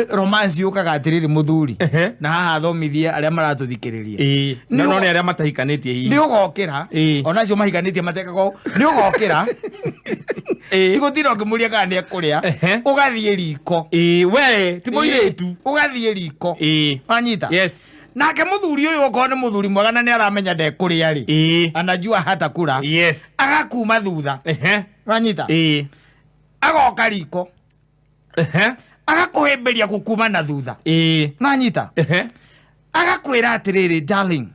Romance yũkaga atĩrĩrĩ, mũthuri, na haha thomithie arĩa maratũthikĩrĩria. No no nĩ arĩa matahikanĩtie hihi. Nĩ ũgokĩra. Ona acio mahikanĩtie matekaga ũũ. Nĩ ũgokĩra, tigũtinda ũkĩmũria kana nĩ ekũrĩa. Ũgathiĩ riko. Ĩĩ, we ti mũirĩtu. Ũgathiĩ riko. Wanyita? Yes. Nake mũthuri ũyũ, okorwo nĩ mũthuri mwega na nĩ aramenya ndekũrĩa rĩ, anajua hatakula. Agakuma thutha. Wanyita? Agoka riko, agakũhĩmbĩria gũkuma na thutha. Nanyita? Agakwĩra atĩrĩrĩ, "Darling,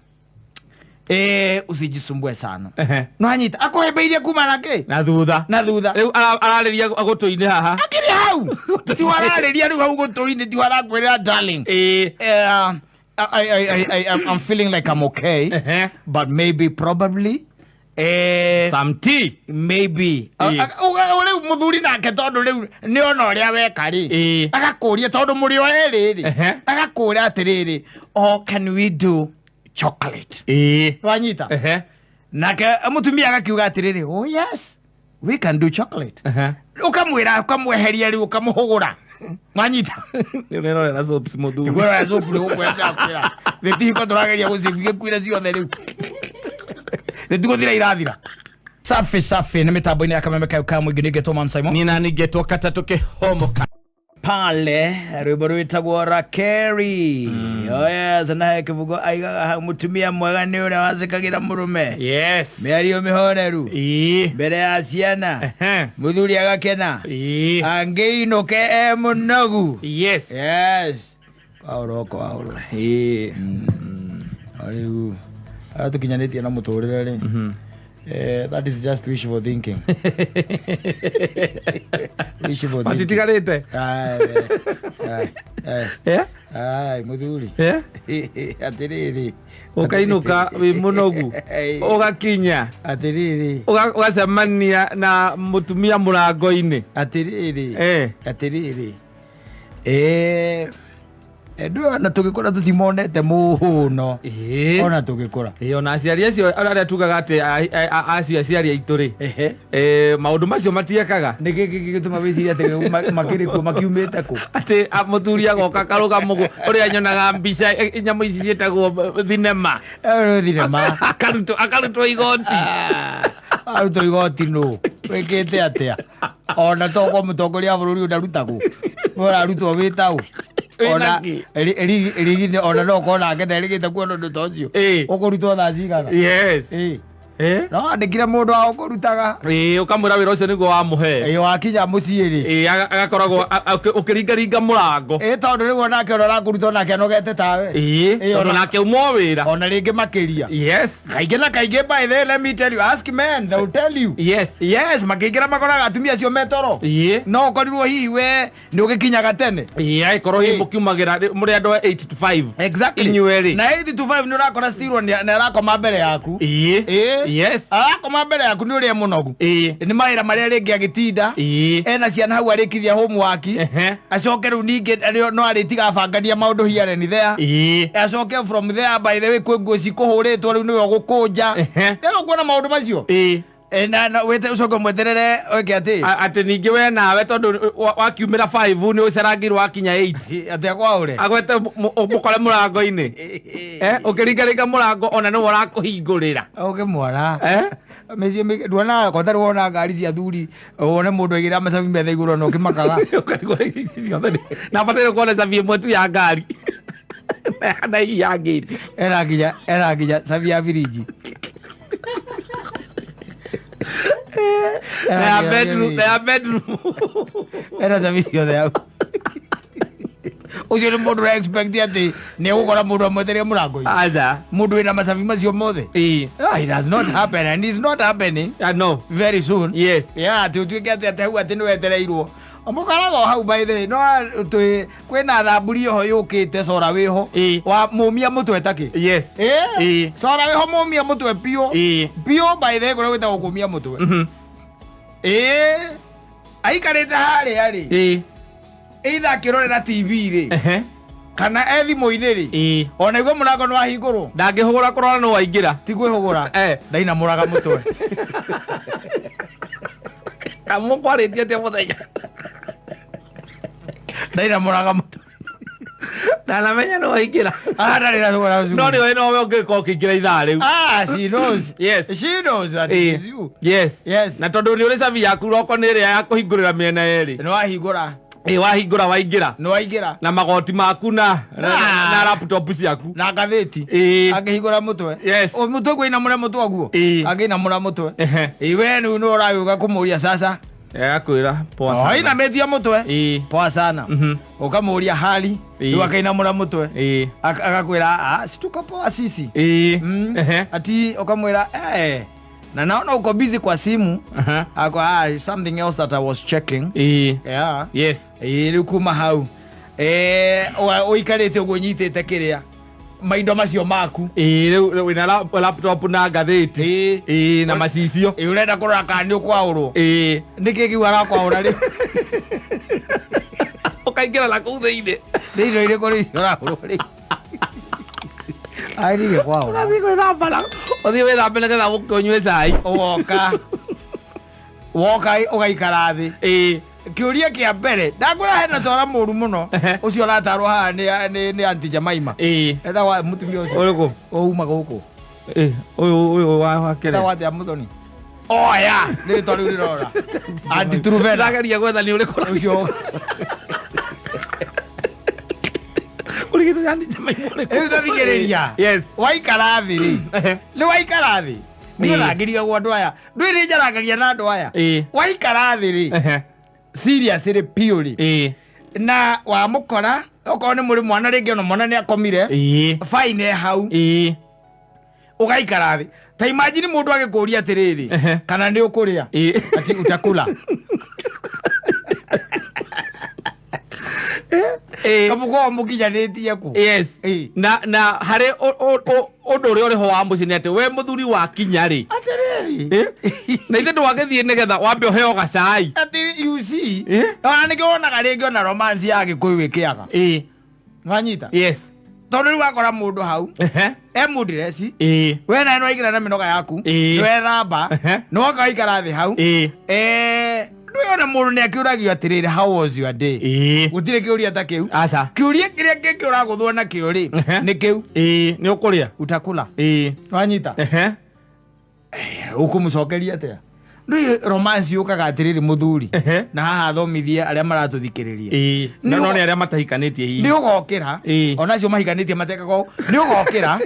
usijisumbue sana." Nwanyita? Akũhĩmbĩirie kuma na kĩ? Na thutha. Na thutha. Rĩu ararĩria gũtũ-inĩ haha. Akĩrĩ hau, ti wararĩria rĩu hau gũtũ-inĩ, ti warakwĩra, "Darling, I'm feeling like I'm okay, but maybe probably some tea." Maybe. Rĩu mũthuri nake, tondũ rĩu nĩ ona ũrĩa weka rĩ, agakũria, tondũ mũrĩ o erĩ rĩ, agakũria atĩrĩrĩ, "Oh, can we do chocolate?" Wanyita? Nake mũtumia agakiuga atĩrĩrĩ, "Oh yes, we can do chocolate." Ũkamwĩra, ũkamweheria rĩu, ũkamũhũgũra, wanyita? Nĩ ũrerorera soaps, mũthuri. Ngwĩra soap nĩ gũkwenja kwĩra gĩtihiko tũrageria gũcigĩkuire ciothe, rĩu gĩtigũthira, irathira. Safi safi, nĩ mĩtambo-inĩ ya Kameme kayo ka mũingĩ, nĩngetwo Man Simon. Nina ningetwo katatũ kĩhomoka. Pale rwĩmbo rwĩtagwo Rakeri. Oh yes, na he kĩbungo aigaga hau, mũtumia mwega nĩ ũrĩa wacĩkagĩra mũrũme mĩario mĩhoreru mbere ya ciana, mũthuri agakena angĩinũke e mũnogu. Yes, waũroko waũrũ. O rĩu arĩa tũkinyanĩtie na mũtũrĩre rĩ, that is just wishful thinking, wishful thinking. Matitigarĩte. Ai, ai, ai, ai, mũthuri. Atĩrĩrĩ. Ũkainũka wĩ mũnogu, ũgakinya, Atĩrĩrĩ. Ũgacemania na mũtumia mũrango-inĩ. Atĩrĩrĩ. Atĩrĩrĩ, ndũ ona tũgĩkũra tũtimonete mũno. Ona tũgĩkũra. Ĩĩ, ona aciari acio arĩa tugaga atĩ acio aciari aitũ rĩ, maũndũ macio matiekaga. Nĩ kĩ gĩgĩtũma wĩcirie atĩ makĩrĩ kuo makiumĩte kũ? Atĩ mũthuri agoka karũga mũgũ ũrĩa nyonaga mbica, nyamũ ici ciĩtagwo thinema. Thinema. Akarutwo igoti. Arutwo igoti nũ wĩkĩte atĩa? Ona tokorwo mũtongoria wa bũrũri ũyũ ndarutagwo, we ũrarutwo wĩtaũ? Wĩna Ona kĩ? Rigini ona no ũkorwo nake nderĩgĩte kuona ũndũ ta ũcio. Ũkũrutwo thaa cigana? No andĩkire mũndũ wa ũkũrutaga. Ĩĩ, ũkamwĩra wĩra ũcio nĩguo wamũhe. Ĩĩ, wakinya mũciĩ rĩ, Ĩĩ, agakoragwo ũkĩringaringa mũrango. Ĩĩ, tondũ rĩu onake ũrĩa ũrakũruta onake anogete tawe. Ĩĩ, Ĩĩ, tondũ nake uma o wĩra. Ona rĩngĩ makĩria. Kaingĩ na kaingĩ, by the way, let me tell you, ask men, they will tell you. Yes, makĩingĩra makoraga atumia acio metoro. No ũkorirwo hihi we nĩ ũgĩkinyaga tene. Ĩĩ, agĩkorwo hihi mũkiumagĩra mũrĩ andũ a 8 to 5. Inyuĩ rĩ. Na 8 to 5 nĩ ũrakora still nĩ arakoma mbere yaku. Arakoma mbere yaku nĩ ũrĩa mũnogu. Nĩ mawĩra marĩa rĩngĩ agĩtinda. Ena ciana hau arĩkithia homework. Acoke rĩu ningĩ no arĩtiga abangania maũndũ here and there. Acoke from there, by the way, kwĩ nguo cikũhũrĩtwo rĩu nĩwe ũgũkũnja. Rĩu ũkuona maũndũ macio. Na wĩte ũcoke mweterere wĩke atĩ. Atĩ ningĩ we nawe tondũ wakiumĩra 5 nĩ ũcerangĩirwo wakinya 8. Atĩ akwaũre. Agwete mũkore mũrango-inĩ, ũkĩringaringa mũrango ona nĩwe ũrakũhingũrĩra. Ũkĩmwona mĩciĩ mĩingĩ nduonaga ko tarĩ wona ngari cia thuri, wone mũndũ aigĩrĩra macabi metha igũrũ na ũkĩmakaga. Ũkarigwo ici ciothe na bataire kuona cabi ĩmwe tu ya ngari na hihi ya ngĩti. Ena nginya cabi ya birinji. Na ya bedroom, na ya bedroom. Ena cabi ciothe hau. Ũcio nĩ mũndũ ũra expect atĩ nĩ egũkora mũndũ amwetereire mũrango-inĩ? Aca. Mũndũ wĩna macabi macio mothe? Ah, it does not happen and it's not happening No. very soon. Yeah, atĩ ũtuĩke atĩ hau atĩ nĩ wetereirwo mũkaraga o hau. By the way, no twĩ kwĩna thamburi oho yũkĩte cora wĩho wa mũmia mũtwe takĩ. Cora wĩho mũmia mũtwe biũ biũ. By the way, kũrĩa gwĩtagwo kũmia mũtwe, ĩĩ, aikarĩte harĩa rĩ, either akĩrorera TV rĩ, kana e thimũ-inĩ rĩ, ona igua mũrango nĩ wahingũrwo. Ndangĩhũgũra kũrora nĩ waingĩra. Ti kwĩhũgũra. Ndainamũraga mũtwe. Kamũkwarĩtie atĩa mũthenya? Ndainamũraga mũtwe. Ndanamenya no waingĩra. Ah, ndarĩ na thogora ũcio. No nĩ nowe ũngĩkorwo ũkĩingĩra ithaa rĩu. Ah, she knows. Yes. She knows that it is you. Yes. Yes. Na tondũ nĩ ũrĩ cabi yaku roko nĩ ĩrĩa ya kũhingũrĩra mĩena yerĩ. Nĩ wahingũra. Ĩ wahingũra waingĩra. Nĩ waingĩra. Na magoti maku Ah. na laptop ciaku. Na ngathĩti. Ĩĩ. Angĩhingũra mũtwe. Yes. O mũtwe gwĩinamũra mũtwe guo. Ĩĩ. Angĩinamũra mũtwe. Ehe. Ĩ we rĩu nĩ ũragĩũka kũmũria sasa. Agakwĩra poa sana. Ainamĩtie mũtwe. Ĩĩ. Poa sana. Ũkamũria hali. Ĩĩ. Rĩu akainamũra mũtwe. Ĩĩ. Agakwĩra ah, si tuko poa sisi. Ĩĩ. Ehe. Ati ukamwĩra eh, na naona uko busy kwa simu. Aha. Akwa ah, something else that I was checking. Ĩĩ. Yeah. Yes. Ĩĩ rĩu kuma hau eh, ũikarĩte ũguo ũnyitĩte kĩrĩa maindo macio maku. Ĩĩ rĩu rĩu wĩna laptop na ngathĩti. Ĩĩ. Ĩĩ na macicio. Ĩĩ ũrenda kũrora kana nĩ ũkwaũrwo. Ĩĩ. Nĩkĩ kĩu arakwaũra rĩu? Ũkaingĩra na kũu thĩinĩ. Nĩ indo irĩkũ rĩu icio ũragũrwo rĩu? Agĩrĩire kwaũra. Ũgathiĩ gwĩthamba na ũthiĩ wĩthambe nĩgetha ũke ũnyue cai. Ũgoka woka ũgaikara thĩ. Ĩĩ. Kĩũria kĩa mbere ndakwĩra hena cora mũru mũno Ehe. ũcio ũratarwo haha nĩ Aunty Jemima. Ĩĩ. Etagwo mũtumia ũcio Ũrĩkũ? ũma gũkũ. Ĩĩ ũyũ ũyũ wa Etagwo kĩrĩa. atĩa mũthoni? Oya rĩtwa rĩu rĩrora. Aunty Truvena. Ndĩrageria gwetha nĩ ũrĩkũ. Ũcio Kũrigitwo nĩ Aunty Jemima ũrĩkũ? rĩu tathikĩrĩria. Yes. Waikara thĩ rĩ. Ehe. Nĩ waikara thĩ. Niĩ Ĩĩ. rangĩria gwa andũ aya. Ndũĩ nĩ njarangagia na andũ aya. Ĩĩ. Waikara thĩ rĩ. Ehe. Serious rĩ piũ rĩ. Ĩĩ. Na wamũkora okorwo nĩ mũrĩ mwana rĩngĩ ona mwana nĩ akomire. Ĩĩ. Fine e hau. Ĩĩ. Ũgaikara thĩ. Ta imagine mũndũ agĩkũria atĩrĩrĩ Ehe. kana nĩ ũkũrĩa. Ĩĩ. Ati utakula. Ĩĩ. Kamũkorwo mũkinyanĩtie kũ. Yes. Ĩĩ. Na harĩ ũndũ ũrĩa ũrĩ ho wa mũciĩ nĩ atĩ we mũthuri wakinya rĩ. Atĩrĩrĩ. Ĩ? Na ithe ndwagĩthiĩ nĩgetha wambe ũheo gacai. Atĩ you see. Ĩ? Ona nĩkĩo wonaga rĩngĩ ona romance ya Gĩkũyũ ĩkĩaga. Ĩĩ. Wanyita? Yes. Tondũ rĩu wakora mũndũ hau Ehe. e mũndireci Ĩĩ. we nawe nĩwaingĩra na mĩnoga yaku Ĩĩ. nĩwethamba Ehe. nĩwoka waikara thĩ hau Ĩĩ. Eh, ndũĩ ona mũndũ nĩakĩũragio atĩrĩrĩ how was your day? Ĩĩ. Gũtirĩ kĩũria ta kĩu. Aca. Kĩũria kĩrĩa kĩngĩ ũragũthwo nakĩo rĩ Ehe. nĩ kĩu Ĩĩ. Nĩ ũkũrĩa. utakula. Ĩĩ. Wanyita? Ehe. Ũkũmũcokeria atĩa? Ndũĩ romance yũkaga atĩrĩrĩ mũthuri Ehe. na haha thomithie arĩa maratũthikĩrĩria. Ĩĩ. Nĩ No nĩ arĩa matahikanĩtie hihi. Nĩ ũgokĩra Ĩĩ. ona acio mahikanĩtie matekaga ũũ, nĩ ũgokĩra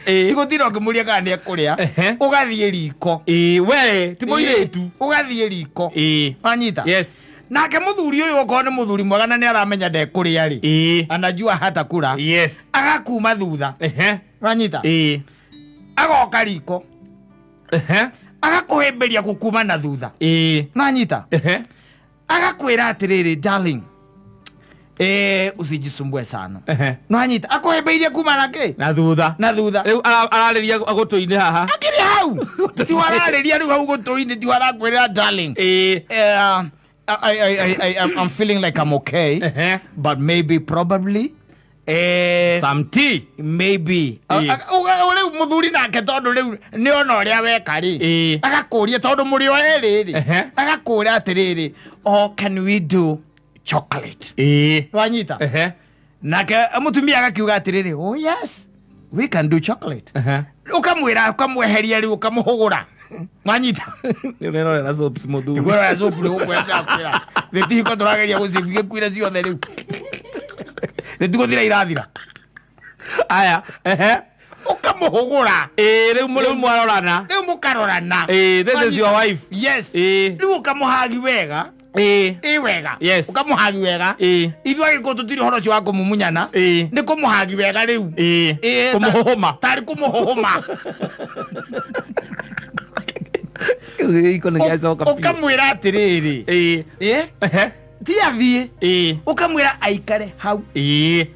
Ĩĩ. tigũtinda ũkĩmũria kana nĩ ekũrĩa Ehe. ũgathiĩ riko. Ĩĩ. We ti mũirĩtu. Ĩĩ, ũgathiĩ riko. Ĩĩ. Wanyita? Yes. Nake mũthuri ũyũ okorwo nĩ mũthuri mwega na nĩ aramenya ndekũrĩa rĩ Ĩĩ. anajua hatakula Yes. agakuma thutha. Ehe. Wanyita? Ĩĩ. Agoka riko Ehe. agakũhĩmbĩria gũkuma na thutha. Ĩĩ. Wanyita? Ehe. Agakwĩra atĩrĩrĩ darling usijisumbue sana. Ehe. Nwanyita? Akũhĩmbĩirie kuma na kĩ? Na thutha. Na thutha. Rĩu ararĩria gũtũ-inĩ haha. Akĩrĩ hau ti wararĩria rĩu hau gũtũ-inĩ ti warakwĩra darling Ĩĩ. I'm feeling like I'm okay. Ehe. But maybe probably Some tea. Maybe. Ĩĩ. Rĩu mũthuri nake tondũ rĩu nĩ ona ũrĩa weka rĩ Ĩĩ. agakũria tondũ mũrĩ o erĩ rĩ Ehe. agakũria atĩrĩrĩ oh can we do chocolate? Ĩĩ. Wanyita? Ehe. Nake mũtumia agakiuga atĩrĩrĩ oh yes we can do chocolate. Ehe. Ũkamwĩra ũkamweheria rĩu ũkamũhũgũra. Wanyita? Nĩ ũrerorera soaps mũthuri. Ngwĩra soap nĩ gũkwenda kwĩra gĩtihiko tũrageria gũcigĩkuire ciothe rĩu nĩtigũthira irathira. Aya. Ehe. Ũkamũhũgũra. Ĩĩ rĩu rĩu mwarorana. Rĩu mũkarorana. Ĩĩ this is your wife. Yes. Ĩĩ. Rĩu ũkamũhagi wega. Ĩĩ. Ĩ wega. Yes. Ũkamũhagi wega. Ĩĩ. Ithuĩ agĩkũyũ tũtirĩ ũhoro ũcio wa kũmumunyana. Ĩĩ. Nĩ kũmũhagi wega rĩu. Ĩĩ. Ĩĩ, Kũmũhũhũma. Tarĩ kũmũhũhũma. Gĩiko nĩ gĩacoka biũ. Ũkamwĩra atĩrĩrĩ. Ĩĩ. Ĩ? Ehe. Ti athiĩ. Ĩĩ. Ũkamwĩra aikare hau. Ĩĩ.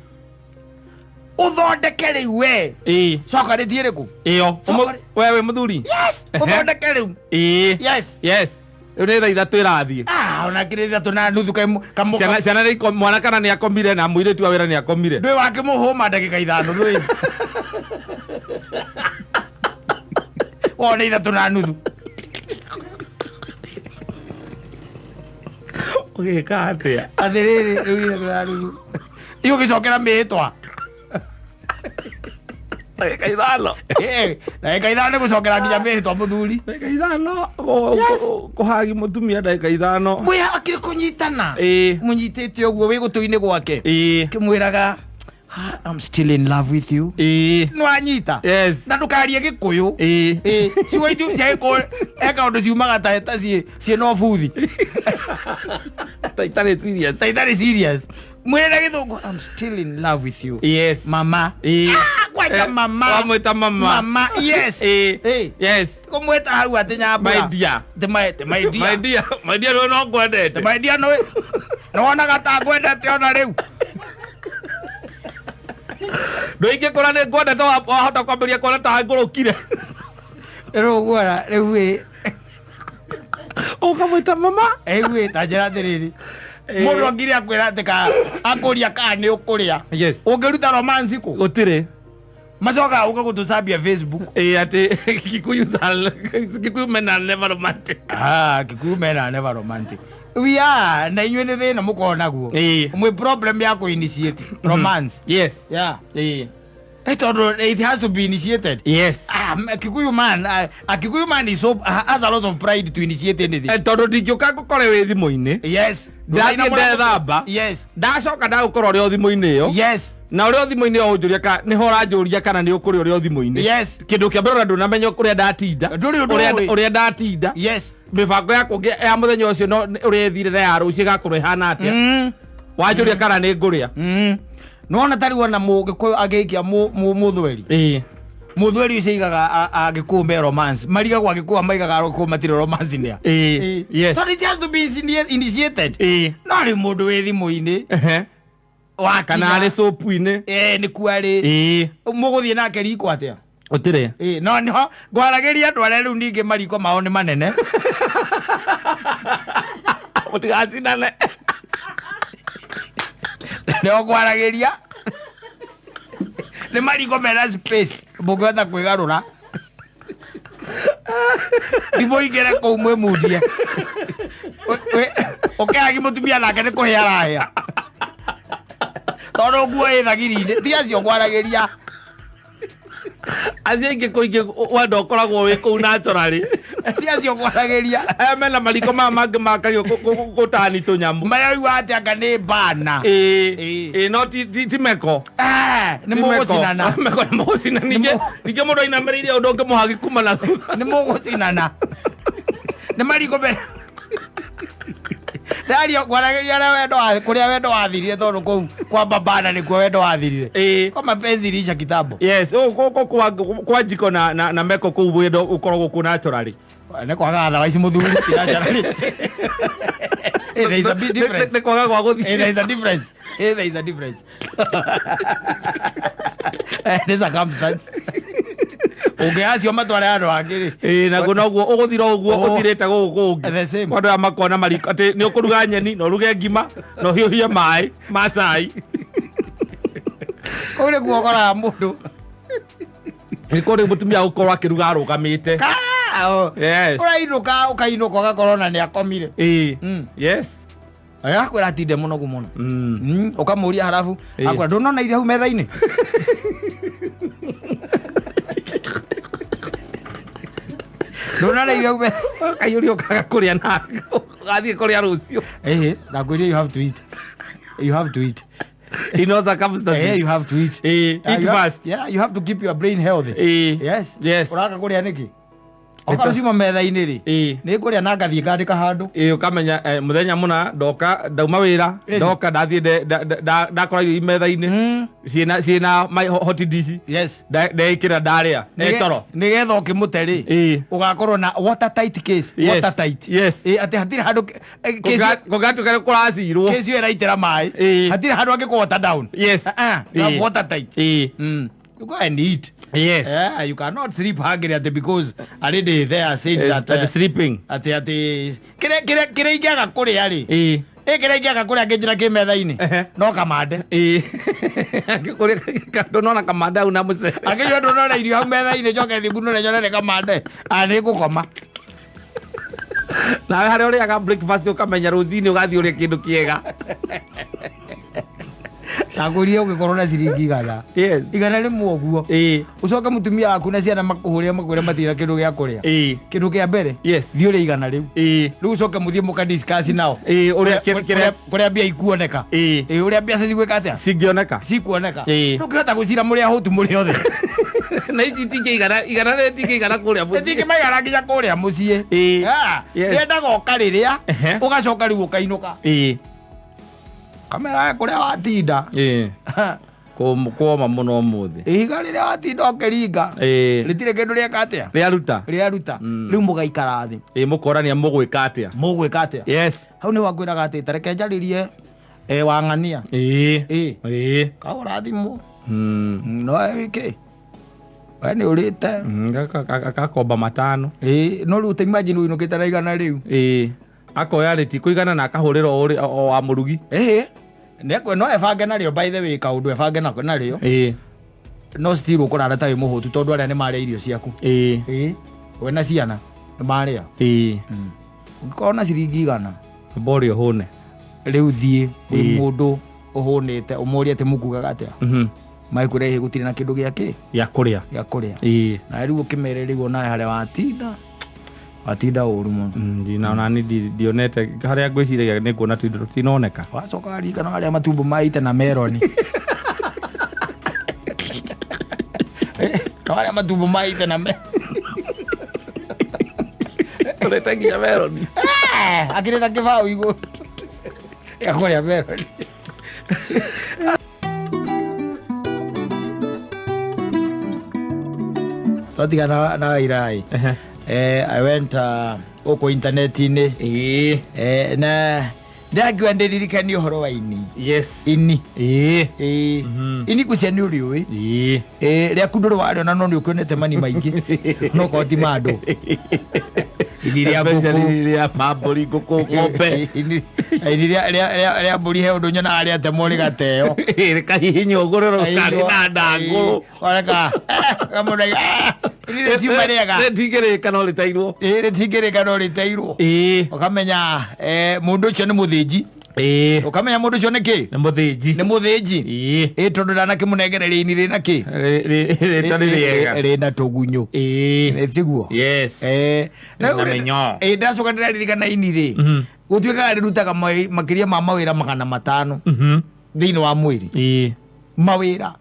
Ũthondeke rĩu we. Ĩĩ. Coka rĩthiĩ rĩkũ? Ĩyo. Coka rĩ- We wĩ mũthuri? Yes. Ehe. Ũthondeke rĩu. Ĩĩ. Yes. Yes. Rĩu nĩ thaa 3 ĩrathiĩ. Ah, ona kĩrĩ 3:30 kamũ. Ciana nĩ mwana kana nĩ akomire na mũirĩtu wa wĩra nĩ akomire. Ndũĩ wakĩmũhũma ndagĩka 5 ndũĩ. Wona 3:30. Ũgĩka atĩa? Atĩrĩrĩ, rĩu ithatũ na nuthu igũgĩcokera mĩhĩtwa. Ndagĩka 5. Ndagĩka 5 nĩ gũcokera nginya mĩhĩtwa, mũthuri. Ndagĩka 5. Yes. Kũhagi mũtumia ndagĩka 5. Mwĩ hakiri kũnyitana. Mũnyitĩte ũguo wĩ gũtũ-inĩ gwake. Kĩmwĩraga, "Ah, I'm still in love with you." Nĩwanyita? Yes. Na ndũkarie Gĩkũyũ. Ĩĩ, ciugo ithu cia Gĩkũyũ he kaũndũ ciumaga ta ciĩ na ũbuthi. Ta itarĩ serious. Ta itarĩ serious. Mwĩre na Gĩthũngũ, "I'm still in love with you." Mama. Ah, kwanja. Mama. Wamwĩta mama. Mama, yes. Yes. Kũmwĩta hau atĩ nyambura. My dear. Atĩ my dear. My dear, my dear, no ngwendete. My dear, no nĩwonaga ta ngwendete ona rĩu. Ndũingĩkũra nĩ ngwendete, wahota kwambĩrĩria kuona ta ngũrũkire. Rĩu ũguona rĩu ĩ. Ũkamwĩta mama. Rĩu ĩ, ta njĩra atĩrĩrĩ, mũndũ angire akwĩra atĩ ka akũria kana nĩ ũkũrĩa. Ũngĩruta romance kũ? Gũtirĩ. Macokaga ũka gũtũcambia Facebook. Ĩĩ, atĩ Kikuyu men are never romantic. Ah, Kikuyu men are never romantic. We are, na inyuĩ nĩ thĩna mũkoragwo naguo. Mwĩ problem ya kũ initiate romance. Yeah. Tondũ it has to be initiated. Ah, Kikuyu man, a Kikuyu man is so has a lot of pride to initiate anything. Tondũ ndingĩũka ngũkore wĩ thimũ-inĩ. Ndathiĩ ndethamba. Ndacoka ndagũkora ũrĩ o thimũ-inĩ ĩyo. Na ũrĩ o thimũ-inĩ ĩyo ũnjũria ka nĩho ũranjũria kana nĩ ũkũrĩa ũrĩ o thimũ-inĩ. Kĩndũ kĩa mbere ona ndũnamenya kũrĩa ndatinda. Ndũrĩ ũndũ ũĩ. Ũrĩa ndatinda. Mĩbango yakwa ũngĩ ya mũthenya ũcio no ũrĩa ĩthire na ya rũciũ ĩgakorwo ĩhana atĩa. Wanjũria kana nĩ ngũrĩa. Nĩwona tarĩu ona Mũgĩkũyũ angĩhikia mũthweri. Mũthweri ũcio aigaga Agĩkũyũ me romance. Marigagwo Agĩkũyũ maigaga Agĩkũyũ matirĩ romance nĩa. Tondũ it has to be initiated. No rĩu mũndũ wĩ thimũ-inĩ. Wakinya. Kana arĩ cũpu-inĩ. Nĩkuo arĩ. Mũgũthiĩ nake riko atĩa? Gũtirĩ. No nĩho ngwaragĩria andũ arĩa rĩu ningĩ mariko mao nĩ manene. Mũtigacinane. Nĩho ngwaragĩria. Nĩ mariko mena space mũngĩhota kwĩgarũra. Thimũ ingĩre kũu mwĩmundie. Ũkĩhagi mũtumia nake nĩ kũhĩa arahĩa. Tondũ nguo ĩ thagiri-inĩ, ti acio ngwaragĩria. Acio aingĩ kũingĩ wendo ũkoragwo wĩ kũu naturally. Ti acio ngwaragĩria. Aya mena mariko maya mangĩ makagio gũtani tũnyamũ. Marĩa ũiguaga atĩ anga nĩ bana. Ĩĩ, no ti meko. Nĩ mũgũcinana. Meko nĩ mũgũcinana. Ningĩ mũndũ ainamĩrĩire ũndũ ũngĩmũhagi kuma na thutha. Nĩ mũgũcinana. Nĩ mariko mena. Ndaria ngwaragĩria arĩa wendo wa, kũrĩa wendo wathirire, tondũ kũu kwa babana nĩkuo wendo wathirire. Kwa mapenzi iliisha kitambo. Yes, gũkũ kwa njiko na meko kũu wendo ũkoragwo kũ naturally. Nĩ kwaga thawa ici mũthuri, ti naturally. There is a big difference. Nĩ kwaga gwa gũthiĩ. There is a difference. There is a difference. Nĩ circumstance. Ũngĩacio matware handũ hangĩ rĩ. Ĩĩ, naguo noguo ũgũthira ũguo. Oh. Ũthirĩte gũkũ kũngĩ. The same. Kwa andũ aya makona mariko atĩ nĩ ũkũruga nyeni na ũruge ngima na ũhiũhie maĩ ma cai. Kũu nĩkuo ũkoraga mũndũ. Nĩ kũrĩ mũtumia gũkorwo akĩruga arũgamĩte. Oh. Yes. Ũrainũka ũkainũka ũgakorwo na nĩ akomire. Yes. Akwĩra atinde mũnogu mũno. Ũkamũria harabu. Akwĩra ndũnona irio hau metha-inĩ. Ndũnona irio hau metha. Kaiyũria ũkaga kũrĩa na ũgathiĩ kũrĩa rũciũ. Ĩĩ, ndakwĩria you have to eat. You have to eat. In all circumstances. You have to eat. Eat fast. Yeah, you have to keep your brain healthy. Yes. Yes. Ũraga kũrĩa nĩkĩ? Okorwo ciuma metha-inĩ rĩ. Nĩ ngũrĩa na ngathiĩ ngandĩka handũ. Ĩĩ, ũkamenya mũthenya mũna ndoka ndauma wĩra ndoka ndathiĩ ndakora irio metha-inĩ ciĩna my hot dish. Ndeĩkĩra ndarĩa toro. Nĩgetha ũkĩmũte rĩ. Ũgakorwo na watertight case. Watertight. Ĩĩ, atĩ hatirĩ handũ case Kũngĩgatuĩka nĩ kũracirwo. Case ĩyo ĩraitĩra maĩ. Hatirĩ handũ angĩkũ water down. Yes. Ah, ah, you have watertight. You go and eat. Yeah, you cannot sleep hungry at because a lady there said that At sleeping. Atĩ kĩrĩa ingĩaga kũrĩa rĩ. Ĩ, kĩrĩa ingĩaga kũrĩa ngĩnjĩra kĩ metha-inĩ. No kamande. Angĩkũrĩa ndũnona kamande hau na mũcere. Angĩnyua ndũnona irio hau metha-inĩ njoke thiĩ ngunũre nyone nĩ kamande. Ah, nĩ ngũkoma. Nawe harĩa ũrĩaga breakfast ũkamenya rũcinĩ ũgathiĩ ũrĩe kĩndũ kĩega. Ndakũria ũngĩkorwo na ciringi 100. Yes. 100 ũguo. Ĩĩ. Ũcoke mũtumia waku na ciana makũhũrĩre makwĩre matirĩ na kĩndũ gĩa kũrĩa. Ĩĩ. Kĩndũ kĩa mbere. Yes. Thiĩ ũrĩe 100 rĩu. Ĩĩ. Rĩu ũcoke mũthiĩ mũka discuss nao. Ĩĩ, ũrĩa kĩrĩa Kũrĩa mbia ikuoneka. Ĩĩ. Ĩĩ, ũrĩa mbeca cigwĩka atĩa? Cingĩoneka. Cikuoneka. Ĩĩ. Ndũngĩhota gũcira mũrĩ ahũtu mũrĩ othe. Na ici itingĩigana, 100 rĩtingĩigana kũrĩa mũciĩ. Rĩtingĩmaigana nginya kũrĩa mũciĩ. Ĩĩ. Ah, Yes. rĩendaga ũkarĩrĩa, Ehe. ũgacoka rĩu ũkainũka. Ĩĩ. Kamera kũrĩa watinda. Ĩĩ. Kũoma mũno ũmũthĩ. Ihiga rĩrĩa watinda ũkĩringa. Ĩĩ. Rĩtirĩ kĩndũ rĩeka atĩa? Rĩaruta. Rĩaruta. Rĩu mũgaikara thĩ. Ĩĩ, mũkorania mũgwĩka atĩa? Mũgwĩka atĩa? Yes. Hau nĩho ngwĩraga atĩ ta reke njarĩrie wang'ania. Ĩĩ. Ĩĩ. Ĩĩ. Kagũra thimũ. No wĩkĩ? We nĩ ũrĩte. Agakomba 5. Ĩĩ, no rĩu ta imagine ũinũkĩte na 100 rĩu. Ĩĩ. Akoya rĩtikũigana na akahũrĩra o wa mũrugi. Ĩhĩ. Nĩekwe no ebange narĩo by the way kaũndũ ebange nako narĩo. Ĩĩ. No still ũkũrara ta wĩ mũhũtu tondũ arĩa nĩ marĩa irio ciaku. Ĩĩ. Ĩĩ. We na ciana nĩ marĩa. Ĩĩ. Ũngĩkorwo na ciringi 100. Amba ũrĩe ũhũne. Rĩu thiĩ wĩ Ĩĩ. mũndũ ũhũnĩte ũmũrie atĩ mũkugaga atĩa. Magĩkwĩra ĩhĩ gũtirĩ na kĩndũ gĩa kĩ? Gĩa kũrĩa. Gĩa kũrĩa. Ĩĩ. Na rĩu ũkĩmere rĩu onawe harĩa watinda. Watinda ũru mũno. Ndina ona ni ndionete harĩa ngwĩciragia nĩ nguona tũindo tũtinoneka. Wacoka waririkana harĩa matumbo maite na meroni. No harĩa matumbo maite na meroni. Ũrete nginya meroni. Akĩrĩ na kĩbaũ igũrũ. Gĩa kũrĩa meroni. Twatigana na Wairai. I went gũkũ internet-inĩ. Ĩĩ. Na ndĩrakiuga ndĩririkanie ũhoro wa ini. Yes. Ini. Ĩĩ. Ĩĩ. Ini ngwĩciria nĩ ũrĩũĩ. Ĩĩ. Ĩĩ, rĩaku ndũrĩ warĩona no nĩ ũkĩonete mani maingĩ. No korwo ti ma andũ. Ini rĩa ngũkũ. Especially rĩa ma mbũri, ngũkũ, ng'ombe. Ini rĩa mbũri he ũndũ nyonaga rĩatemwo rĩgateo. Ĩĩ, rĩkahihinywo ngũrũrũ karĩ na ndangũ. Oreka. Kamũndũ ini rĩtiuma rĩega. Rĩtingĩrĩka no rĩteirwo. Ĩĩ, rĩtingĩrĩka no rĩteirwo. Ĩĩ. Ũkamenya mũndũ ũcio nĩ mũthĩnji. Ĩĩ. Ũkamenya mũndũ ũcio nĩ kĩ? Nĩ mũthĩnji. Nĩ mũthĩnji. Ĩĩ. Ĩĩ, tondũ ndanakĩmũnengereria ini rĩna kĩ? Rĩtarĩ rĩega. Rĩna tũgunyũ. Ĩĩ. Ĩ, tiguo? Yes. Rĩu Na mĩnyoo. Ĩĩ, ndacoka ndĩraririkana ini rĩ. Gũtuĩkaga rĩrutaga makĩria ma mawĩra 500 thĩinĩ wa mwĩrĩ. Ĩĩ. Mawĩra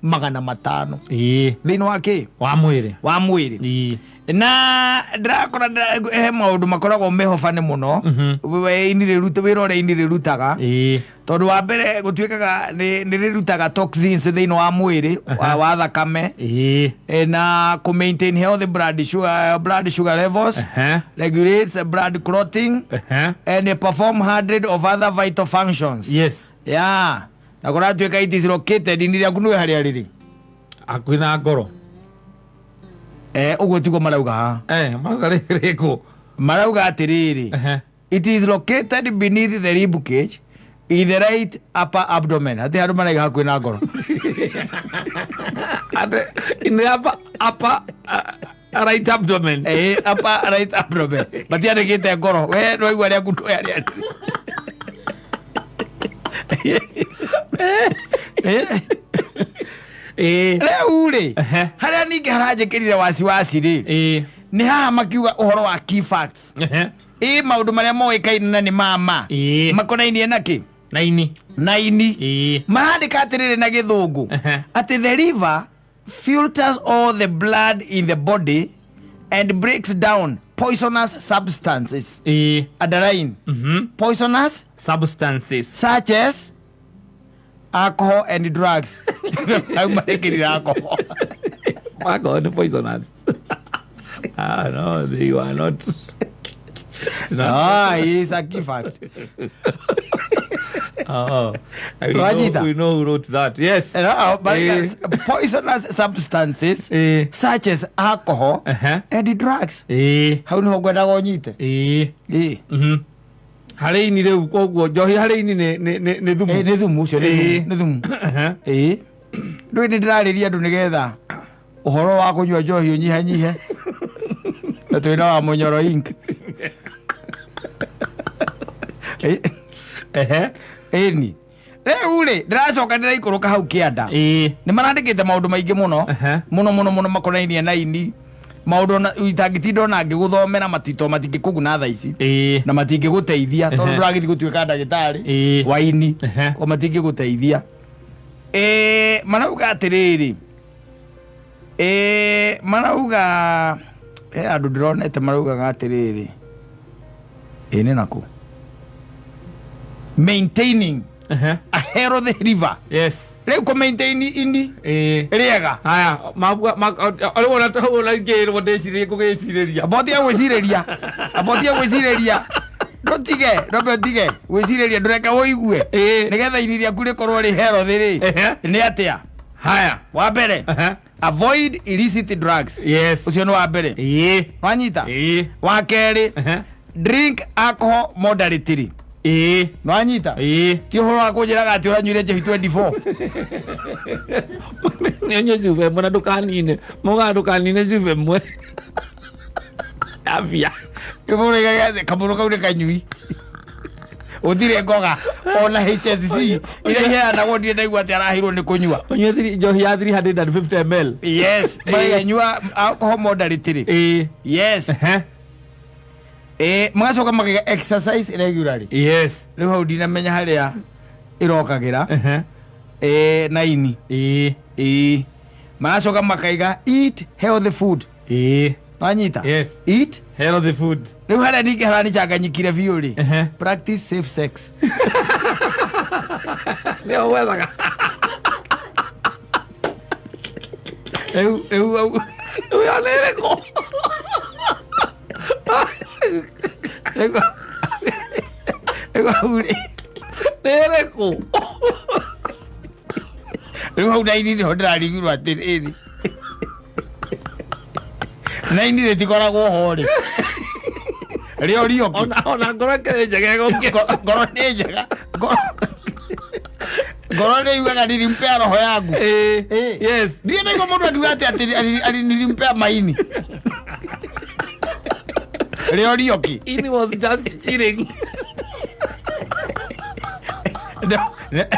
500. Ĩĩ. Thĩinĩ wa kĩ? Wa mwĩrĩ. Wa mwĩrĩ. Ĩĩ. Na ndĩrakora he maũndũ makoragwo mehobane mũno. We ini rĩrute, wĩra ũrĩa ini rĩrutaga. Ĩĩ. Tondũ wa mbere gũtuĩkaga nĩ rĩrutaga toxins thĩinĩ wa mwĩrĩ, wa thakame. Ĩĩ. Na kũ maintain healthy blood sugar levels. Regulates blood clotting. And perform 100 of other vital functions. Yes. Yeah. Na kũratuĩka it is located ini rĩaku nĩwe harĩa rĩrĩ. Hakuhĩ na ngoro. Ũguo tiguo marauga haha. Marauga rĩkũ? Marauga atĩrĩrĩ. It is located beneath the rib cage in the right upper abdomen. Atĩ handũ maraiga hakuhĩ na ngoro. Atĩ in the upper right abdomen. Upper right abdomen. Matiandĩkĩte ngoro. We nĩwaigua rĩaku ndũĩ harĩa rĩrĩ. Rĩu rĩ, harĩa ningĩ haranjĩkĩrire wasiwasi rĩ, nĩ haha makiuga ũhoro wa key facts. Ĩ maũndũ marĩa moĩkaine na nĩ mama. Makonainie na kĩ? Na ini. Na ini. Marandĩka atĩrĩrĩ na gĩthũngũ. Atĩ the liver filters all the blood in the body and breaks down poisonous substances. Underline. Poisonous substances such as alcohol and drugs. Hau marekĩrire alcohol. Alcohol ni poisonous. No, they are not. It's not. It's a key fact. Oh, we know who wrote that. Yes. No, but yes, poisonous substances such as alcohol and drugs. Hau niho ngwendaga ũnyite. Harĩ ini rĩu koguo njohi harĩ ini nĩ thumu. Nĩ thumu ũcio, nĩ thumu. Ndũĩ nĩ ndĩrarĩria andũ nĩgetha ũhoro wa kũnyua njohi ũnyihanyihe. Na twĩna wa Mũnyoro Inc. Ehe. Ĩni rĩu rĩ, ndĩracoka ndĩraikũrũka hau kĩanda. Nĩ marandĩkĩte maũndũ maingĩ mũno mũno mũno mũno makonainie na ini, maũndũ ona itangĩtinda ona ngĩgũthomera matito matingĩkũguna thaa ici na matingĩgũteithia tondũ ndũragĩthiĩ gũtuĩka ndagĩtarĩ wa ini. O matingĩgũteithia. Marauga atĩrĩrĩ, marauga he andũ ndĩronete maraugaga atĩrĩrĩ, ĩ nĩ nakũ maintaining a healthy liver. Rĩu kũ maintain ini rĩega. Haya, mauga rĩu ona ona ingĩrwo ndĩcirie ngũgĩcirĩria. Abotia gwĩcirĩria, abotia gwĩcirĩria, ndũtige, ndũmbe ũtige gwĩcirĩria, ndũreke ũigue nĩgetha ini rĩaku rĩkorwo rĩ healthy rĩ. Nĩ atĩa? Haya. Wa mbere, avoid illicit drugs. Ũcio nĩ wa mbere. Wanyita? Wa kerĩ, drink alcohol moderately. Nwanyita? Ti ũhoro wa kũnjĩraga atĩ ũranyuire njohi 24. Nĩ cuba ĩmwe na ndũkanine, maugaga ndũkanine cuba ĩmwe yabia. Kamũrũ kau nĩ kanyui, gũtirĩ ngoga ona HSC iria iheanagwo, ndirĩ ndaigua atĩ araheirwo nĩ kũnyua. Ũnyue njohi ya 350 ml. Yes, maganyua alcohol moderately. Yes. Magacoka magaiga exercise regularly. Rĩu hau ndinamenya harĩa ĩrokagĩra. Na ini. Maracoka makaiga eat healthy food. Wanyita? Yes. Eat healthy food. Rĩu harĩa ningĩ haranicanganyikire biũ rĩ, practice safe sex. Nĩho gwethaga. Rĩu hau Ĩyo nĩ ĩrĩkũ? Rĩu hau rĩ, Nĩ ĩrĩkũ? Rĩu hau naini nĩho ndĩrarigirwo atĩrĩrĩ, naini rĩtikoragwo ho rĩ, rĩorio kĩ? Ona ngoro ĩkĩrĩ njega ĩgũkĩ. Ngoro nĩ njega. Ngoro nĩ yugaga nilimpea roho yangu. Ndiĩ ndaigua mũndũ akiuga atĩ nilimpea maini, rĩorio kĩ? Ini was just chilling.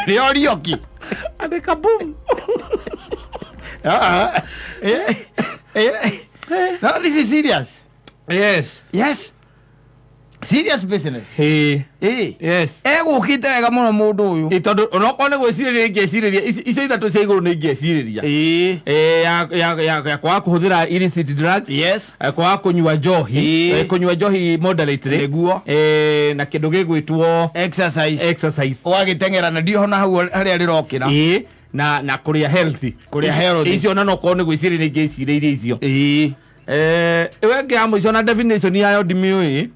Rĩorio kĩ? And kaboom. Ah, ah. No, this is serious. Yes, serious business. Egũkĩte wega mũno mũndũ ũyũ. Tondũ onokorwo nĩ gwĩcirĩria ingĩcirĩria icio ithatũ cia igũrũ nĩ ingĩcirĩria. Ya kwaga kũhũthĩra illicit drugs, kwaga kũnyua njohi, kũnyua njohi moderately. Na kĩndũ gĩgwĩtwo Exercise. Exercise. Ũgagĩteng'era na ndiho na hau harĩa rĩrokĩra. Na kũrĩa healthy. Kũrĩa healthy. Icio ona nokorwo nĩ gwĩcirĩria ingĩcirĩirie icio. Ĩyo ĩngĩ ya mũico na definition yayo ndimĩũĩ.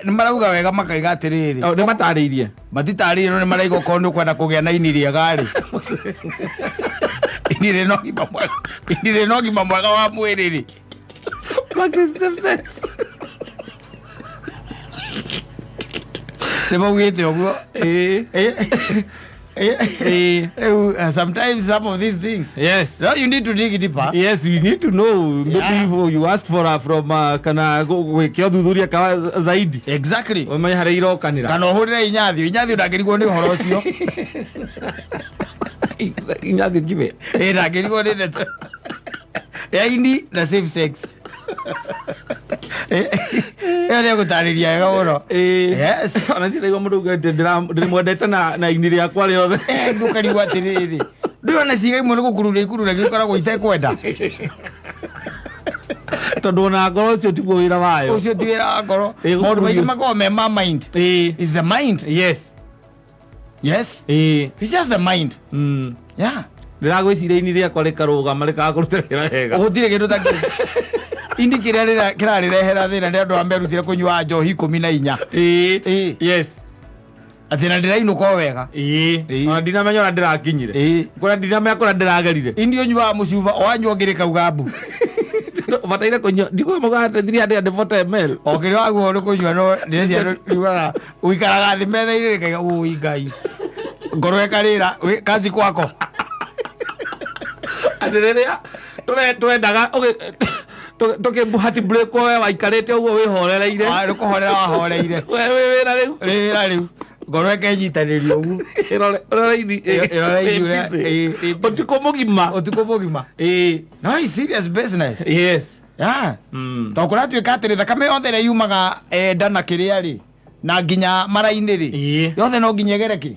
Nĩ marauga wega makaiga atĩrĩrĩ. Oh, nĩ matarĩirie. Matitarĩirie, no nĩ maraiga okorwo nĩ ũkwenda kũgĩa na ini rĩega rĩ, ini rĩna ũgima mwega, ini rĩna ũgima mwega wa mwĩrĩ rĩ, Practice safe sex. Nĩ maugĩte ũguo. Rĩu sometimes some of these things, no, you need to dig deeper. Yes, you need to know maybe before you ask for from kana gwĩka ũthuthuria ka zaidi. Ũmenye harĩa irokanĩra. Kana ũhũrĩre Inyathio. Inyathio ndangĩrigwo nĩ ũhoro ũcio. Inyathio kibe. Ndangĩrigwo nĩ ndeto ya ini na safe sex. Ĩyo nĩ egũtarĩria wega mũno. Yes. Ona ndiraigua mũndũ augĩte ndĩmwendete na ini rĩakwa rĩothe. Ndũkarigwo atĩrĩrĩ, ndũrona ciĩga imwe nĩ gũkururia ikururagia ikoragwo itekwenda. Tondũ ona ngoro ũcio tiguo wĩra wayo. Ũcio ti wĩra wa ngoro. Maũndũ maingĩ gũkururio. makoragwo me ma mind. Is the mind. Yes, it's just the mind. Yeah. Ndĩragwĩciria ini rĩakwa rĩkarũgama rĩkaga kũruta wĩra wega. Gũtirĩ kĩndũ ta kĩu. Ini kĩrĩa kĩrarĩrehera thĩna nĩ andũ a merutire kũnyua njohi 14. Atĩ na ndĩrainũka o wega. Ona ndinamenya ũrĩa ndĩrakinyire. Kũrĩa ndinamenya kũrĩa ndĩragerire. Indi ũnyuaga mũcuba, wanyua ũngĩ rĩkauga mbu. Bataire kũnyua ndikuga mũgate 340 ml. O kĩrĩa waguo nĩ kũnyua, no ndĩreciria riugaga ũikaraga thĩ metha-inĩ rĩkaiga ũi Ngai, ngoro ĩkarĩra kazi kwako. Atĩ rĩrĩa twendaga Tũkĩmbu break we waikarĩte ũguo wĩhorereire. Nĩ kũhorera wahoreire. We wĩ wĩra rĩu. Rĩra rĩu ngoro ĩkenyitanĩria ũguo. Ĩrore ini. Ĩrore ini ũrĩa- ĩ- Ũtukũ mũgima. Ũtukũ mũgima. No, it's serious business. Yes. Yeah. Tondũ kũratuĩka atĩrĩ, thakame yothe ĩrĩa yumaga nda na kĩrĩa rĩ, na nginya mara-inĩ rĩ, yothe no nginya ĩgere kĩ?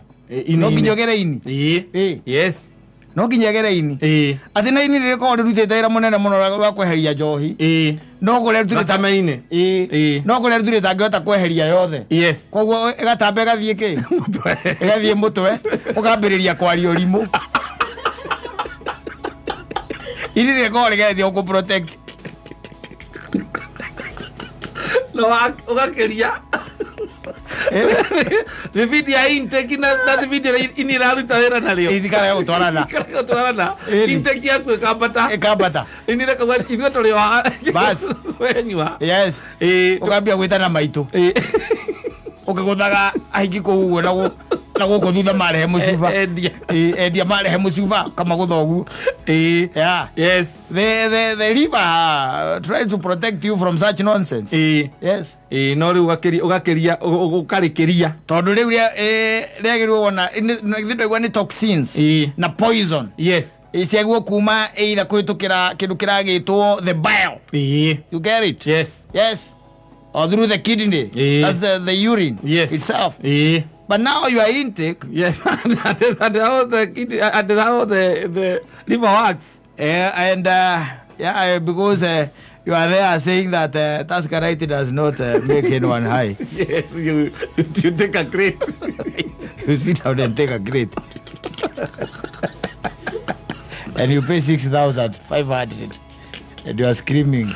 No nginya ĩgere ini. Yes. No nginya ĩgere ini. Atĩ na ini rĩkoragwo rĩrutĩte wĩra mũnene mũno wa kweheria njohi. No kũrĩa rĩtũrĩte Thakame-inĩ. No kũrĩa rĩtũrĩte itangĩhota kweheria yothe. Koguo ĩgatamba ĩgathiĩ kĩ? Mũtwe. Ĩgathiĩ mũtwe, ũkambĩrĩria kwaria ũrimũ. Ini rĩkoragwo rĩgeretie gũkũ protect. No ũgakĩria thibindi ya intake na thibindi ĩrĩa ini ĩraruta wĩra narĩo. Itikarega gũtwarana. Ikarega gũtwarana. Intake yaku ĩkambata. Ĩkambata. Ini rĩkauga ithuĩ tũrĩ o haha. Bas. Wenyua. Yes. Ũkambia gwĩtana maitũ. Ũkĩgũthaga ahiki kũu ũguo na gũkũ thutha marehe mũcuba. Endia. Endia marehe mũcuba kamagũtha ũguo. Yeah. Yes. The liver try to protect you from such nonsense. Yes. No rĩu ũgakĩria ũkarĩkĩria. Tondũ rĩu rĩagĩrĩirwo wona ithuĩ twaigua nĩ toxins na poison. Yes. Ciagĩrĩirwo kuma either kũhĩtũkĩra kĩndũ kĩragĩtwo the bile. You get it? Yes. Yes. Or through the kidney. That's the urine itself. But now your intake. Yes. And how the kidney, and how the liver works. And yeah, because you are there saying that Tusker Lite does not make anyone high. Yes, you take a crate. You sit down and take a crate. And you pay 6,500. And you are screaming.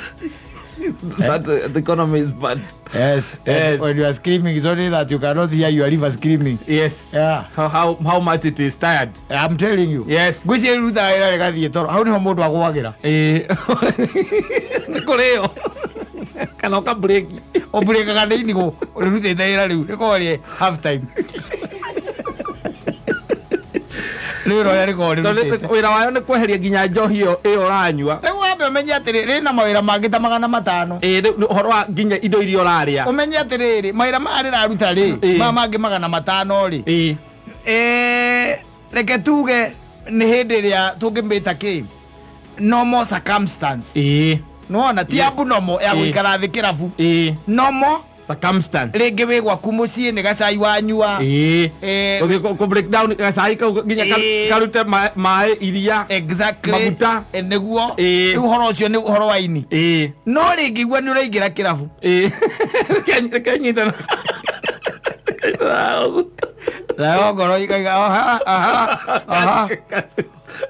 That the economy is bad. Yes. Yes. When you are screaming, it's only that you cannot hear your liver screaming. Yes. Yeah. How much it is tired. I'm telling you. Yes. Ngwĩciria rĩrutaga wĩra rĩgathiĩ toro. Hau nĩho mũndũ agũagĩra. Nĩ kũrĩo. Kana ũka break. Ũmburĩkaga nĩ inigũ rĩrutĩte wĩra rĩu. Rĩkoragwo rĩ half time. Rĩu ũrĩa rĩkoragwo rĩrutĩte. Wĩra wayo nĩ kweheria nginya njohi ĩyo ũranyua. Rĩu wambe ũmenye atĩrĩ, rĩna mawĩra mangĩ ta 500. Rĩu ũhoro wa nginya indo iria ũrarĩa. Ũmenye atĩrĩrĩ, mawĩra maya rĩraruta rĩ, maya mangĩ 500 rĩ. Reke tuge nĩ hĩndĩ ĩrĩa tũngĩmĩta kĩ? Normal circumstance. Nĩwona, ti abnormal ya gũikara thĩ kĩrabu. Normal circumstance. Rĩngĩ wĩ gwaku mũciĩ nĩ gacai wanyua. Ũgĩ break down gacai kau nginya karute maĩ iria. Exactly. Maguta. Nĩguo. Rĩu ũhoro ũcio nĩ ũhoro wa ini. No rĩngĩ igua nĩ ũraingĩra kĩrabu. Reke nyitana. Nayo ngoro ikaiga, aha, aha, aha.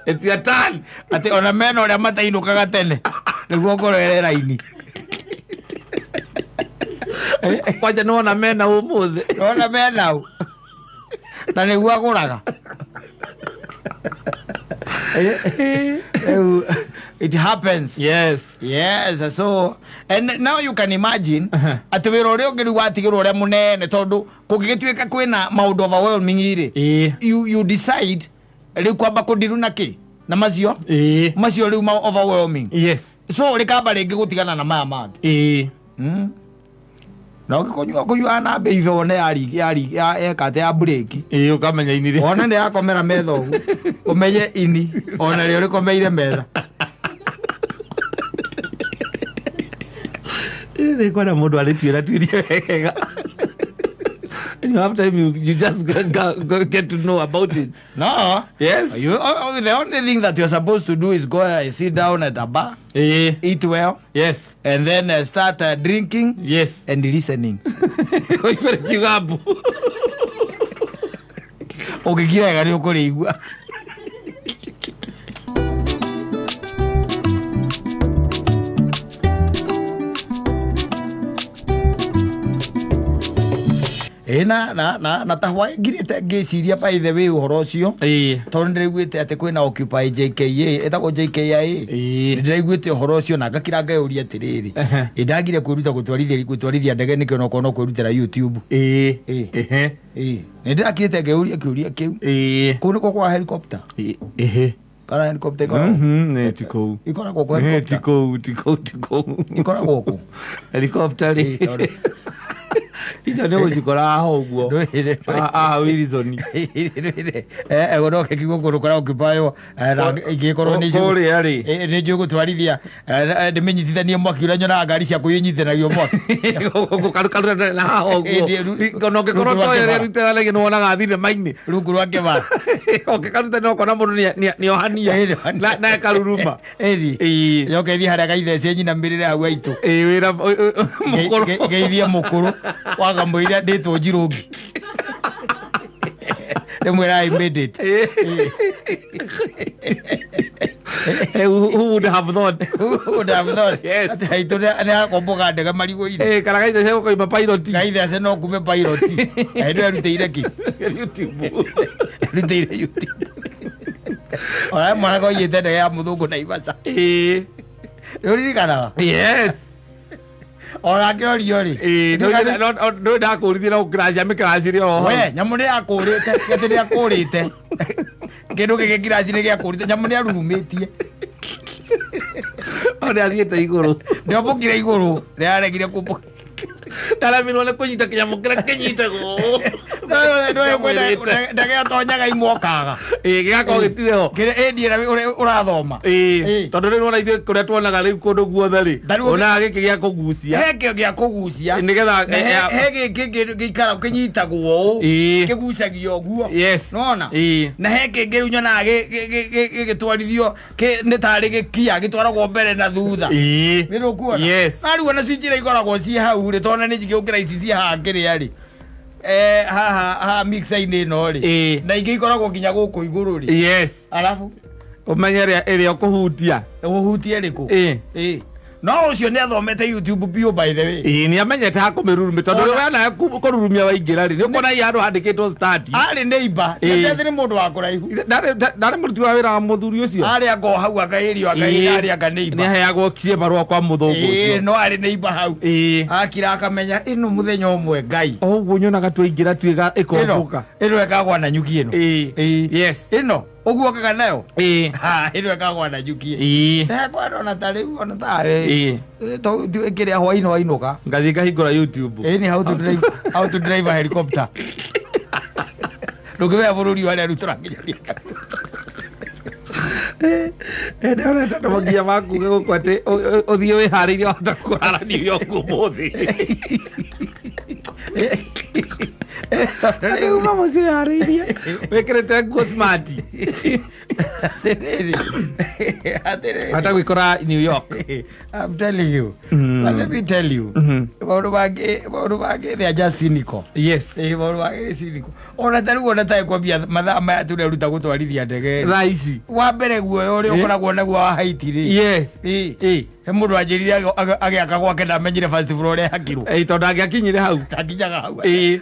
It's your turn. Atĩ ona mena ũrĩa matainũkaga tene. Nĩguo ngoro ĩrĩ raini. Kwanja nĩwona mena ũmũthĩ. Nĩwona mena ũ. Na nĩguo agũraga. It happens. Yes. Yes. So, and now you can imagine atĩ wĩra ũrĩa ũngĩ rĩu watigĩrwo ũrĩa mũnene tondũ kũngĩgĩtuĩka kwĩna maũndũ overwhelming rĩ, you decide rĩu kwamba kũndiru na kĩ? Na macio? Macio rĩu ma overwhelming. Yes. So rĩkamba rĩngĩ gũtigana na maya mangĩ. Na ũngĩkũnyua kũnyua na mbei wone eka atĩ ya break. Ũkamenya ini rĩ. Wone nĩ yakomera metha ũguo. Ũmenye ini ona rĩo rĩkomeire metha. Nĩ kwenda mũndũ arĩtuĩra tuirie wega. And you have time, you just go get to know about it. No. Yes. The only thing that you're supposed to do is go and sit down at a bar. Eat well. Yes. And then start drinking. Yes. And listening. Kigambo. Ũngĩkira wega nĩ ũkũrĩigua. Na ta hwaĩ ngirĩte ngĩciria by the way ũhoro ũcio. Tondũ nĩndĩraiguĩte atĩ kwĩna Occupy JKA, ĩtagwo JKIA. Nĩndĩraiguĩte ũhoro ũcio na ngakira ngeyũria atĩrĩrĩ. Ĩ ndagire kwĩruta gũtwarithia ndege nĩkĩo onokorwo no kwĩrutĩra YouTube. Nĩndĩrakirĩte ngeyũria kĩũria kĩu. Kũu nĩkuo kwa helicopter? Kana helicopter ikoragwo? Nĩ ti kũu. Ikoragwo kũ Ti helicopter? kũu, ti kũu, ti kũu. Ikoragwo kũ? Helicopter rĩ, Ĩ, tondũ- icio nĩ ũgũcikora haha ũguo. Ndwĩre- Haha Wilson. Gonoke kiugo kũndũ kũrĩa ũkĩbaywo na ingĩkorwo nĩ njũĩ- Kũrĩa rĩ. Nĩ njũĩ gũtwarithia, ndĩmĩnyitithanie mwaki ũrĩa nyonaga ngari ciakwa inyitithanagio mwaki. Gũkarukarura na haha ũguo. Ĩ, Ona ũngĩkorwo rungu rwa toĩ ũrĩa kĩbara. ĩrutithanagia nĩ wonaga thinema-inĩ. Rungu rwa kĩbara. Ũngĩkaruta no ũkona mũndũ nĩ ohania Ĩ, nĩohania. na ĩkaruruma. Ĩri. Yoke ĩthiĩ harĩa gaithece nyinamĩrĩre hau aitũ. Ĩ, wĩra mũkũrũ. Ngeithie mũkũrũ wakamũira ndĩtwo njirũngi rĩmwe I made it. Who would have thought? Who would have thought? Yes. Atĩ aitũ nĩ akomboga ndege marigũ-inĩ. Kana gaithece gũkoima pilot. Gaithece no kume pilot na hĩndĩ ĩyo erutĩire kĩ? YouTube. Erutĩire YouTube. Ona mwana koiyĩte ndege ya mũthũngũ Naivasha. Nĩ ũririkanaga? Yes. Ona akĩorio rĩ. Ndå ndakårithie na gå mä kĩracire o hau. We nyamũ nĩ yakũrĩte, atĩ nĩ akũrĩte kĩndũ gĩkĩ kiraci nĩ gĩakũrĩte, nyamũ nĩ arurumĩtie. O nĩ athiĩte igũrũ. Nĩombũkire igũrũ, nĩ aregire kũmbũka. Ndaremirwo nĩ kũnyita kĩnyamũ kĩrĩa kĩnyitagwo. Ndege atonyaga imwokaga. Ĩ, gĩgakorwo gĩtirĩ ho. Ĩndi ĩrĩa ũrathoma. Tondũ rĩu wona ithuĩ kũrĩa tuonaga rĩu kũndũ guothe rĩ, Ta rĩu wonaga gĩkĩ gĩa kũgucia. He kĩo gĩa kũgucia. Nĩgetha Na he gĩkĩ gĩikara kĩnyitagwo ũũ. Kĩgucagio ũguo. Nona na he kĩngĩ rĩu nyonaga gĩgĩtwarithio nĩ tarĩ gĩkia gĩtwaragwo mbere na thutha. Nĩ rũkuona? Yes. Na rĩu ona cio njĩra ikoragwo ciĩ hau rĩ, tondũ nĩ njigĩ gũkĩra ici ciĩ haha kĩrĩa rĩ, haha haha mixer-inĩ ĩno rĩ, na ingĩ ikoragwo nginya gũkũ igũrũ rĩ. Arabu Ũmenye ĩrĩa ũkũhutia. Ũhutie rĩkũ? No ũcio nĩ athomete YouTube biũ, by the way. Ĩ, nĩ amenyete ha kũmĩrurumia, tondũ Ona- rĩu wena kũrurumia waingĩra rĩ, nĩ ũkuona hihi handũ handĩkĩtwo start. Arĩ neighbor. Atĩ nĩ mũndũ wa kũraihu. Ndarĩ mũruti wa wĩra wa mũthuri ũcio. Arĩ anga o hau akaĩrio akaĩra arĩ anga Nĩ neighbor. aheagwo barũa kwa mũthũngũ ũcio. No arĩ neighbor hau. Akira akamenya ĩno mũthenya ũmwe Ngai. O ũguo nyonaga twaingĩra tuĩga Ĩno ĩkombũka. ĩno ĩkagwa na nyuki ĩno. Ĩno ũguo okaga nayo. Ha, ĩno ĩkagwa na nyuki. Ndekwa ona ta rĩu ona ta kĩrĩa hwainĩ wainũka. Ngathiĩ ngahingũra YouTube. Ĩ, nĩ how to drive a helicopter. Ndũngĩmenya bũrũri wa arĩa rĩu tũrakinya. Ndĩrona tondũ nginya makuga gũkũ atĩ ũthiĩ wĩharĩirie wahota kũrara New York ũmũthĩ. Rĩu uma mũciĩ wĩharĩirie wĩkĩrĩte nguo smart. Atĩrĩrĩ, atĩrĩrĩ. Wahota gwĩkora New York. I'm telling you. But let me tell you. Maũndũ mangĩ they are just cynical. Maũndũ mangĩ nĩ cynical. Ona ta rĩu ona tarĩ kwambia mathaa maya tũreruta gũtwarithia ndege. Thaa ici. Wa mbere guoya ũrĩa ũkoragwo naguo wa height rĩ. He mũndũ anjĩrire agĩaka gwake ndamenyire first floor ĩrĩa ĩhakirwo. Tondũ angĩakinyire hau. Ndakinyaga hau.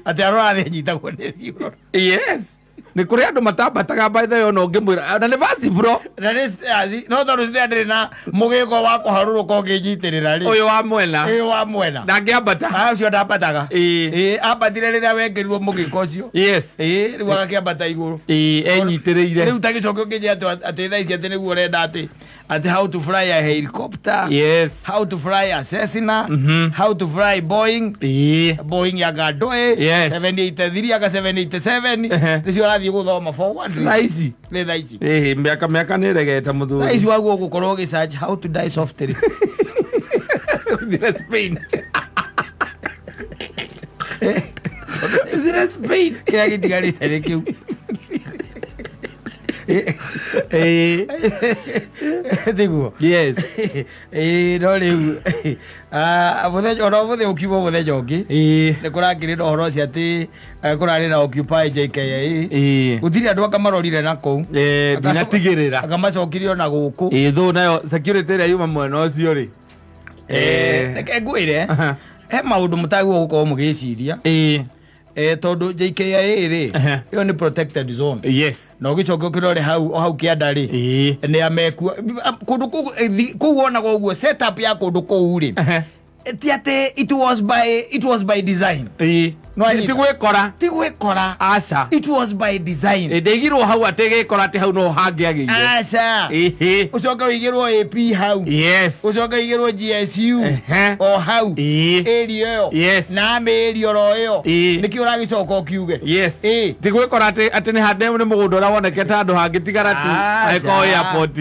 Atĩ arora thĩ anyitagwo nĩ thiũrũra. Yes, nĩ kũrĩ andũ matambataga, by the way, ona ũngĩmwĩra na nĩ first floor. Na nĩ stairs, no tondũ stairs ndĩrĩ na mũgĩko wa kũharũrũka ũngĩnyitĩrĩra rĩ. Ũyũ wa mwena. Ũyũ wa mwena. Ndangĩambata. Ah, ũcio ndambataga. Ĩ, ambatire rĩrĩa wekĩrirwo mũgĩko ũcio. Ĩ, rĩu agakĩambata igũrũ. Enyitĩrĩire. Rĩu ta gĩcoke ũkĩnjĩra atĩ thaa ici atĩ nĩguo ũrenda atĩ how to fly a helicopter. How to fly a Cessna. How to fly Boeing. Boeing ya Gadoe. 783 anga 787. Nĩcio ũrathiĩ gũthoma forward. Thaa ici. Nĩ thaa ici. Mĩaka nĩ ĩregete mũthuri. Thaa ici waguo gũkorwo ũgĩsearch how to die softly. Thire Spain. Thire Spain. Kĩrĩa gĩtigarĩte nĩ kĩu. Tiguo? Yes. Ĩ, no rĩu mũthenya ona ũmũthĩ ũkiuma mũthenya ũngĩ nĩ kũrakĩrĩ na ũhoro ũcio atĩ kũrarĩ na Occupy JKIA. Gũtirĩ andũ anga marorire na kũu. Ndinatigĩrĩra. Anga macokirie ona gũkũ. Thũ nayo security ĩrĩa yuma mwena ũcio rĩ. Reke ngwĩre, he maũndũ mũtagĩrĩirwo gũkorwo mũgĩciria. Tondũ JKIA rĩ, ĩyo nĩ protected zone. Na ũgĩcoka ũkĩrore hau o hau kĩanda rĩ, nĩ amekua kũndũ kũu, kũu wonaga ũguo setup ya kũndũ kũu rĩ. Ti atĩ it was by design. No anyita. Ti gwĩkora. Ti gwĩkora. Aca. It was by design. Ndĩigirwo hau atĩ gĩkora atĩ hau no hangĩagĩire. Aca. Ũcoke ũigĩrwo AP hau. Ũcoke ũigĩrwo GSU. O hau. Area ĩyo. Na ame area oro ĩyo. Nĩkĩ ũragĩcoka ũkiuge? Ti gwĩkora atĩ nĩ handũ nĩ mũgũnda ũrĩa wonekete handũ hangĩtigara tu angĩkorwo airport.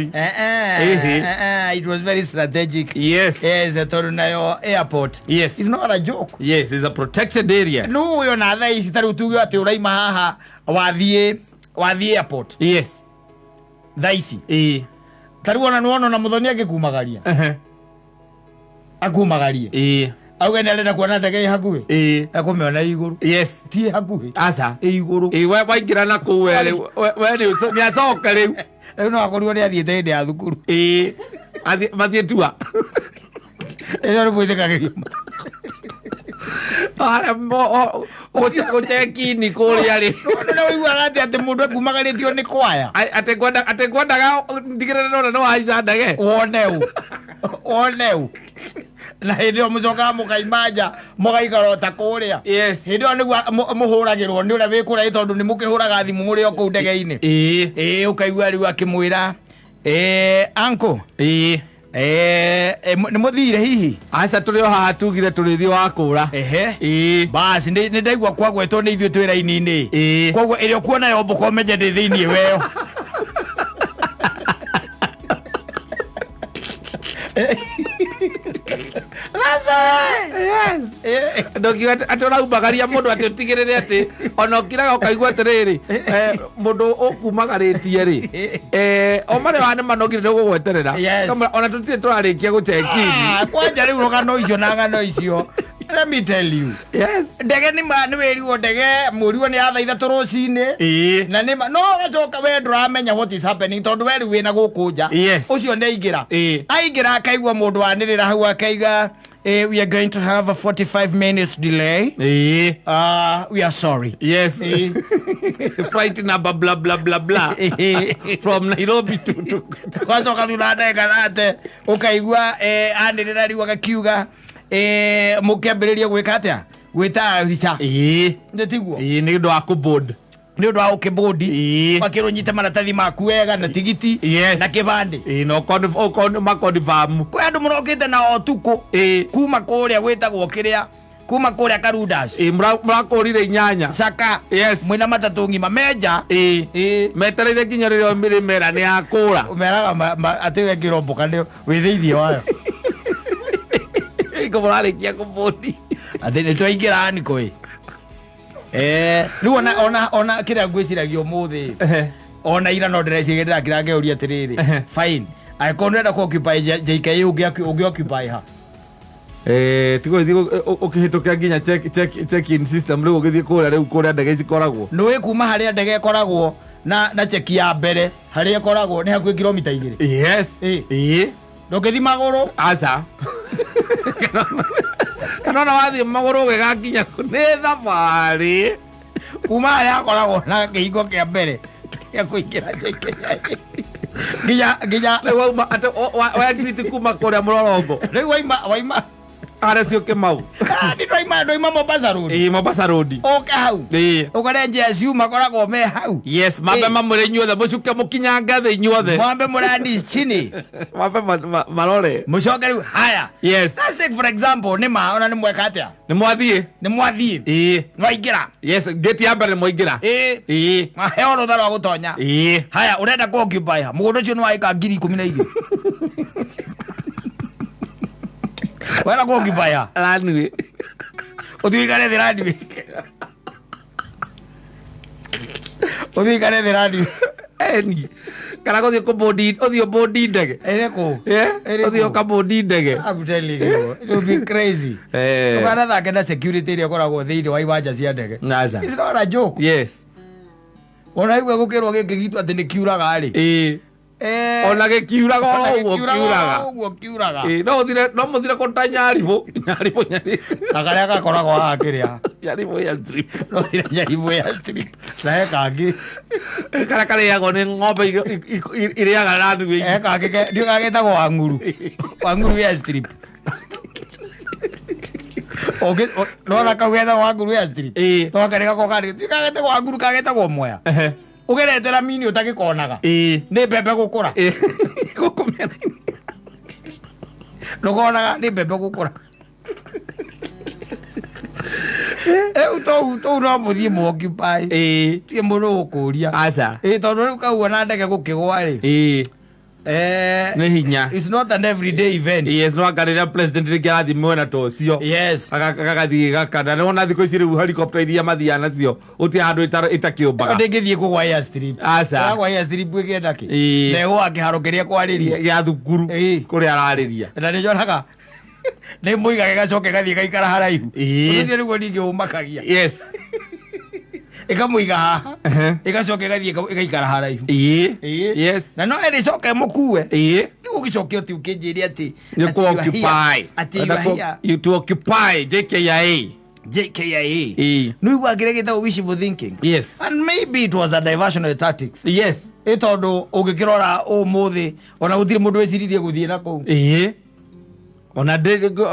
It was very strategic. Yes, tondũ nayo airport is not a joke. Yes, it's a protected area. No ũyũ na thaa ici tarĩu tuge atĩ ũraima haha wathiĩ airport thaa ici, tarĩu ona nĩwona ona mũthoni angĩkumagaria, akumagarie, auge nĩ arenda kuona ndege ĩ hakuhĩ, ekũmĩona igũrũ. Ti ĩ hakuhĩ. Aca. Ĩ igũrũ. We waingĩra na kũu we rĩu we rĩu nĩ acoke rĩu. Rĩu no akorirwo nĩ athiĩte hĩndĩ ya thukuru. Mathiĩ tua. Ĩyo nĩ mwĩtĩkagĩrio. Gũchekini kũrĩa rĩ. Nĩ ũiguaga atĩ mũndũ ekumagarĩtio nĩ kwaya. Atĩ ngwendaga ndigĩrĩre nona nĩ wahaica ndege. Wone ũ na hĩndĩ ĩyo mũcokaga mũkaima nja, mũgaikara o ta kũrĩa. Hĩndĩ ĩyo nĩguo mũhũragĩrwo nĩ ũrĩa wĩ kũrĩa, tondũ nĩ mũkĩhũraga thimũ mũrĩ o kũu ndege-inĩ. Ĩĩ, ũkaigua rĩu akĩmwĩra, "Uncle, nĩ mũthire hihi?" Aca, tũrĩ o haha, tugire tũrĩthiĩ wa kũra. Basi nĩ ndaigua kwagwetwo nĩ ithuĩ twĩ raini-inĩ. Koguo ĩrĩa ũkuona yombũka, ũmenye ndĩ thĩiniĩ weyo. That's the way. Ndokiuga atĩ ũraumagaria mũndũ atĩ ũtigĩrĩre atĩ ona ũkiraga ũkaigua atĩrĩrĩ, mũndũ ũkumagarĩtie rĩ, o marĩa wa nĩ manogire nĩ ũgũgweterera. Ona tũtirĩ tũrarĩkia gũchekini. Ah, kwanja rĩu rũgano icio na ng'ano icio, let me tell you, ndege nĩ ma nĩ wĩrirwo ndege mũriwo nĩ ya thaa 3 rũcinĩ. Na nĩ ma no ũgacoka we ndũramenya what is happening, tondũ we rĩu wĩna gũkũ nja. Ũcio nĩ aingĩra. Aingĩra akaigua mũndũ wanĩrĩra hau akaiga, "We are going to have a 45 minutes delay. We are sorry." Flight number blah blah blah blah from Nairobi to Wacoka thutha wa ndagĩka 30 ũkaigua anĩrĩra rĩu agakiuga, mũkĩambĩrĩria gwĩka atĩa, gwĩtayarisha. Nĩ tiguo? Ĩĩ, nĩ ũndũ wa kũboard. Nĩ ũndũ wa ũkĩbũndi. Wakĩrwo nyite maratathi maku wega na tigiti na kĩbandĩ. Na okorwo nĩ makonfamu. Kwĩ andũ mũrokĩte na ũtukũ kuma kũrĩa gwĩtagwo kĩrĩa, kuma kũrĩa Karundas. Mũrakũrire 8. Caka. Mwĩna matatũ ng'ima menja. Metereire nginya rĩrĩa mĩrĩmera nĩ yakũra. Meraga atĩ wekĩrwo mboka nĩ wĩ thĩiniĩ wayo. Iko mũrarĩkia kũbondi. Atĩ nĩ twaingĩra niko ĩ. Rĩu ona kĩrĩa ngwĩciragia ũmũthĩ, ona ira no ndĩreciria, ndĩrakira ngeuria atĩrĩrĩ, fine, angĩkorwo nĩũrenda kũ occupy JKIA, ũngĩ occupy ha? Tigo ithiĩ ũkĩhĩtũkia nginya check in system, rĩu ũgĩthiĩ kũrĩa rĩu kũrĩa ndege cikoragwo. Nĩũĩ kuma harĩa ndege ĩkoragwo na cheki ya mbere harĩa ĩkoragwo nĩ hakuhĩ kilomita 2? Ndũngĩthi magũrũ. Aca, kana ona wathiĩ magũrũ ũgĩgakinya nĩ thabarĩ. Kuma harĩa akoragwo na kĩhingo kĩa mbere gĩa kũingĩra JKIA nginya Rĩu wauma atĩ wa exit kuma kũrĩa mũrorongo. Rĩu waima Harĩa cio Kĩmau. Ah, nĩ twaima Mombasa Road. Mombasa Road. Ũke hau. Ũkore GSU makoragwo me hau. Yes, mambe mamũre inyuothe, mũcuke mũkinyanga thĩ inyuothe. Mwambe mũrandi chini. Mambe marore. Mũcoke rĩu haya. Let's take for example, nĩ ma ona nĩ mweka atĩa? Nĩ mwathiĩ. Nĩ mwathiĩ. Nĩwaingĩra. Yes, gate ya mbere nĩ mwaingĩra. Maheo rũtha rwa gũtonya. Haya, ũrenda kũ occupy ha? Mũgũnda ũcio nĩ wa ĩka 12,000. Ũrenda kũ occupy ha? Runway. Ũthiĩ ũikare thĩ runway, ũthiĩ ũikare thĩ runway. Eni kana gũthiĩ kũbũndi, ũthiĩ ũbũndi ndege. Ĩrĩ kũ? Ĩrĩ ũthiĩ kũ? ũkabũndi ndege. I'm telling you, it will be crazy. Ũkanathake na security ĩrĩa ĩkoragwo thĩinĩ wa iwanja cia ndege. Aca. It's not a joke. Ona igua gũkĩrwo gĩkĩ gitũ atĩ nĩ kiuraga rĩ. Ona gĩkiuraga oro ũguo kiuraga. Ũguo kiuraga. No mũthire kũta Nyaribũ Nyaribũ Nyaribũ. Na karĩa gakoragwo haha kĩrĩa. Nyaribũ ya strip. No thire Nyaribũ ya strip. Na he kangĩ. Karĩa karĩagwo nĩ ng'ombe irĩaga runway. He kangĩ ndiũ gagĩtagwo Wang'uru. Wang'uru ya strip. Nona kau getagwo Wanguru airstrip. Ĩĩ. To karĩ gako karĩ kagetagwo Wanguru kagetagwo Mwea. Ehe. Ũgerete ramini ũtagĩkonaga. Ĩĩ. Nĩ mbembe gũkũra. Ĩĩ. Gũkũ mĩena-inĩ. Ndũkonaga nĩ mbembe gũkũra. Rĩu tũu tũu no mũthiĩ mũ occupy. Ĩĩ. Ti mũndũ ũgũkũria. Aca. Ĩĩ tondũ rĩu kau ona ndege gũkĩgwa rĩ. Ĩĩ. Eh, Nĩ hinya. it's not an everyday event. Yes, no anga rĩrĩa president rĩngĩ arathiĩ mwena ta ũcio. Yes. Agathiĩ gakana. Nĩwona thikũ ici rĩu helicopter iria mathiaga nacio gũtirĩ handũ ĩtakĩũmbaga. Ndĩngĩthiĩ kũgwa airstrip. Aca. Ĩragwa airstrip ĩkĩenda kĩ? Ĩĩ. Na ĩgũa kĩharo kĩrĩa kwarĩria. Gĩa thukuru Ĩĩ. kũrĩa ararĩria. Na nĩ nyonaga nĩ mũiga gĩgacoka ĩgathiĩ gaikara haraihu. Ĩĩ. Ũndũ ũcio nĩguo ningĩ ũmakagia. Yes. Ĩkamũiga haha. Ehe. Ĩgacoka ĩgathiĩ ĩgaikara haraihu. Ĩĩ. Ĩĩ. Yes. Na no ĩrĩcoka ĩmũkue. Ĩĩ. Rĩu ũgĩcoke ũti ũkĩnjĩre atĩ Nĩ atĩ you are here. ku-occupy. Atĩ you Wenda are here. you to occupy JKIA. JKIA. Ĩĩ. Nĩ ũiguaga kĩrĩa gĩtagwo wishful thinking. Yes. And maybe it was a diversionary tactics. Yes. Ĩ tondũ ũngĩkĩrora ũmũthĩ ona gũtirĩ mũndũ wĩciririe gũthiĩ na kũu. Ĩĩ. Ona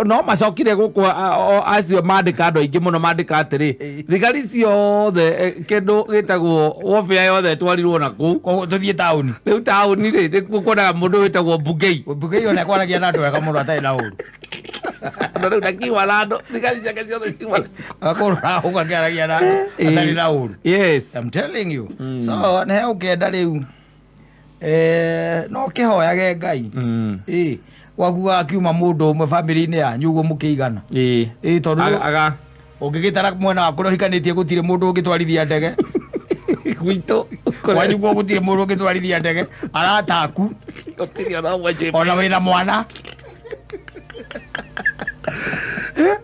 no macokire gũkũ acio mandĩka andũ aingĩ mũno mandĩka atĩrĩ Ĩĩ. thigari ciothe kĩndũ gĩtagwo warfare yothe ĩtwarirwo na kũu. Koguo tũthiĩ taũni. Rĩu taũni rĩ nĩkuo kuonaga mũndũ wĩtagwo Bungei. Bungei ona kwaragia na andũ wega mũno atarĩ na ũru. Na rĩu ndakiuma na andũ thigari ciake ciothe ciuma. Akũrora ũguo akĩaragia na andũ atarĩ na ũru. Yes. I'm telling you. So nĩ ũkĩenda rĩu no kĩhoyage Ngai. Ĩĩ gwaku gakiuma mũndũ ũmwe bamĩrĩ-inĩ yanyu ũguo mũkĩigana. Ĩĩ. Ĩĩ tondũ Aga ũngĩgĩtara mwena wa kũrĩa ũhikanĩtie gũtirĩ mũndũ ũngĩtwarithia ndege. gwitũ Kwanyu guo gũtirĩ mũndũ ũngĩtwarithia ndege. Arata aku gũtirĩ ona ũmwe njĩ. ona wĩna mwana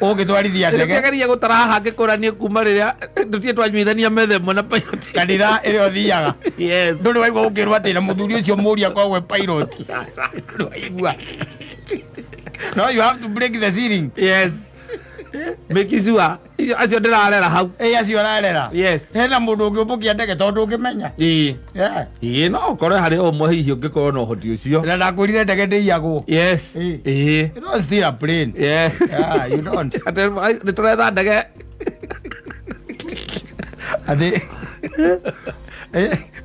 ũngĩtwarithia ndege. Ndĩgeria gũtara haha ngĩkũranie kuma rĩrĩa tũtirĩ twanyuithania metha ĩmwe na pilot. Kanitha ĩrĩa ũthiaga. Yes. Ndũrĩ waigua ũkĩrwo atĩ na mũthuri ũcio mũria akoragwo e pilot. Ndũrĩ waigua. No you have to break the ceiling. Yes. Make sure acio ndĩrarera hau. Ĩ acio ũrarera. Yes. Hena mũndũ ũngĩũmbũkia ndege tondũ ũngĩmenya. Ĩĩ. Yeah. Ĩĩ no ũkorwo harĩ ũmwe hihi ũngĩkorwo na ũhoti ũcio. Na ndakwĩrire ndege ndĩiyagwo. Yes. Ĩĩ. Ĩĩ. You don't steal a plane. Yeah. Yeah, you don't. Atĩ nĩ tũretha ndege. Atĩ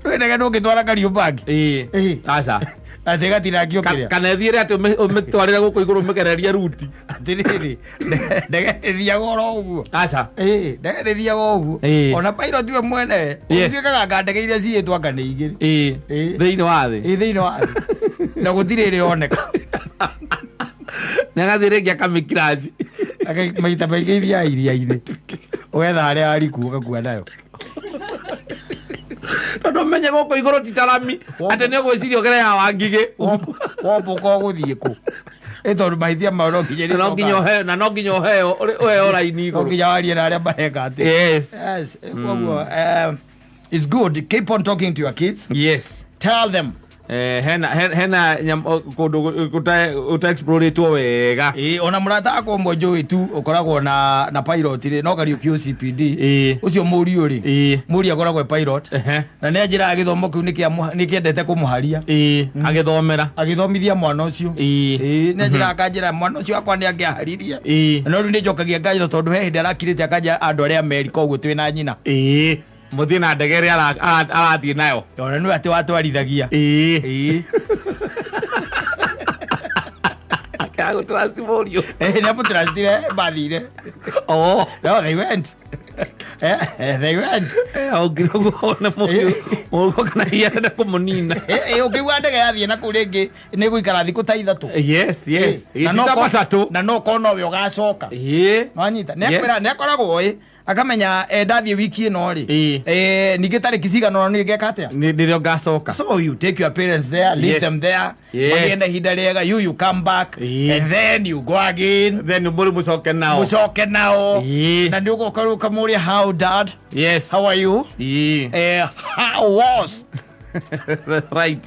rwĩ ndege ndũngĩtwara Kariũmbangi. Ĩĩ. Ĩĩ. Aca. Atĩ ĩgatinangio kĩrĩa. Kana ĩthiĩre atĩ ũmĩtwarĩre gũkũ igũrũ ũmĩgererie ruti. Atĩrĩrĩ, ndege ndĩthiaga oro ũguo. Aca. Ĩĩ, ndege ndĩthiaga ũguo. Ĩĩ. Ona pilot we mwene Yes. ũtuĩkaga anga ndege iria ciyĩtwo anga nĩ igĩrĩ. Ĩĩ. Ĩĩ. Thĩinĩ wa thĩ. Ĩĩ thĩinĩ wa thĩ. Na gũtirĩ ĩrĩ yoneka. Nĩ agathiĩ rĩngĩ akamĩkiraci. Maita maingĩ ithiaga iria-inĩ. Ũgetha harĩa hariku ũgakua nayo. Tondũ ũmenye gũkũ igũrũ ti ta rami atĩ nĩ ũgwĩciria ũgere ya Wangigĩ. Wombũka ũgũthiĩ kũ? Ĩ tondũ mahĩtia mao no nginya Na no nginya ũheo na no nginya ũheo ũheo raini no igũrũ. nginya warie na arĩa mareka atĩ. Yes. Yes, koguo it's good. Keep on talking to your kids. Yes. Tell them. Hena hena kũndũ gũta explore-ĩtwo wega. Ĩĩ ona mũrata wakwa ũmwe njũĩ tu ũkoragwo na pilot rĩ no Kariũki OCPD. Ĩĩ. Ũcio mũriũ rĩ. Ĩĩ. Mũriũ akoragwo e pilot. Ehe. Na nĩ anjĩraga gĩthomo kĩu nĩ kĩendete kũmũharia. Ĩĩ. Agĩthomera. Agĩthomithia mwana ũcio. Ĩĩ. Ĩĩ nĩ anjĩraga akanjĩra mwana ũcio wakwa nĩ angĩaharirie. Ĩĩ. No rĩu nĩ njokagia ngatho tondũ he hĩndĩ arakirĩte akanja andũ arĩa Amerika ũguo twĩ na nyina. Ĩĩ. Mũthiĩ na ndege ĩrĩa arathiĩ nayo. Ona nĩwe atĩ watwarithagia. Ĩĩ. Ĩĩ. Agũtrust mũriũ. Nĩ amũtrustire mathire. Oh. No, they went. They went. Ũngĩ ũguo wone mũriũ mũriũ kana hihi arenda kũmũnina. Ũngĩigua ndege yathiĩ na kũu rĩngĩ nĩ gũikara thikũ ta ithatũ. Yes, yes. Na no Ti ta matatũ. Na no korwo nowe ũgacoka. Ĩĩ. Nwanyita. Yes. Nĩ akoragwo ĩ akamenya ndathiĩ wiki ĩno rĩ. Ĩĩ. Ningĩ tarĩki cigana ũna nĩ ngeka atĩa? Nĩ nĩrĩo ngacoka. So you take your parents there, leave Yes. them there. Yes. Magĩe na ihinda rĩega, you come back Ĩĩ. and then you go again. Then mũrĩ mũcoke nao. Mũcoke nao. Ĩĩ. Na nĩ ũgoka rĩu ũkamũria how dad, Yes. how are you? Ĩĩ. How was Right.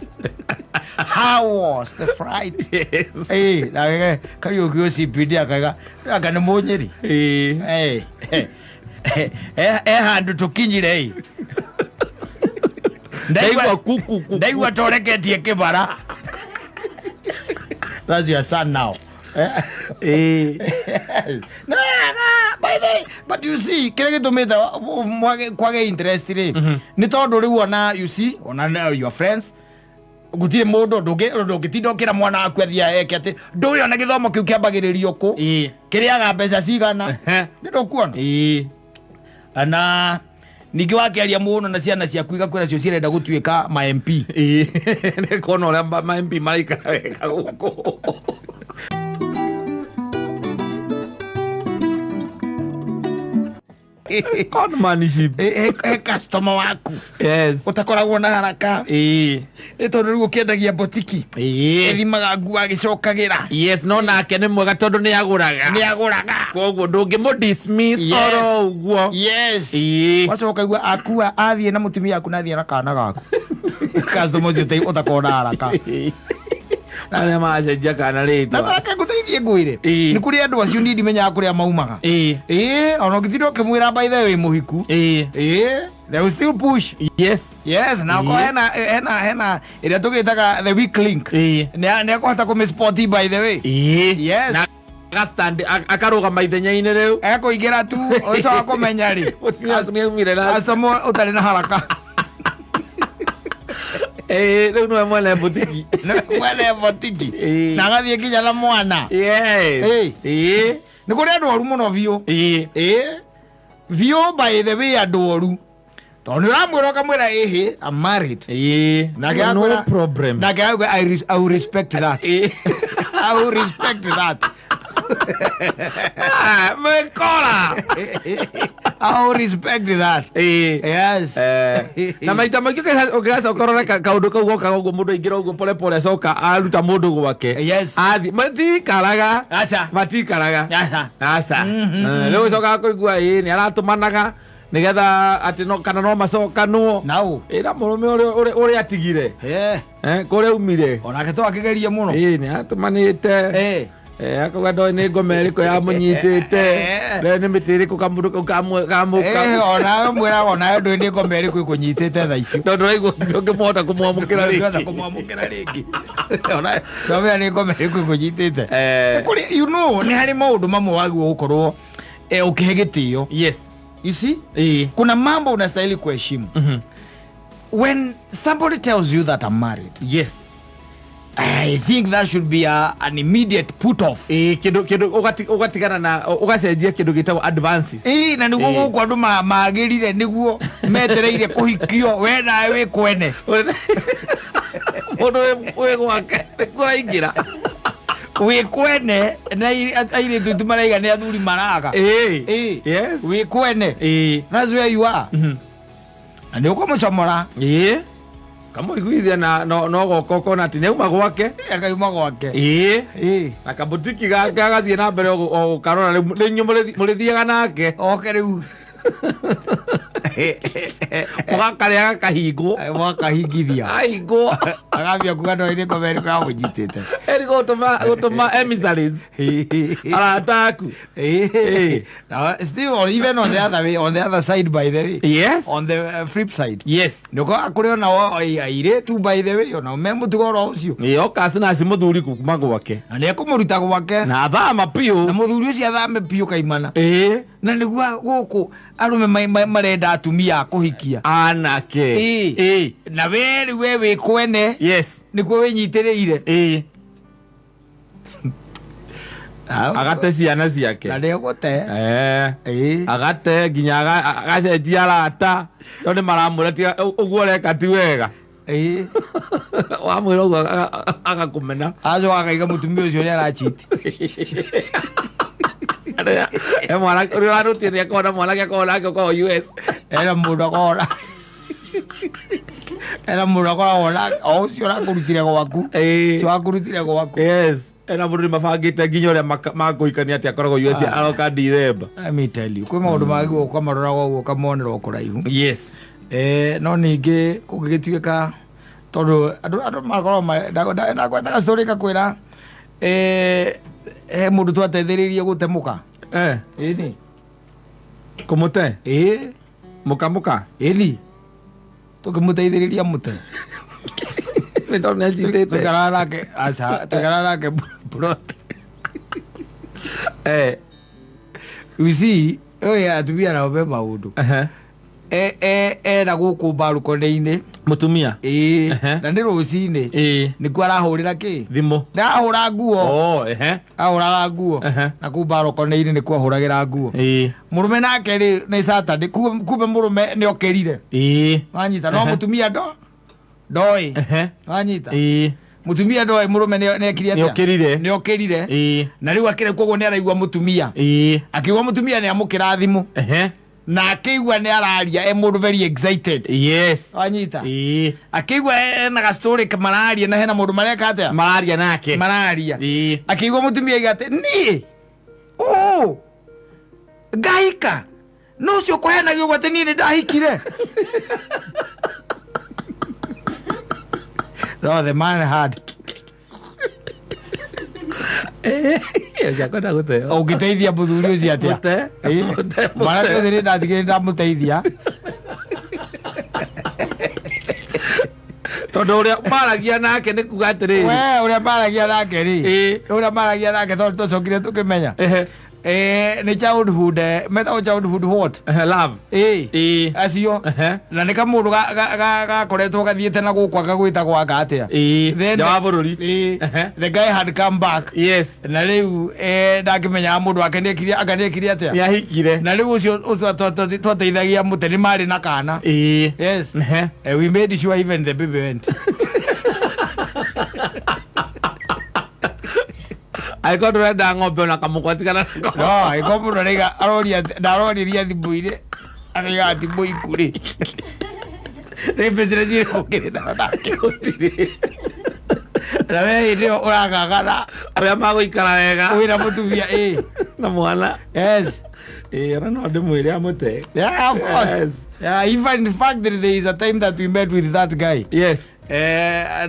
how was the flight? Yes. Na Kariũki OCPD akaiga anga nĩ mũnyĩri. Ĩĩ. He handũ tũkinyire ĩ. Ndaigua kuku kuku. Ndaigua toreketie kĩbara. That's your son now. Ĩĩ. Nega. But you see, kĩrĩa gĩtũmĩte kwage interest rĩ, nĩ tondũ rĩu ona, you see, ona your friends, gũtirĩ mũndũ ndũngĩtinda ũkĩra mwana waku athiĩ eke atĩ ndũĩ ona gĩthomo kĩu kĩambagĩrĩrio kũ, kĩrĩaga mbeca cigana. Nĩ ndũkuona? Na ningĩ wakĩaria mũno na ciana ciaku igakwĩra cio cirenda gũtuĩka ma MP. Nĩ kuona ũrĩa ma MP maraikara wega gũkũ. Conmanship. He customer waku ũtakoragwo na haraka, nĩ tondũ rĩu ũkĩendagia botiki, ĩthimaga nguo agĩcokagĩra. Yes, no nake nĩ mwega tondũ nĩ agũraga. Nĩ agũraga. Koguo ndũngĩmũ dismiss oro ũguo. Wacoka igua akua athiĩ na mũtumia waku na athiĩ na kana gaku, customer ũcio ũtakoragwo na haraka. Arĩa macenjia kana Na rĩtwa. Tareke ngũteithie ngwĩre, nĩ kũrĩ andũ acio niĩ ndimenyaga kũrĩa maumaga. Ĩĩ, ona ũngĩtinda ũkĩmwĩra, by the way, mũhiku, ĩĩ, they will still push. Yes, na okorwo hena ĩrĩa tũgĩtaga the weak link, nĩ akũhota kũmĩ by the way. Yes. Na agastand, akarũgama ithenya-inĩ rĩu. Ekũingĩra tu ũcoka kũmenya rĩ. Mũtumia waku nĩaumire na customer ũtarĩ na haraka. Rĩu nĩwe mwene butiki. Nĩwe mwene botiki. Na agathiĩ nginya na mwana. Nĩ kũrĩ andũ oru mũno biũ. Ĩĩ, biũ, by the way, andũ oru, tondũ nĩ ũramwĩra ũkamwĩra, ĩhĩ, I'm married. Nake No problem. Nake agakwĩra, I will respect that. I will respect that. Ah, mĩkora. I will respect that. Yes. Na maita maingĩ ũngĩgacoka ũrore kaũndũ kau gokaga ũguo, mũndũ aingĩra ũguo pole pole, acoka aruta mũndũ gwake. Athi matikaraga. Aca. Matikaraga. Aca. Aca. Rĩu ũcokaga kũigua ĩ nĩ aratũmanaga nĩgetha atĩ no kana no macokanwo. Nau. Ĩra mũrũme ũrĩa atigire, kũrĩa aumire. Onake to akĩgerie mũno. Ĩ nĩ atũmanĩte. Akauga ndoĩ nĩ ngoma ĩrĩkũ yamũnyitĩte. Ndoĩ nĩ mĩtĩ ĩrĩkũ kamũndũ kau Onawe mwĩraga onawe ndũĩ nĩ ngoma ĩrĩkũ ĩkũnyitĩte thaa icio. Tondũ ũraigua ndũngĩmũhota kũmwamũkĩra Ndũngĩhota rĩngĩ. kũmwamũkĩra rĩngĩ. Ona ndwamenya nĩ ngoma ĩrĩkũ ĩkũnyitĩte. Nĩ kũrĩ, nĩ harĩ maũndũ mamwe wagĩrĩirwo gũkorwo ũkĩhe gĩtĩo. You see, kuna mambo unastahili kuheshimu. When somebody tells you that I'm married, I think that should be an immediate put off. Ĩĩ, kĩndũ ũgatigana na ũgacenjia kĩndũ gĩtagwo advances. Ĩĩ, na nĩguo gũkũ andũ magĩrire nĩguo metereire kũhikio, we nawe wĩ kwene. Mũndũ wĩ gwake nĩkuo ũraingĩra. Wĩ kwene na airĩtu tu maraiga nĩ athuri maraga. Ĩĩ. Wĩ kwene. That's where you are, na nĩ ũkũmũcomora. Ĩĩ, kamũiguithia na no goka ũkona atĩ nĩauma gwake. Akauma gwake. Na kabutiki gake agathiĩ na mbere o gũkarora rĩu rĩu inyuĩ mũrĩthiaga nake. Oke rĩu. Mũgakarĩa gakahingwo. Mwakahingithia. Ahingwo. Agambia kuga no nĩ ngoma ĩrĩkũ yamũnyitĩte. Eri gũtũma emissaries, arata aku. Now, still or even on the other way, on the other side, by the way, on the flip side, nĩ ũkoraga kũrĩ ona airĩtu, by the way, ona me mũtugo oro ũcio. Ĩĩ, oka cinaci mũthuri kuma gwake. Na nĩ ekũmũruta gwake. Na athama biũ. Na mũthuri ũcio athame biũ kaimana. Na nĩguo gũkũ arũme marenda atumia a kũhikia. Anake. Na we rĩu we wĩ kwene, nĩkuo wĩnyitĩrĩire. Agate ciana ciake. Na nĩegũte. Agate nginya agacenjia arata tondũ nĩ maramwĩra tiga ũguo ũreka ti wega. Wamwĩra ũguo agakũmena. Acoka akaiga mũtumia ũcio nĩ arachiti. He mwana ũrĩa ũrarutie nĩ akoragwo na mwanake akoragwo nake ũkoragwo US. Ena mũndũ akoragwo na o ũcio ũrakũrutire gwaku. Ũcio wakũrutire gwaku. Yes, ena mũndũ nĩ mabangĩte nginya ũrĩa makũhikania atĩ akoragwo US, aroka December. Let me tell you, kwĩ maũndũ mangĩ ũkamaroraga ũguo ũkamonera o kũraihu. No ningĩ kũngĩgĩtuĩka tondũ andũ makoragwo ndagwetaga story ngakwĩra, he mũndũ twateithĩrĩirie gũtemũka. Ĩni. Kũmũte? Ĩĩ. Mũkamũka? Ĩni, tũkĩmũteithĩrĩria mũte. Nĩ tondũ nĩ acitĩte. Tũikaraga nake, aca, tũikaraga nake plot. You see, Oye, atumia nao me maũndũ. Ena gũkũ mbarũkone-inĩ. Mũtumia. Ĩĩ. Na nĩ rũcinĩ. Nĩkuo arahũrĩra kĩ? Thimũ. Ndahũra nguo. Oh, ehe. Ahũraga nguo. Na kũu mbarũkone-inĩ nĩkuo ahũragĩra nguo. Mũrũme nake rĩ nĩ Saturday, kumbe mũrũme nĩ okĩrire. Wanyita no mũtumia ndo ndoĩ. Wanyita. Mũtumia ndoĩ mũrũme nĩ ekire atĩa? Nĩokĩrire. Nĩokĩrire. Na rĩu akĩrĩ koguo nĩ araigua mũtumia. Akĩigua mũtumia nĩ amũkĩra thimũ. Na akĩigua nĩ araria e mũndũ very excited. Yes. Wanyita. Akĩigua ena ga story mararia na hena mũndũ mareka atĩa? Mararia nake. Mararia. Akĩigua mũtumia aiga atĩ niĩ ũ ngahika no ũcio kũheanagio ũguo atĩ niĩ nĩ ndahikire. No, the man had. Kwenda gũteo. Ũngĩteithia mũthuri ũcio atĩa? Mũte. Mũte, mũte. Mwanake ũcio nĩ ndatigire ndamũteithia. Tondũ ũrĩa maragia nake nĩ kuga atĩrĩrĩ. We ũrĩa maragia nake rĩ. Ũrĩa maragia nake tondũ twacokire tũkĩmenya. Nĩ childhood, metagwo childhood what? Love. Acio. Na nĩ kamũndũ gakoretwo gathiĩte na gũkũ agagwĩtagwo anga atĩa? Then Nja wa bũrũri. The guy had come back. Yes. Na rĩu ndakĩmenyaga mũndũ wake nĩekire anga nĩekire atĩa? Nĩahikire. Na rĩu ũcio ũcio twateithagia mũte nĩ marĩ na kana. Yes. We made sure even the baby went. Angĩkorwo ndũrenda ng'ombe ona kamũkwa tigana nako. No, angĩkorwo mũndũ araiga aroria ndaroriria thimũ-inĩ araiga atĩ mũiku rĩ. Rĩ business irĩkũ ũkĩrĩ nayo nake? Gũtirĩ. Na we hĩndĩ ĩyo ũragagara. Ũrĩa magũikara wega. Wĩna mũtumia, ĩ. Na mwana. Yes. Ĩ, ona no ndĩmwĩre amũte. Yeah, of course. Yes. Yeah, even in fact there is a time that we met with that guy. Yes.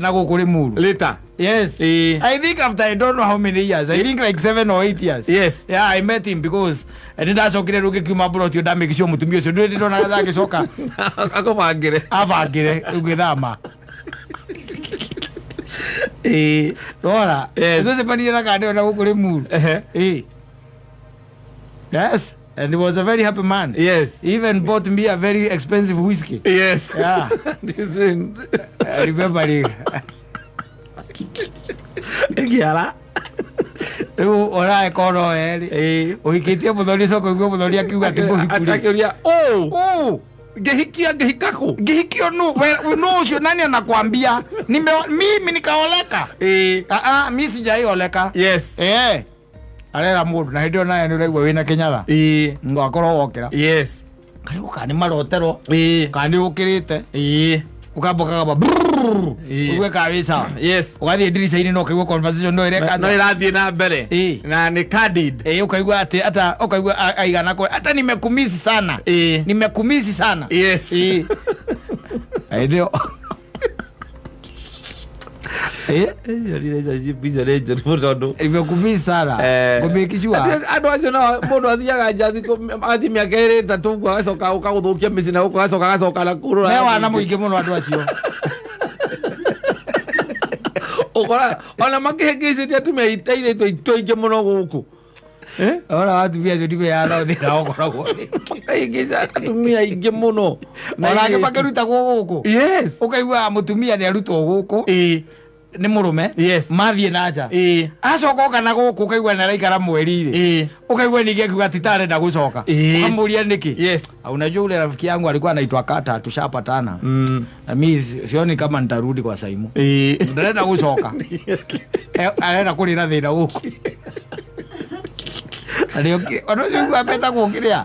Na gũkũ Limuru. Later. Yes. I think after I don't know how many years. I think like 7 or 8 years. Yes. Yeah, I met him because nĩ ndacokire rĩu ngĩkiuma mburoti ndamake sure mũtumia ũcio ndũrĩ ndonaga ndagĩcoka. Akũbangĩre. Abangĩre rĩu ngĩthama. Ndora. Yes. Tũcemanirie na kandĩ na gũkũ Limuru. Yes. And he was a very happy man. Yes. He even bought me a very expensive whiskey. Yes. Yeah. This is I remember it. Kĩara. Rĩu ũraeka oro erĩ. Ũhikĩtie mũthoni ũcoka ũigue mũthoni akiuga atĩ mũhiku rĩ. Akĩũria, "Ũ, Ũ, ngĩhikia ngĩhika kũ?" Ngĩhikio nũ? Nũ ũcio nani anakwambia? Mimi nikaoleka. Ah, ah, mi sijaioleka. Yes. Arera mũndũ na hĩndĩ ĩyo nawe nĩ ũraigua wĩna kĩnyatha. Ngakorwo wokĩra. Yes. Karĩu kana nĩ marotero. Kana nĩ ũkĩrĩte. Ũkamba ũkagamba brrrr. Ũigue kana wĩ sawa. Yes. Ũgathiĩ ndirica-inĩ na ũkaigua conversation no ĩreka No atĩa. ĩrathiĩ na mbere. Na nĩ candid. Ũkaigua atĩ ata ũkaigua aigana kũ ata nimekumisi sana. Nimekumisi sana. Yes. Hĩndĩ ĩyo. Icio relationship icio nĩ njũru tondũ Nimekumisi sana. Ngũmake sure. Andũ acio no mũndũ athiaga nja agathiĩ mĩaka ĩrĩ ĩtatũ ũguo agacoka ũka gũthũkia mĩciĩ na gũkũ agacoka agacoka na kũu rũraya. Me wana mũingĩ mũno andũ acio. Ũkora ona makĩhĩngĩcĩte atumia airĩtu aitũ aingĩ mũno gũkũ. Ora atumia acio ndimenyaga nao thĩna ũkoragwo ũrĩ. Makahĩngĩca atumia aingĩ mũno. Na Ona angĩ airĩtu. makĩrutagwo gũkũ. Yes. Ũkaigua mũtumia nĩ arutwo gũkũ. Nĩ mũrũme. Yes. Mathiĩ na nja. Acoka oka na gũkũ ũkaigua nĩ araikara mweri rĩ. Ũkaigua ningĩ akiuga ti ta arenda gũcoka. Ũkamũria nĩkĩ? Yes. Unajua ule rafiki yangu alikuwa anaitwa Kata, tushapatana. Na mimi sioni kama nitarudi kwa Saimu. Ndarenda gũcoka. Arenda kũrĩra thĩna gũkũ. Andũ acio ũiguaga metagwo kĩrĩa?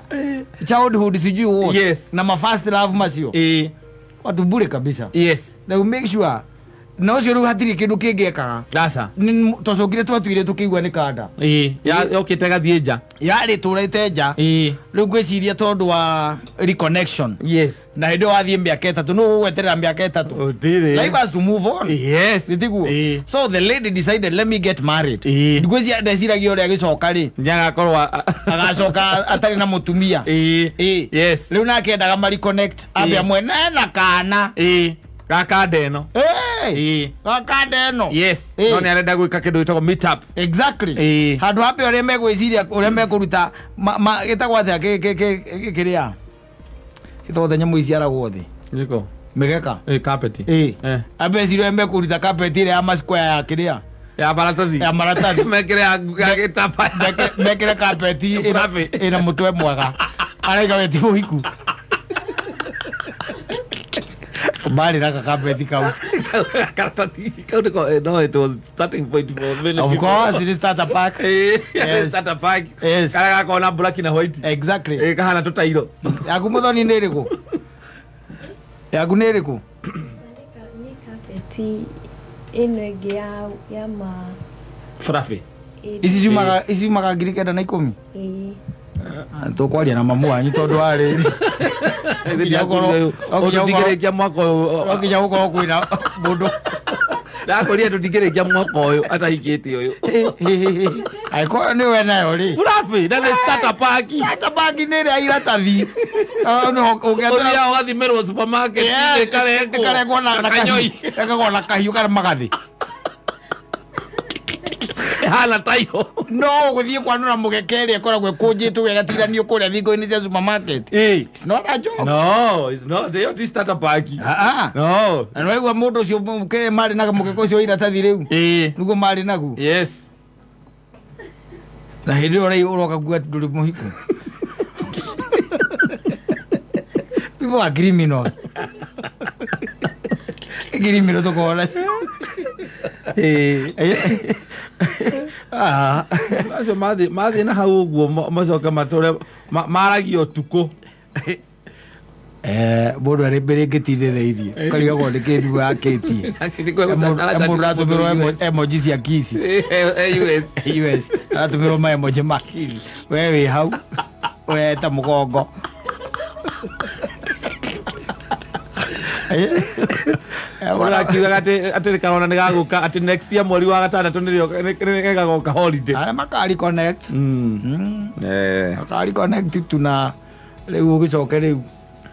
Childhood sijui what. Yes. Na ma first love macio. Watu bure kabisa. Yes. They will make sure na ũcio rĩu hatirĩ kĩndũ kĩngĩ ekaga. Aca. Twacokire twatuire tũkĩigua nĩ kanda. Yokĩte gathiĩ nja. Yarĩ tũrĩte nja. Rĩu ngwĩciria tondũ wa reconnection. Yes. Na hĩndĩ ĩyo wathiĩ mĩaka ĩtatũ, nũ ũgweterera mĩaka ĩtatũ? Gũtirĩ. Life has to move on. Yes. Nĩtiguo? So the lady decided, let me get married. Ngwĩciria ndeciragia ũrĩa agĩcoka rĩ. Nĩagakorwo Agacoka atarĩ na mũtumia. Yes. Rĩu nake endaga ma reconnect, ambe amwe na ena kana. Gaka ndeno. Ĩĩ. Gakanda ĩno. Yes. Ĩĩ. No nĩ arenda gwĩka kĩndũ gĩtagwo meet up. Exactly. Ĩĩ. Handũ hambe ũrĩa megwĩciria ũrĩa mekũruta gĩtagwo atĩa kĩrĩa gĩtagwo nyamũ iciaragwo thĩ. Nĩkũ? Mĩgeka. Ĩĩ, carpet. Ĩĩ. Eh. Ambe eciria ũrĩa mekũruta carpet ĩrĩa ya masquare ya kĩrĩa Ya maratathi. Ya maratathi. Mekĩre ya gĩtambaya. Mekĩre carpet Fluffy. ĩna mũtwe mwega. Araiga we ti mũhiku. Marĩ na carpet kau. Karatathi kau nĩko, no, it was starting point for many Of people. course, it is starter pack. Ĩĩ, Yes. starter pack. Yes. Karĩa gakoragwo na black na white. Exactly. Ĩĩ, kahana tũtairo. Yaku Muthoni nĩ ĩrĩkũ? Yaku nĩ ĩrĩkũ? Nĩ carpet ĩno ĩngĩ ya ma Fluffy. Ici ciumaga 910. Ĩĩ. Tũkwaria na mamu wanyu tondũ warĩ Tũtingĩrĩkia mwaka ũyũ. No nginya gũkorwo kwĩna mũndũ. Ndakũria tũtingĩrĩkia mwaka ũyũ atahikĩte ũyũ. Angĩkorwo nĩ we nayo rĩ. Fluffy, na nĩ starter pack. Starter pack nĩ ĩrĩa iratathi. Ũthiaga ũgathimĩrwo supermarket ĩkarengwo. Ĩkarengwo na kanyoi. Ĩkarengwo na kahiũ kana magathĩ. Ĩhana tairo. No ũgũthiĩ kwanũra mũgeka ĩrĩa ĩkoragwo ĩkũnjĩtwo ĩgatiganio kũrĩa thingo-inĩ cia supermarket. Ĩĩ. It's not a joke. No, it's not. Ĩyo ti starter pack. Ah, ah. No. Na nĩwaigua mũndũ ũcio kĩrĩa marĩ na mũgeka ũcio wa iratathi rĩu. Ĩĩ. Nĩguo marĩ naguo. Yes. Na hĩndĩ ĩyo ũrĩa ũroka kuga atĩ ndũrĩ mũhiku. People are criminal. Criminal tũkoragwo nacio. Ĩĩ. Ah. Acio mathiĩ na hau ũguo macoke matũre maragia ũtukũ. Mũndũ arĩ mbĩrĩngĩti-inĩ thĩiniĩ ũkarigagwo nĩ kĩ thimũ yakĩtie. Mũndũ aratũmĩrwo emoji cia kici. US. US aratũmĩrwo ma emoji ma kici, we wĩ hau weta mũgongo. Mũndũ akiugaga atĩ karona nĩ gagũka atĩ next year mweri wa gatandatũ nĩrĩo nĩ gagoka holiday. Arĩa makari connect. Eh. Makari connect tuna rĩu ũgĩcoke rĩu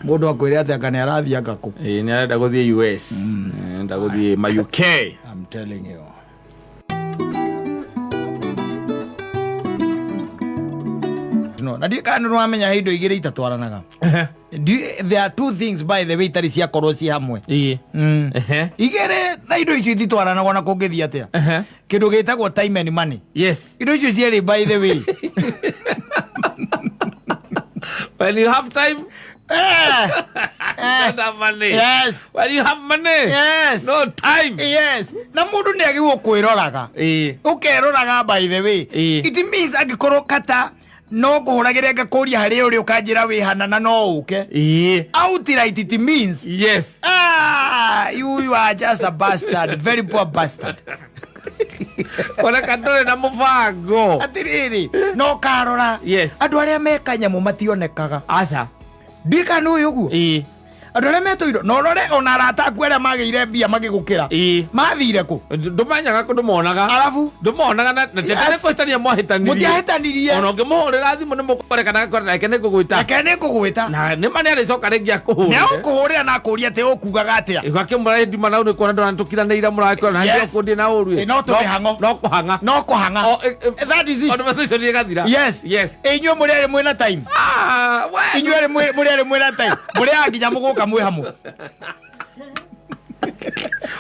mũndũ akwĩre atĩ anga nĩ arathiĩ anga kũ. Ĩĩ, nĩ arenda gũthiĩ US. Arenda gũthiĩ ma UK. I'm telling you. No, na ndiũĩ kana nĩ wamenya he indo igĩrĩ itatwaranaga. There are two things, by the way, itarĩ ciakorwo ci hamwe. Ĩĩ. Igĩrĩ na indo icio ititwaranaga ona kũngĩthiĩ atĩa. Kĩndũ gĩtagwo time and money. Indo icio cierĩ, by the way. When you have time, you don't have money. When you have money, no time. Yes, na mũndũ nĩ agĩrĩirwo kwĩroraga. Ũkeroraga, by the way. It means angĩkorwo kata no ngũhũragĩre ngakũria harĩa ũrĩ ũkanjĩra wĩ hana na no ũke. Outright it means ah, you are just a bastard, very poor bastard. Oneka ndũrĩ na mũbango. Atĩrĩrĩ, no karora. Andũ arĩa meka nyamũ mationekaga. Aca. Ndika nĩ ũyũ ũguo. Andũ arĩa metũirwo na ũrore ona arata aku arĩa magĩire mbia magĩgũkĩra mathire kũ? Ndũmenyaga kũ ndũmonaga. Arabu Ndũmonaga na Yes. nĩ kũhĩtania mwahĩtanirie. Mũtiahĩtanirie. Ona ũngĩmũhũrĩra thimũ nĩ mũkũrekana gakora nake nĩ ngũgwĩta. Reke nĩ ngũgwĩta. Na nĩ ma nĩ arĩcoka rĩngĩ Nĩ akũhũrĩre. ũkũhũrĩra na akũrie atĩ ũkugaga atĩa. Ũgakĩmwĩra ndima nau nĩ kuona ndona tũkiranĩire mũrakora na kũndĩ na ũru. Ĩ, no tũmĩhang'o. No kũhang'a. No kũhang'a. O, That is it. Conversation ĩgathira. Yes. Inyuĩ mũrĩ erĩ mwĩna time. Ah, we. Inyuĩ erĩ mũrĩ erĩ mwĩna time, mũrĩaga nginya mũgũka mwĩ hamwe.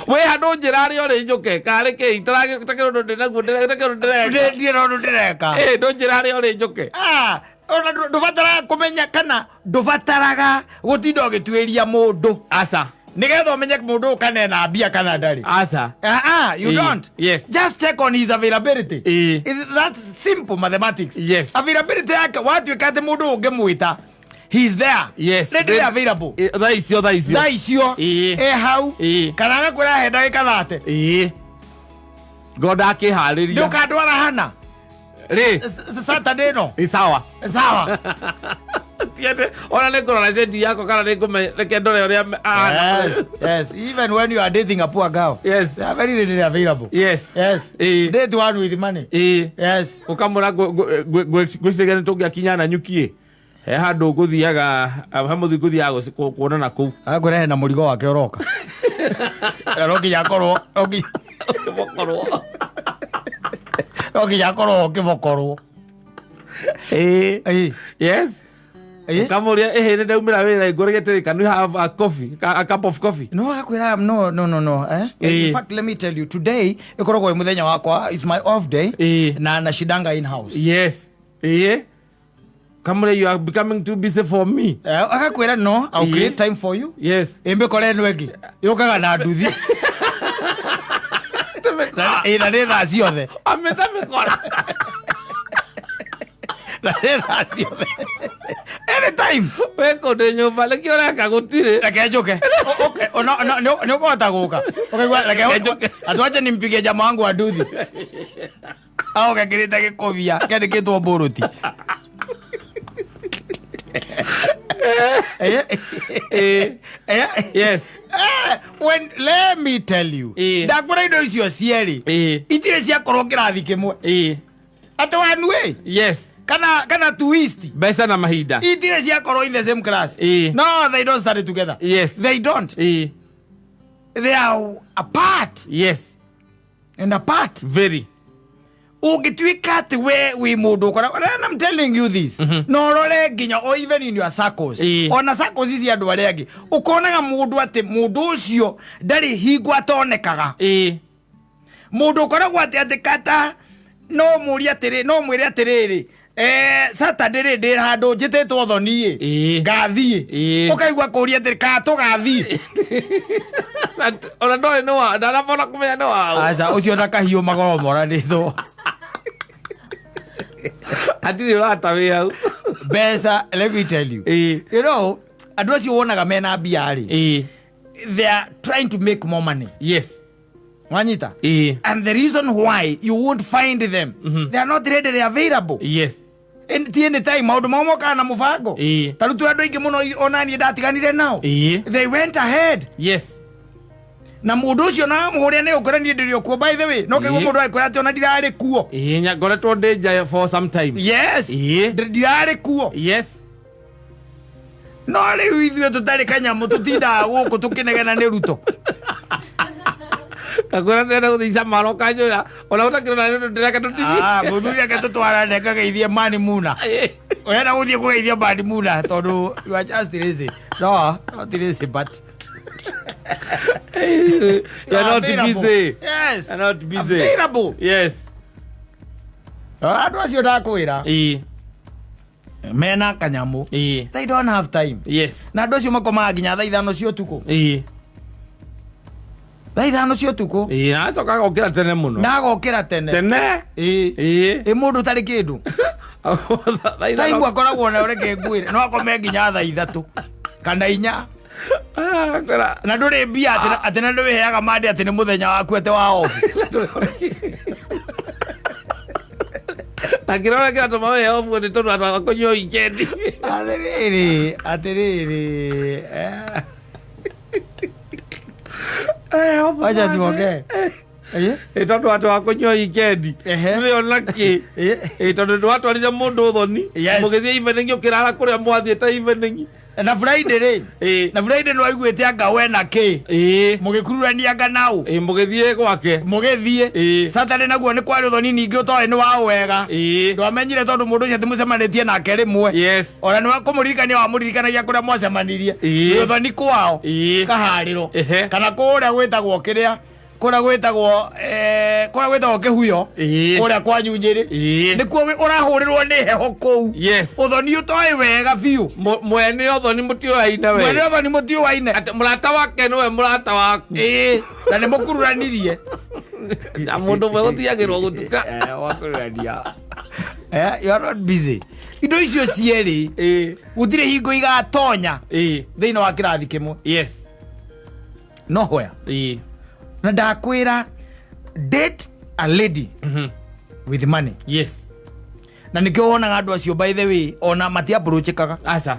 Wĩ handũ njĩra arĩa ũrĩ njũke karĩ kĩ takĩrĩ ũndũ ndĩnaguo takĩrĩ ũndũ ndĩreka. Ndirĩ ũndũ ndĩreka. Ĩ, ndũnjĩra arĩa ũrĩ njũke. Ah, ona ndũbataraga kũmenya kana ndũbataraga gũtinda ũgĩtuĩria mũndũ Aca. nĩgetha ũmenye mũndũ ũyũ kana ena mbia kana ndarĩ. Aca. Ah, ah, you don't. Just check on his availability. That's simple mathematics. Availability yake watuĩka atĩ mũndũ ũngĩmwĩta, he's there. Readily available. Ĩ, thaa icio thaa icio. Thaa icio. Ĩ hau. Kana agakwĩra he ndagĩka 30. Ĩ, ngo Nĩ ndakĩharĩria. ũkandwara hana Rĩ. Saturday ĩno. Ĩ, sawa. Sawa. Tiende ona nĩ ngũrora cendi yakwa kana nĩ ngũme reke ndore ũrĩa ahana. Yes. Even when you are dating a poor girl, they are very readily available. Yes. Date one with money. Yes. Ũkamũra ngwĩciria nĩ tũngĩakinya na nyuki he handũ ngũthiaga, he mũthi ngũthiaga kuonana kũu. Agakwĩra hena mũrigo wake ũroka. Na no nginya akorwo no nginya Ũkĩmokorwo. No nginya akorwo ũkĩmokorwo. Ĩĩ. Ĩĩ. Yes. Ĩĩ. Ũkamũria, ĩhĩ, nĩ ndaumĩra wĩra, ngũrĩgĩte, can we have a coffee, a cup of coffee? No akwĩra, no, no, no, no, eh? Ĩĩ. In fact, let me tell you, today ĩkoragwo ĩ mũthenya wakwa, is my off day. Ĩĩ. Na nashidanga in house. Yes. Ĩĩ. Kamũria, you are becoming too busy for me. Eh, agakwĩra, no, I'll Ĩĩ. create time for you. Yes. Ĩmbĩkora ĩno ĩngĩ yũkaga na nduthi. Ĩ, na nĩ thaa ciothe. Amĩta mĩkora. Na nĩ thaa ciothe, anytime. We kũndĩ nyũmba nĩkĩo ũreka gũtirĩ. Reke njũke. Okay, nĩ ũkũhota gũka? Ũkaigua reke Reke njũke. Atuache nimpigie jamaa wangu wa nduthi aoke kĩrĩte gĩkobia kĩandĩkĩtwo mbũrũti. Ĩĩ. Yes. When, let me tell you, ndakwĩra indo icio cierĩ itirĩ ciakorwo kĩrathi kĩmwe. Atĩ one way kana twist. Mbeca na mahinda. Itirĩ ciakorwo in the same class. No, they don't study together. They don't. They are apart and apart. Very. Ũngĩtuĩka atĩ we wĩ mũndũ ũkoragwo, and I'm telling you this, no ũrore nginya o even in your circles, ona circles ici andũ arĩa angĩ, ũkonaga mũndũ atĩ mũndũ ũcio ndarĩ hingo atonekaga. Mũndũ ũkoragwo atĩ kata no mũrie atĩrĩ, no mwĩre atĩrĩrĩ, Saturday rĩ, ndĩ handũ njĩtĩtwo thoni ĩ, ngathiĩ. Ũkaigua kũria atĩrĩ, kana tũgathiĩ? Ona ndoĩ nĩ wa ndanabona kũmenya nĩ waũ. Aca, ũcio na kahiũ magoro moranĩtwo. Hatirĩ ũrata wĩ hau. Mbeca, let me tell you, andũ acio wonaga mena mbia rĩ, they are trying to make more money. Wanyita? And the reason why you won't find them, they are not readily available. Ti anytime maũndũ mao mokaga na mũbango. Ta rĩu twĩ andũ aingĩ mũno ona niĩ ndatiganire nao. They went ahead. Na mũndũ ũcio na mũhũrĩa nĩ ũkwĩra, niĩ ndĩrĩ o kuo, by the way. No kaigua mũndũ agĩkwĩra atĩ ona ndirarĩ kuo. Ĩĩ, ngoretwo ndĩ nja for some time. Ndirarĩ kuo. No rĩu ithuĩ tũtarĩ kanyamũ, tũtindaga gũkũ tũkĩnegena nĩ Ruto. Kakwĩra ndĩrenda gũthiĩ icamaro, kanjũra ona ũtakĩrona nĩ ũndũ ndĩreka tũthiĩ. Ah, mũthuri ake tũtwarane kageithie mani muna. Ũrenda gũthiĩ kũgeithia mani muna tondũ you are just lazy. No, not lazy, but You are not available. busy. Yes. You are not busy. Available. Andũ acio ndakwĩra mena kanyamũ, they don't have time. Na andũ acio makomaga nginya thaa 5 cia ũtukũ. Thaa 5 cia ũtukũ. Ĩĩ, na acoka agokĩra tene mũno. Na agokĩra tene. Tene. Ĩ mũndũ ũtarĩ kĩndũ Thaa ithano. Taimu akoragwo na, reke ngwĩre, no akome nginya thaa 3 kana 4. Ah, kwĩra Na ndũrĩ mbia atĩ na ndũwĩheaga mande atĩ nĩ mũthenya waku atĩ wa off. Na kĩrora kĩratũma wĩ off nĩ tondũ andũ akũnyua weekend. Atĩrĩrĩ, atĩrĩrĩ, wacha tuongee. Ĩ tondũ andũ akũnyua weekend. Nĩ ona kĩ? Ĩ tondũ ndwatwarire mũndũ ũthoni. Mũgĩthiĩ evening, ũkĩrara kũrĩa mwathiĩte evening. Na Friday rĩ? Na Friday nĩ waiguĩte anga we na kĩ mũgĩkururania anga nau. Ĩĩ, mũgĩthiĩ gwake. Mũgĩthiĩ. Saturday naguo nĩ kwarĩ ũthoni ningĩ ũtoĩ nĩ wa wega. Ndwamenyire tondũ mũndũ ũcio atĩ nake rĩmwe. Ona nĩ kũmũririkania wamũririkanagia kũrĩa mwacemanirie. Nĩ ũthoni kwao. Kaharĩro. Kana kũrĩa gwĩtagwo kĩrĩa, kũrĩa gwĩtagwo kũrĩa gwĩtagwo kĩhuyo. Kũrĩa kwanyu Nyĩrĩ. Nĩkuo ũrahũrĩrwo nĩ heho kũu. Ũthoni ũtoĩ wega biũ. Mwene ũthoni mũtiũaine we. Mwene ũthoni mũtiũaine. Atĩ mũrata wake nĩwe mũrata waku. Ĩĩ, na nĩ mũkururanirie. Na mũndũ ũmwe gũthiagĩrwo gũtuka. Eh, wakururania. You are not busy. Indo icio cierĩ gũtirĩ hingo igatonya thĩinĩ wa kĩrathi kĩmwe. No hoya. Na ndakwĩra, date a lady with money. Na nĩkĩo wonaga andũ acio, by the way, ona matiapproachĩkaga. Aca,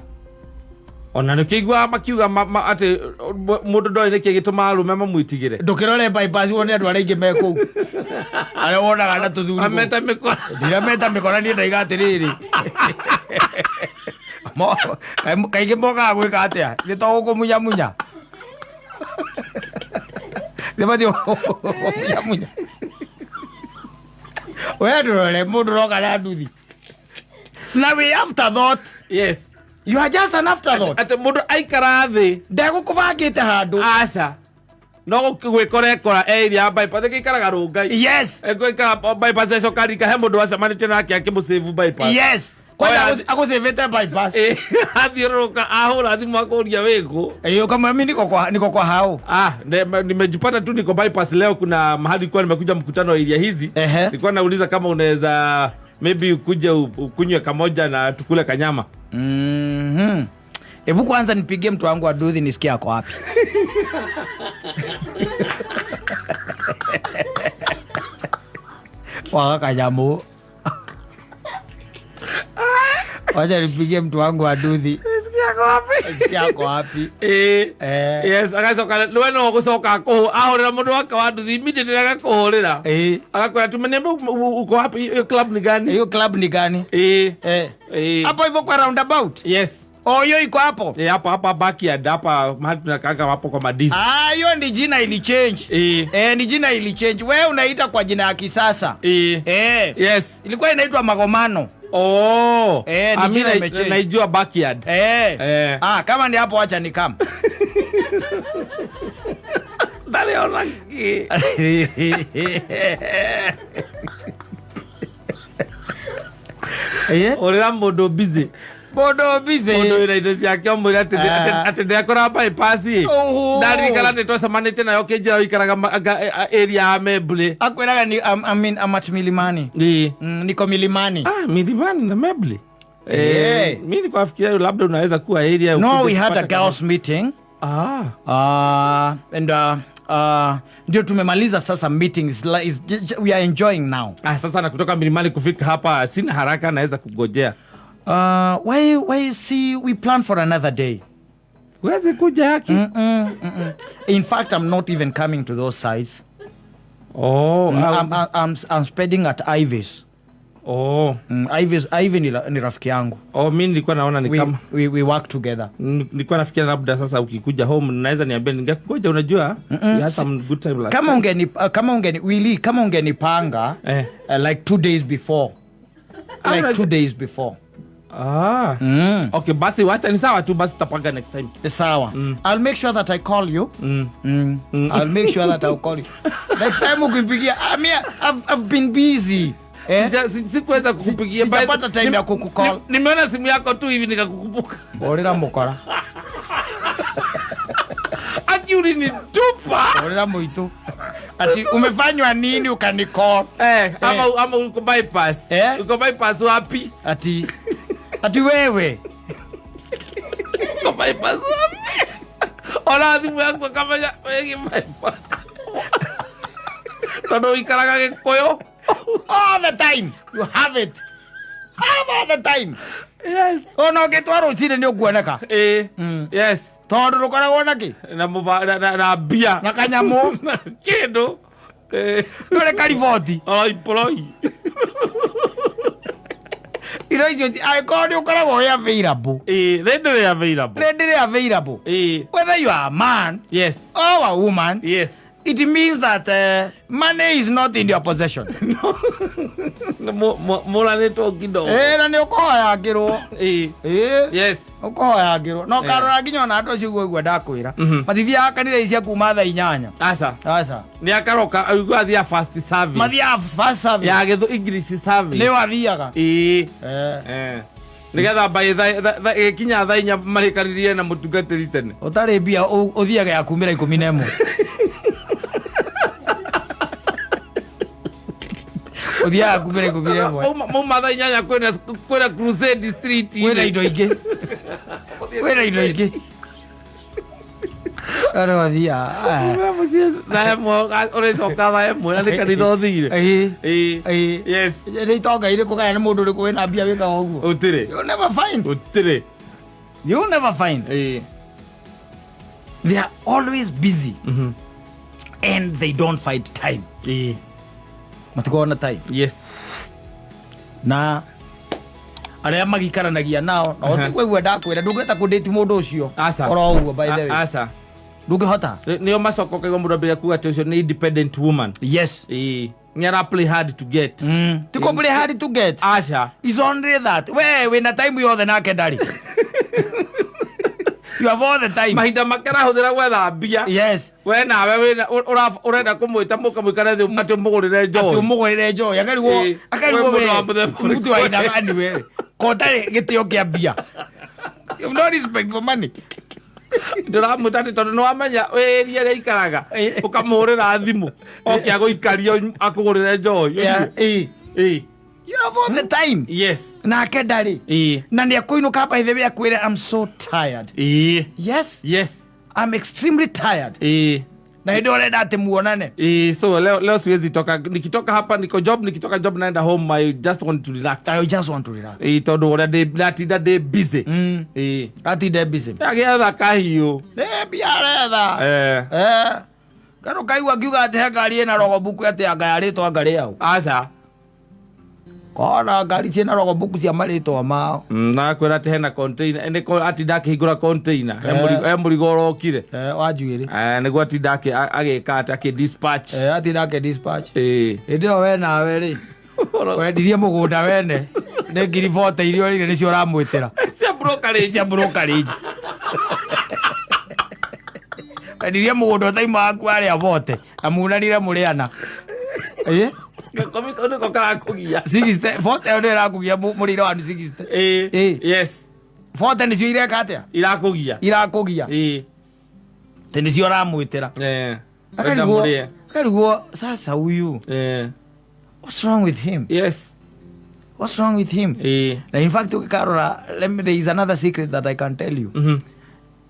ona nä kä iguaga makiuga atä må ndå ndoä nä kä gä tå maga arå me mamwĩtigä re. Ndũkĩrore bypass wone andũ arĩa aingĩ me kũu, arĩa wonaga na tũthuri kũu. Ameta mä kora. Ndirameta mĩkora niĩ, ndaiga atĩrĩrĩ, kaingĩ mokaga gwĩka atĩa? Nĩ to gũkũmunyamunya. Nĩbatiĩ kũmunyamunya. We ndũrore mũndũ ũroka na nduthi na wĩ afterthought. Yes. You are just an afterthought. Atĩ mũndũ aikara thĩ. Ndegũkũbangĩte handũ. Aca, no gwĩkora ekora area ya bypass, ĩgĩikaraga Rũngai. Egũikara bypass, ecoka rika he mũndũ wacemanĩtie nake akĩmũsave bypass. Kwanza Oya. Agũcĩvĩte bypass. Athiũrũrũka, ahũra thimũ, akũria wĩkũ. Ĩĩ, ũkamwĩra mi niko kwa hao. Ah, nimejipata tu niko bypass leo, kuna mahali kwa nimekuja mkutano wa area hizi. Nilikuwa nauliza kama unaweza maybe ukuje ukunywe kamoja na tukule kanyama. Hebu kwanza nipigie mtu wangu wa nduthi nisikie ako wapi. Waga kanyamu. Wacha nipigie mtu wangu wa nduthi. Nisikie ako wapi? Nisikie ako wapi. Yes, agacoka we no gũcoka ahũrĩra mũndũ wake wa nduthi immediately, agakũhũrĩra. Agakwĩra tumeniambia uko wapi, hiyo club ni gani? Hiyo club ni gani? Hapo hivyo kwa roundabout? Yes. Oh, hiyo iko hapo? Eh, hapo hapa backyard, hapa mahali tunakaanga hapo kwa madizi. Ah, hiyo ni jina ili change. Eh, ni jina ili change. Wewe unaita kwa jina ya kisasa. Ilikuwa inaitwa Magomano. Oh. Eh, ni Ah, mi jina imechange. naijua backyard. Ah, kama ni hapo acha ni kama. Ndaliona ki. Ũrĩra mũndũ busy. Mũndũ busy. Mũndũ wĩna indo ciake ũmwĩre atĩ ndekora bypass ĩ. Oho. Ndaririkana nĩ twacemanĩtie nayo ũkĩnjĩra ũikaraga area ya Membly. Akwĩraga ni I mean, I'm at Milimani. Niko Milimani. Ah, Milimani na Membly. Mi nilikuwa nafikiria labda unaweza kuwa area No, ukuje we had a kupata kama girls meeting. Ah. And ndio tumemaliza sasa meeting. We are enjoying now. Ah, sasa na kutoka Milimani kufika hapa sina haraka, naweza kugojea. Why see we plan for another day. Huwezi kuja haki. In fact, I'm not even coming to those sides. Oh, I'm spending at Ivy's. Oh. Ivy ni rafiki yangu. Oh, mimi nilikuwa naona ni We kama work together. Nilikuwa nafikiria labda sasa ukikuja home naweza niambia ningekungoja, unajua? We had some good time last Kama time. ungeni, kama ungeni, Willy, kama ungenipanga, like 2 days before. Like 2 days before. Okay, basi wacha ni sawa tu, basi tutapanga next time. Sawa. I'll make sure that I call you. I'll make sure that I'll call you. Next time ukipigia, I mean, I've been busy. Sikuweza kukupigia. Sijapata time ya kukucall. Nimeona simu yako tu hivi nikakukumbuka. Orera mukora. Ati ulinitupa. Orera muitu. Ati umefanywa nini ukanicall? Ama uko bypass. Uko bypass wapi? Ati wewe. Uko bypass wapi? Ona simu yangu kama ya wengi bypass. Tondu uikaraga Gikuyu. All the time. You have it. Have all the time. Yes. Ona ũngĩtwarwo rũcinĩ nĩ ũkuoneka. Yes. Tondũ ndũkoragwo na kĩ? Na mũba-, na, na, na mbia. Na kanyamũ. Na kĩndũ. Ndũrĩ kariboti. Oi, poloi. Indo icio angĩkorwo nĩ ũkoragwo wĩ available. Rĩ ndĩrĩ available. Rĩ ndĩrĩ available. Whether you are a man or a woman, it means that money is not in your possession. No. Mũranĩtwo kidogo. Na nĩ ũkũhoyangĩrwo. Yes. Ũkũhoyangĩrwo. Na ũkarora nginya ona andũ acio ũguo ũguo ndakwĩra. Matithiaga kanitha ici cia kuma thaa 8. Aca. Aca. Nĩ akaroka, aigua athiaga first service. Mathiaga first service. Ya gĩthũ English service. Nĩ wathiaga. Nĩgetha mbaĩ ĩgĩkinya thaa 4 marĩkanĩrie na mũtungatĩri tene. Ũtarĩ mbia, ũthiaga ya kumĩra 11. Ũthiaga kumĩra 11. Mauma thaa 8 kwĩna Crusade Street. Kwĩna indo ingĩ. Kwĩna indo ingĩ. Arĩa mathiaga, aya. Kwĩna mũciĩ thaa 1, ũrĩcoka thaa 1 na nĩ kanitha ũthire. Yes. Nĩ itonga irĩkũ kana nĩ mũndũ ũrĩkũ wĩna mbia wĩkaga ũguo? Gũtirĩ. You'll never find. Gũtirĩ. You'll never find. They are always busy. And they don't find time. Matikoragwo na time. Yes. Na arĩa magikaranagia nao, na ũtiguo igua ndakwĩra, ndũngĩhota kũndĩti mũndũ ũcio. Aca. Oro ũguo, by the way. Aca. Ndũngĩhota. Nĩo macoka ũkaigua mũndũ ambĩrĩria kuga atĩ ũcio nĩ independent woman. Yes. Ĩĩ, nĩ ara play hard to get. Ti kũ play hard to get. Aca. It's only that we wĩna time yothe nake ndarĩ. You have all the time. Mahinda make arahũthĩra gwetha mbia. Yes. We nawe wĩna ũrenda kũmwĩta mũkamũikare thĩ atĩ ũmũgũrĩre Atĩ njohi. ũmũgũrĩre njohi akarigwo. Ĩĩ. Akarigwo We we mũndũ wa mũthemba ũrĩkũ? mũtu wa ina gani we ko ũtarĩ gĩtĩo kĩa mbia. You have no respect for money. Ndĩramwĩta atĩ tondũ nĩwamenya wĩria ĩrĩa aikaraga. Ĩĩ. Ũkamũhũrĩra thimũ oke agũikaria akũgũrĩre njohi. Yeah, ĩĩ. Ĩĩ. You have all the time. Yes. Nake ndarĩ. Ĩĩ. Na nĩ akũinũka by the way akwĩre, "I'm so tired." Ĩĩ. Yes. Yes. I'm extremely tired. Ĩĩ. Na hĩndĩ ũrenda atĩ muonane. Ĩĩ, so leo siwezi toka, nikitoka hapa niko job, nikitoka job naenda home, I just want to relax. I just want to relax. Ĩĩ, tondũ ũrĩa ndatinda ndĩ busy. Ĩĩ. Atinde busy. Agĩetha kahiũ. Nĩ mbia aretha. Eh. Eh. Kana ũkaigua akiuga atĩ he ngari ĩna rogobuku atĩ anga ya rĩtwa anga rĩao. Aca. Kona ngari ciĩna rogobuku cia marĩtwa mao. Na akwĩra atĩ hena container, nĩ atinda akĩhingũra container, he Eh. he mũrigo ũrokire. Eh, wa njuĩrĩ. Eh, nĩguo atinda agĩka atĩ akĩ dispatch. Eh, atinda akĩ dispatch. Ĩĩ. Hĩndĩ ĩyo we nawe rĩ wendirie mũgũnda wene nĩ ngiri 40 iria ũrĩire nĩcio ũramwĩtĩra. Cia brokerage. Cia brokerage. Wendirie mũgũnda ũtaima waku arĩa bote na munanire mũrĩ ana. Ĩ? Gakũmi kau nĩko karakũgia. 60 40 ĩyo nĩyo ĩrakũgia mũrĩre wanyu 60. Ĩĩ. Ĩĩ. Yes. 40 nĩcio ireka atĩa? Irakũgia. Irakũgia. Ĩĩ. Atĩ nĩcio ũramwĩtĩra. Eh. Wenda Akarigwo mũrĩe. akarigwo sasa huyu. Eh. What's wrong with him? Yes. What's wrong with him? Ĩĩ. Na in fact ũgĩkarora, let me, there is another secret that I can tell you.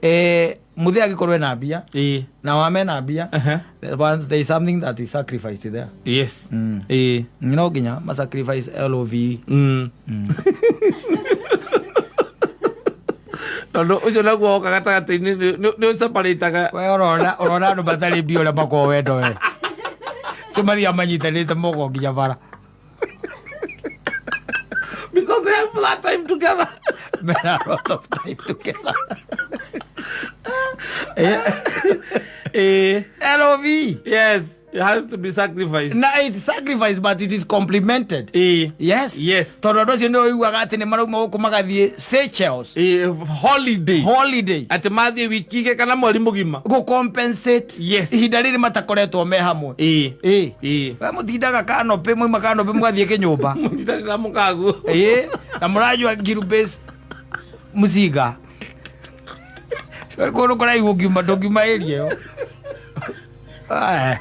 Eh, mũthee angĩkorwo ena mbia Ĩĩ. na wame na mbia, Aha. once there is something that is sacrificed there. Yes. Ĩĩ. No nginya ma sacrifice love. Tondũ ũcio naguo woka gatagatĩ-inĩ nĩ ũseparĩtaga. We ũrona andũ matarĩ mbia ũrĩa makoragwo wendo we cio mathiaga manyitanĩte moko nginya bara. Because they have that time together. Mena a lot of time together. Eh. Love. Yes, it has to be sacrificed. Na it's sacrifice but it is complemented. Ĩĩ. Yes. Yes. Tondũ andũ acio nĩ ũiguaga atĩ nĩ marauma gũkũ magathiĩ Seychelles. Ĩĩ, holiday. Holiday. Atĩ mathiĩ wiki igĩ kana mweri mũgima. Gũ compensate. Yes. Ihinda rĩrĩ matakoretwo me hamwe. Ĩĩ. Ĩĩ. Ĩĩ. We mũtindaga kanopĩ, mwauma kanopĩ mũgathiĩ kĩnyũmba. Mũnyitanĩra mũkaguo. Ĩĩ. Na mũranyua ngiru base mũcinga. Kũndũ kũraihu ũngiuma ndũngiuma area ĩyo. Aya.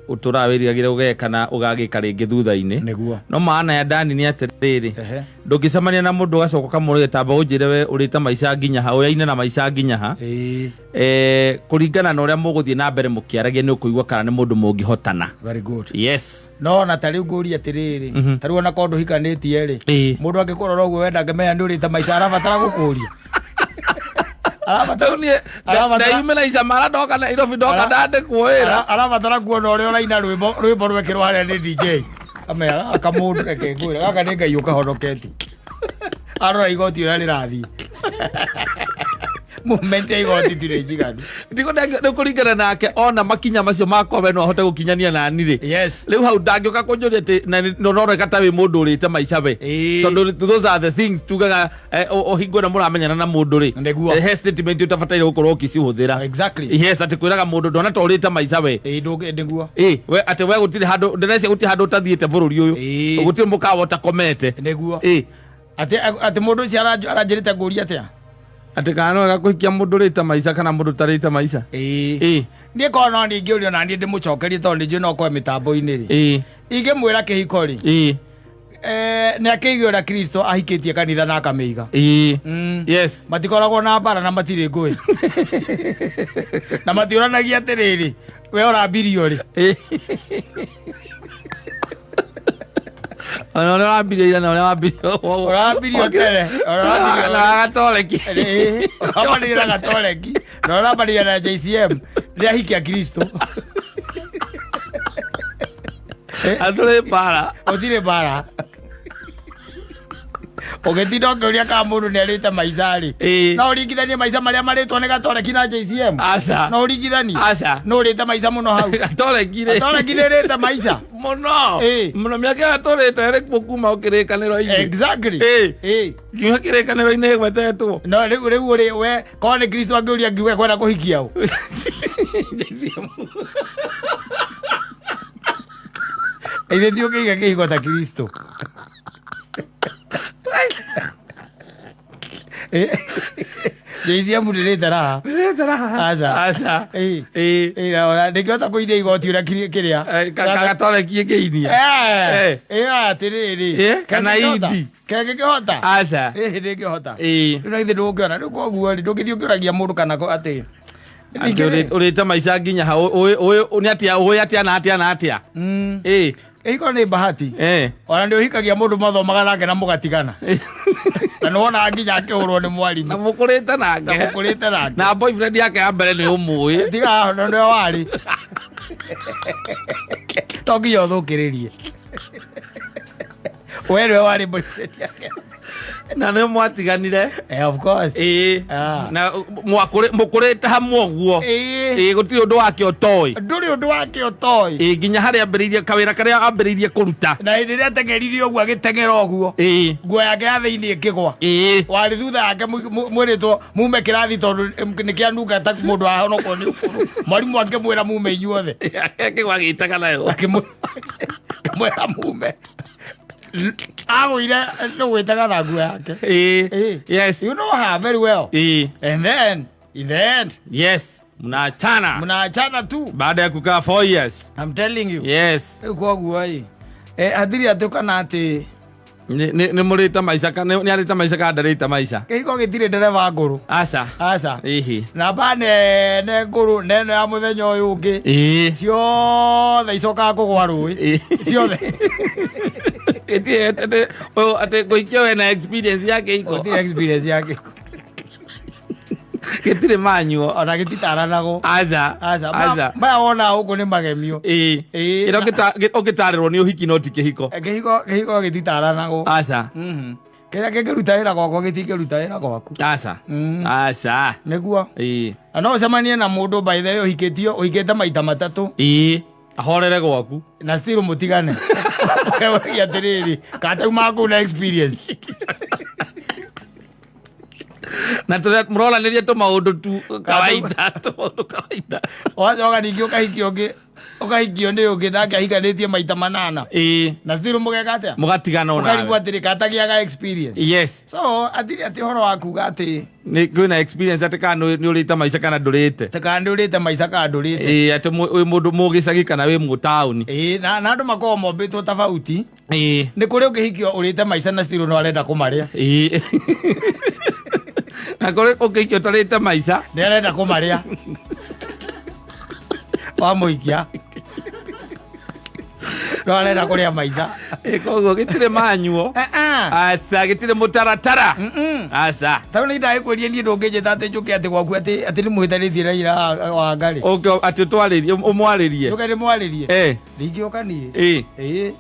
Ũtũraga wĩriragĩria ũgeka na ũgagĩka rĩngĩ thutha-inĩ. Nĩguo. No maana ya ndani nĩ atĩrĩrĩ, Ehe. ndũngĩcemania na mũndũ ũgacoka ũkamũrĩte tamba ũnjĩre we ũrĩte maica nginya ha, ũyaine na maica nginya ha. Ĩĩ. Eh, kũringana na ũrĩa mũgũthiĩ na mbere mũkĩaragia nĩ ũkũigua kana nĩ mũndũ mũngĩhotana. Very good. Yes. No na ta rĩu ngũrie atĩrĩrĩ, ta rĩu ona korwo ndũhikanĩtie rĩ, Ĩĩ. mũndũ angĩkũrora ũguo wenda angĩmenya nĩ ũrĩte maica arabatara gũkũria. Arabatara arabatara Ndeyumĩra icamara ndoka Nairobi ndoka ndandĩkwo wĩra. Arabatara kuona ũrĩa ũraina rwĩmbo rwĩmbo rwekĩrwo harĩa nĩ DJ. Kamera gaka mũndũ reke ngwĩre gaka nĩ Ngai ũkahonoketie. Arora igoti ũrĩa rĩrathiĩ. Movement ya igoti tirĩ njiganu. Nĩ kũringana nake ona makinya macio makwa we no ahote gũkinyania nani rĩ. Yes. Rĩu hau ndangĩũka kũnjũria atĩ na no noreka ta wĩ mũndũ ũrĩte maica we. Ĩĩ. Tondũ those are the things tugaga o hingo ĩno mũramenyana na mũndũ rĩ. Nĩguo. He statement ũtabataire gũkorwo ũkĩcihũthĩra. Exactly. Yes, atĩ kwĩraga mũndũ ndona ta ũrĩte maica we. Ĩĩ ndũngĩ nĩguo. Ĩ, we atĩ we gũtirĩ handũ ndĩreciria gũtirĩ handũ ũtathiĩte bũrũri ũyũ. Ĩĩ. Gũtirĩ mũkawa ũtakomete. Nĩguo. Ĩ. Atĩ atĩ mũndũ ũcio aranjĩrĩte ngũrie atĩa? Atĩ kana no wega kũhikia mũndũ ũrĩte maica kana mũndũ ũtarĩte maica. Ĩĩ. Ĩ. Niĩ korwo no niĩ ingĩũrio na niĩ ndĩmũcokerie tondũ nĩ njũĩ no korwo mĩtambo-inĩ rĩ. Ĩ. Ingĩmwĩra kĩhiko rĩ. Ĩ. Nĩ akĩige ũrĩa Kristo ahikĩtie kanitha na akamĩiga. Ĩ. Yes. Matikoragwo na mbara na matirĩ ngũĩ. Na matiũranagia atĩrĩrĩ, we ũrambirio rĩ? Ĩ. Ona ũrĩa wambirie ira na ũrĩa wambirie Ũrambirio tene, ũrambirio na gatoreki. Ĩĩ, ũrambanĩria na gatoreki na ũrambanĩria na JCM nĩ ahikia Kristo. Andũ rĩ mbara. Gũtirĩ mbara. Ũgĩtinda ũkĩũria kana mũndũ nĩ arĩte maica rĩ, Ĩĩ. no ũringithanie maica marĩa marĩtwo nĩ Gatoreki na JCM? Aca. No ũringithanie? Aca. Nũ ũrĩte maica mũno hau? Gatoreki rĩ. Gatoreki nĩ ĩrĩte maica. Mũno. Ĩĩ. Mũno mĩaka ĩyo atũrĩte ĩrĩ kuo kuma o kĩrĩkanĩro-inĩ. Exactly. Ĩĩ. Ĩĩ. Nginya kĩrĩkanĩro-inĩ ĩgwetetwo. No rĩu rĩu ũrĩ we korwo nĩ Kristo angĩũria ngiuge kwenda kũhikia ũ? JCM. Ithe ti ũkĩiga kĩhiko ta Kristo. JCM ndĩrĩte raha. Ndĩrĩte raha. Aca. Aca. Ĩĩ. Ĩĩ. Ĩĩ, na ona ndĩngĩhota kũinia igoti ũrĩa kĩrĩa. Gatoreki ĩngĩinia. Eh, ĩyo atĩrĩrĩ. Eh, kana indi. Kengĩkĩhota? Aca. Ĩĩ ndĩngĩhota. Ĩĩ. Rĩu na githĩ ndũngĩona rĩu koguo rĩ ndũngĩthiĩ ũkĩũragia mũndũ kana atĩ Atĩ ũrĩte maica nginya ha nĩ atĩa ũĩ atĩa na atĩa na atĩa. Ĩĩ. Ĩko nĩ bahati. Eh. Ona nĩ ũhikagia mũndũ mathomaga nake na mũgatigana. Na nĩ wonaga nginya akĩhũrwo nĩ mwarimũ. Na mũkũrĩte nake. Na mũkũrĩte nake. Na boyfriend yake ya mbere nĩ ũmũĩ. Tiga haha na nĩwe warĩ. To nginya ũthũkĩrĩrie. We nĩwe warĩ boyfriend yake. Na nĩ mwatiganire. Of course. Ĩĩ. Ah. Na mũkũrĩte hamwe ũguo. Ĩĩ. Ĩĩ gũtirĩ ũndũ wake ũtoĩ. Ndũrĩ ũndũ wake ũtoĩ. Ĩĩ nginya harĩa ambĩrĩirie kawĩra karĩa ambĩrĩirie kũruta. Na hĩndĩ ĩrĩa ateng'erire ũguo agĩteng'era ũguo. Ĩĩ. Nguo yake ya thĩinĩ ĩkĩgwa. Ĩĩ. Warĩ thutha yake mwĩrĩtwo mume kĩrathi tondũ nĩ kĩanunga ta mũndũ ahonokwo nĩ ũkũrũ. Mwarimũ akĩmwĩra mume inyuothe. Akĩgwa agĩitaga nayo. Akĩmwĩra mume. Agũire nĩ gwĩtaga na nguo yake. Ĩĩ. Ĩĩ. Yes. You know her very well. Ĩĩ. And then in the end Yes. Mnaachana. Mnaachana tu. Baada ya kukaa 4 years. I'm telling you. Yes. Rĩu koguo ĩ. Hatirĩ atĩ kana atĩ Nĩ mũrĩte maica nĩ arĩte maica kana ndarĩte maica? Kĩhiko gĩtirĩ ndereba ngũrũ. Aca. Aca. Ĩhĩ. Namba nene ngũrũ nene ya mũthenya ũyũ ũngĩ. Ĩĩ. Ciothe icokaga kũgwa rũĩ. Ĩĩ. Ciothe. Ĩtirĩ atĩ ũyũ atĩ kũhikia wena experience ya kĩhiko. Gũtirĩ experience ya kĩhiko. Gĩtirĩ manyuo. Ona gĩtitaranagwo. Aca. Aca. Aca. Maya wona gũkũ nĩ magemio. Ĩĩ. Ĩĩ. Kĩrĩa ũngĩtarĩrwo nĩ ũhiki no ti kĩhiko. Kĩhiko gĩtitaranagwo. Aca. Kĩrĩa kĩngĩruta wĩra gwakwa gĩtingĩruta wĩra gwaku. Aca. Aca. Nĩguo. Ĩĩ. Na no ũcemanie na mũndũ by the way ũhikĩtio, ũhikĩte maita matatũ. Ĩĩ. Ahorere gwaku. Na still mũtigane. Ũkeuria atĩrĩrĩ, katauma kũu na experience. Na mũroranĩria tũmaũndũ tu kawaida, tũmaũndũ kawaida. Wacoka ningĩ ũkahikio ũngĩ, ũkahikio nĩ ũngĩ nake ahikanĩtie maita manana. Ĩĩ. Na still mũgeka atĩa? Mũgatigana o nawe. Ũkarigwo atĩrĩ, katagĩaga experience. Yes. So, atirĩ atĩ ũhoro wa kuga atĩ Nĩ kwĩna experience atĩ kana nĩ ũrĩte maica kana ndũrĩte. Atĩ kana nĩ ũrĩte maica kana ndũrĩte. Ĩĩ, atĩ wĩ mũndũ mũgĩcagi kana wĩ mũtaũni. Ĩĩ, na andũ makoragwo mombĩtwo tofauti. Ĩĩ. Nĩ kũrĩ ũngĩhikio ũrĩte maica na still no arenda kũmarĩa. Ĩĩ. Na kũrĩ ũngĩhikio ũtarĩte maica. Nĩ arenda kũmarĩa. Wamũikia. No arenda kũrĩa maica. Ĩĩ, koguo gĩtirĩ manyuo. Aca, gĩtirĩ mũtaratara. Aca. Tondũ nĩ ndagĩkwĩria niĩ ndũngĩnjĩta atĩ njũke atĩ gwaku atĩ nĩ mũhĩtanĩtie na ira wa Ngarĩ. Ũke atĩ ũtwarĩrie, ũmwarĩrie. Njũke ndĩmwarĩrie. Eh. Ndingĩũka niĩ. Ĩĩ. Ĩĩ.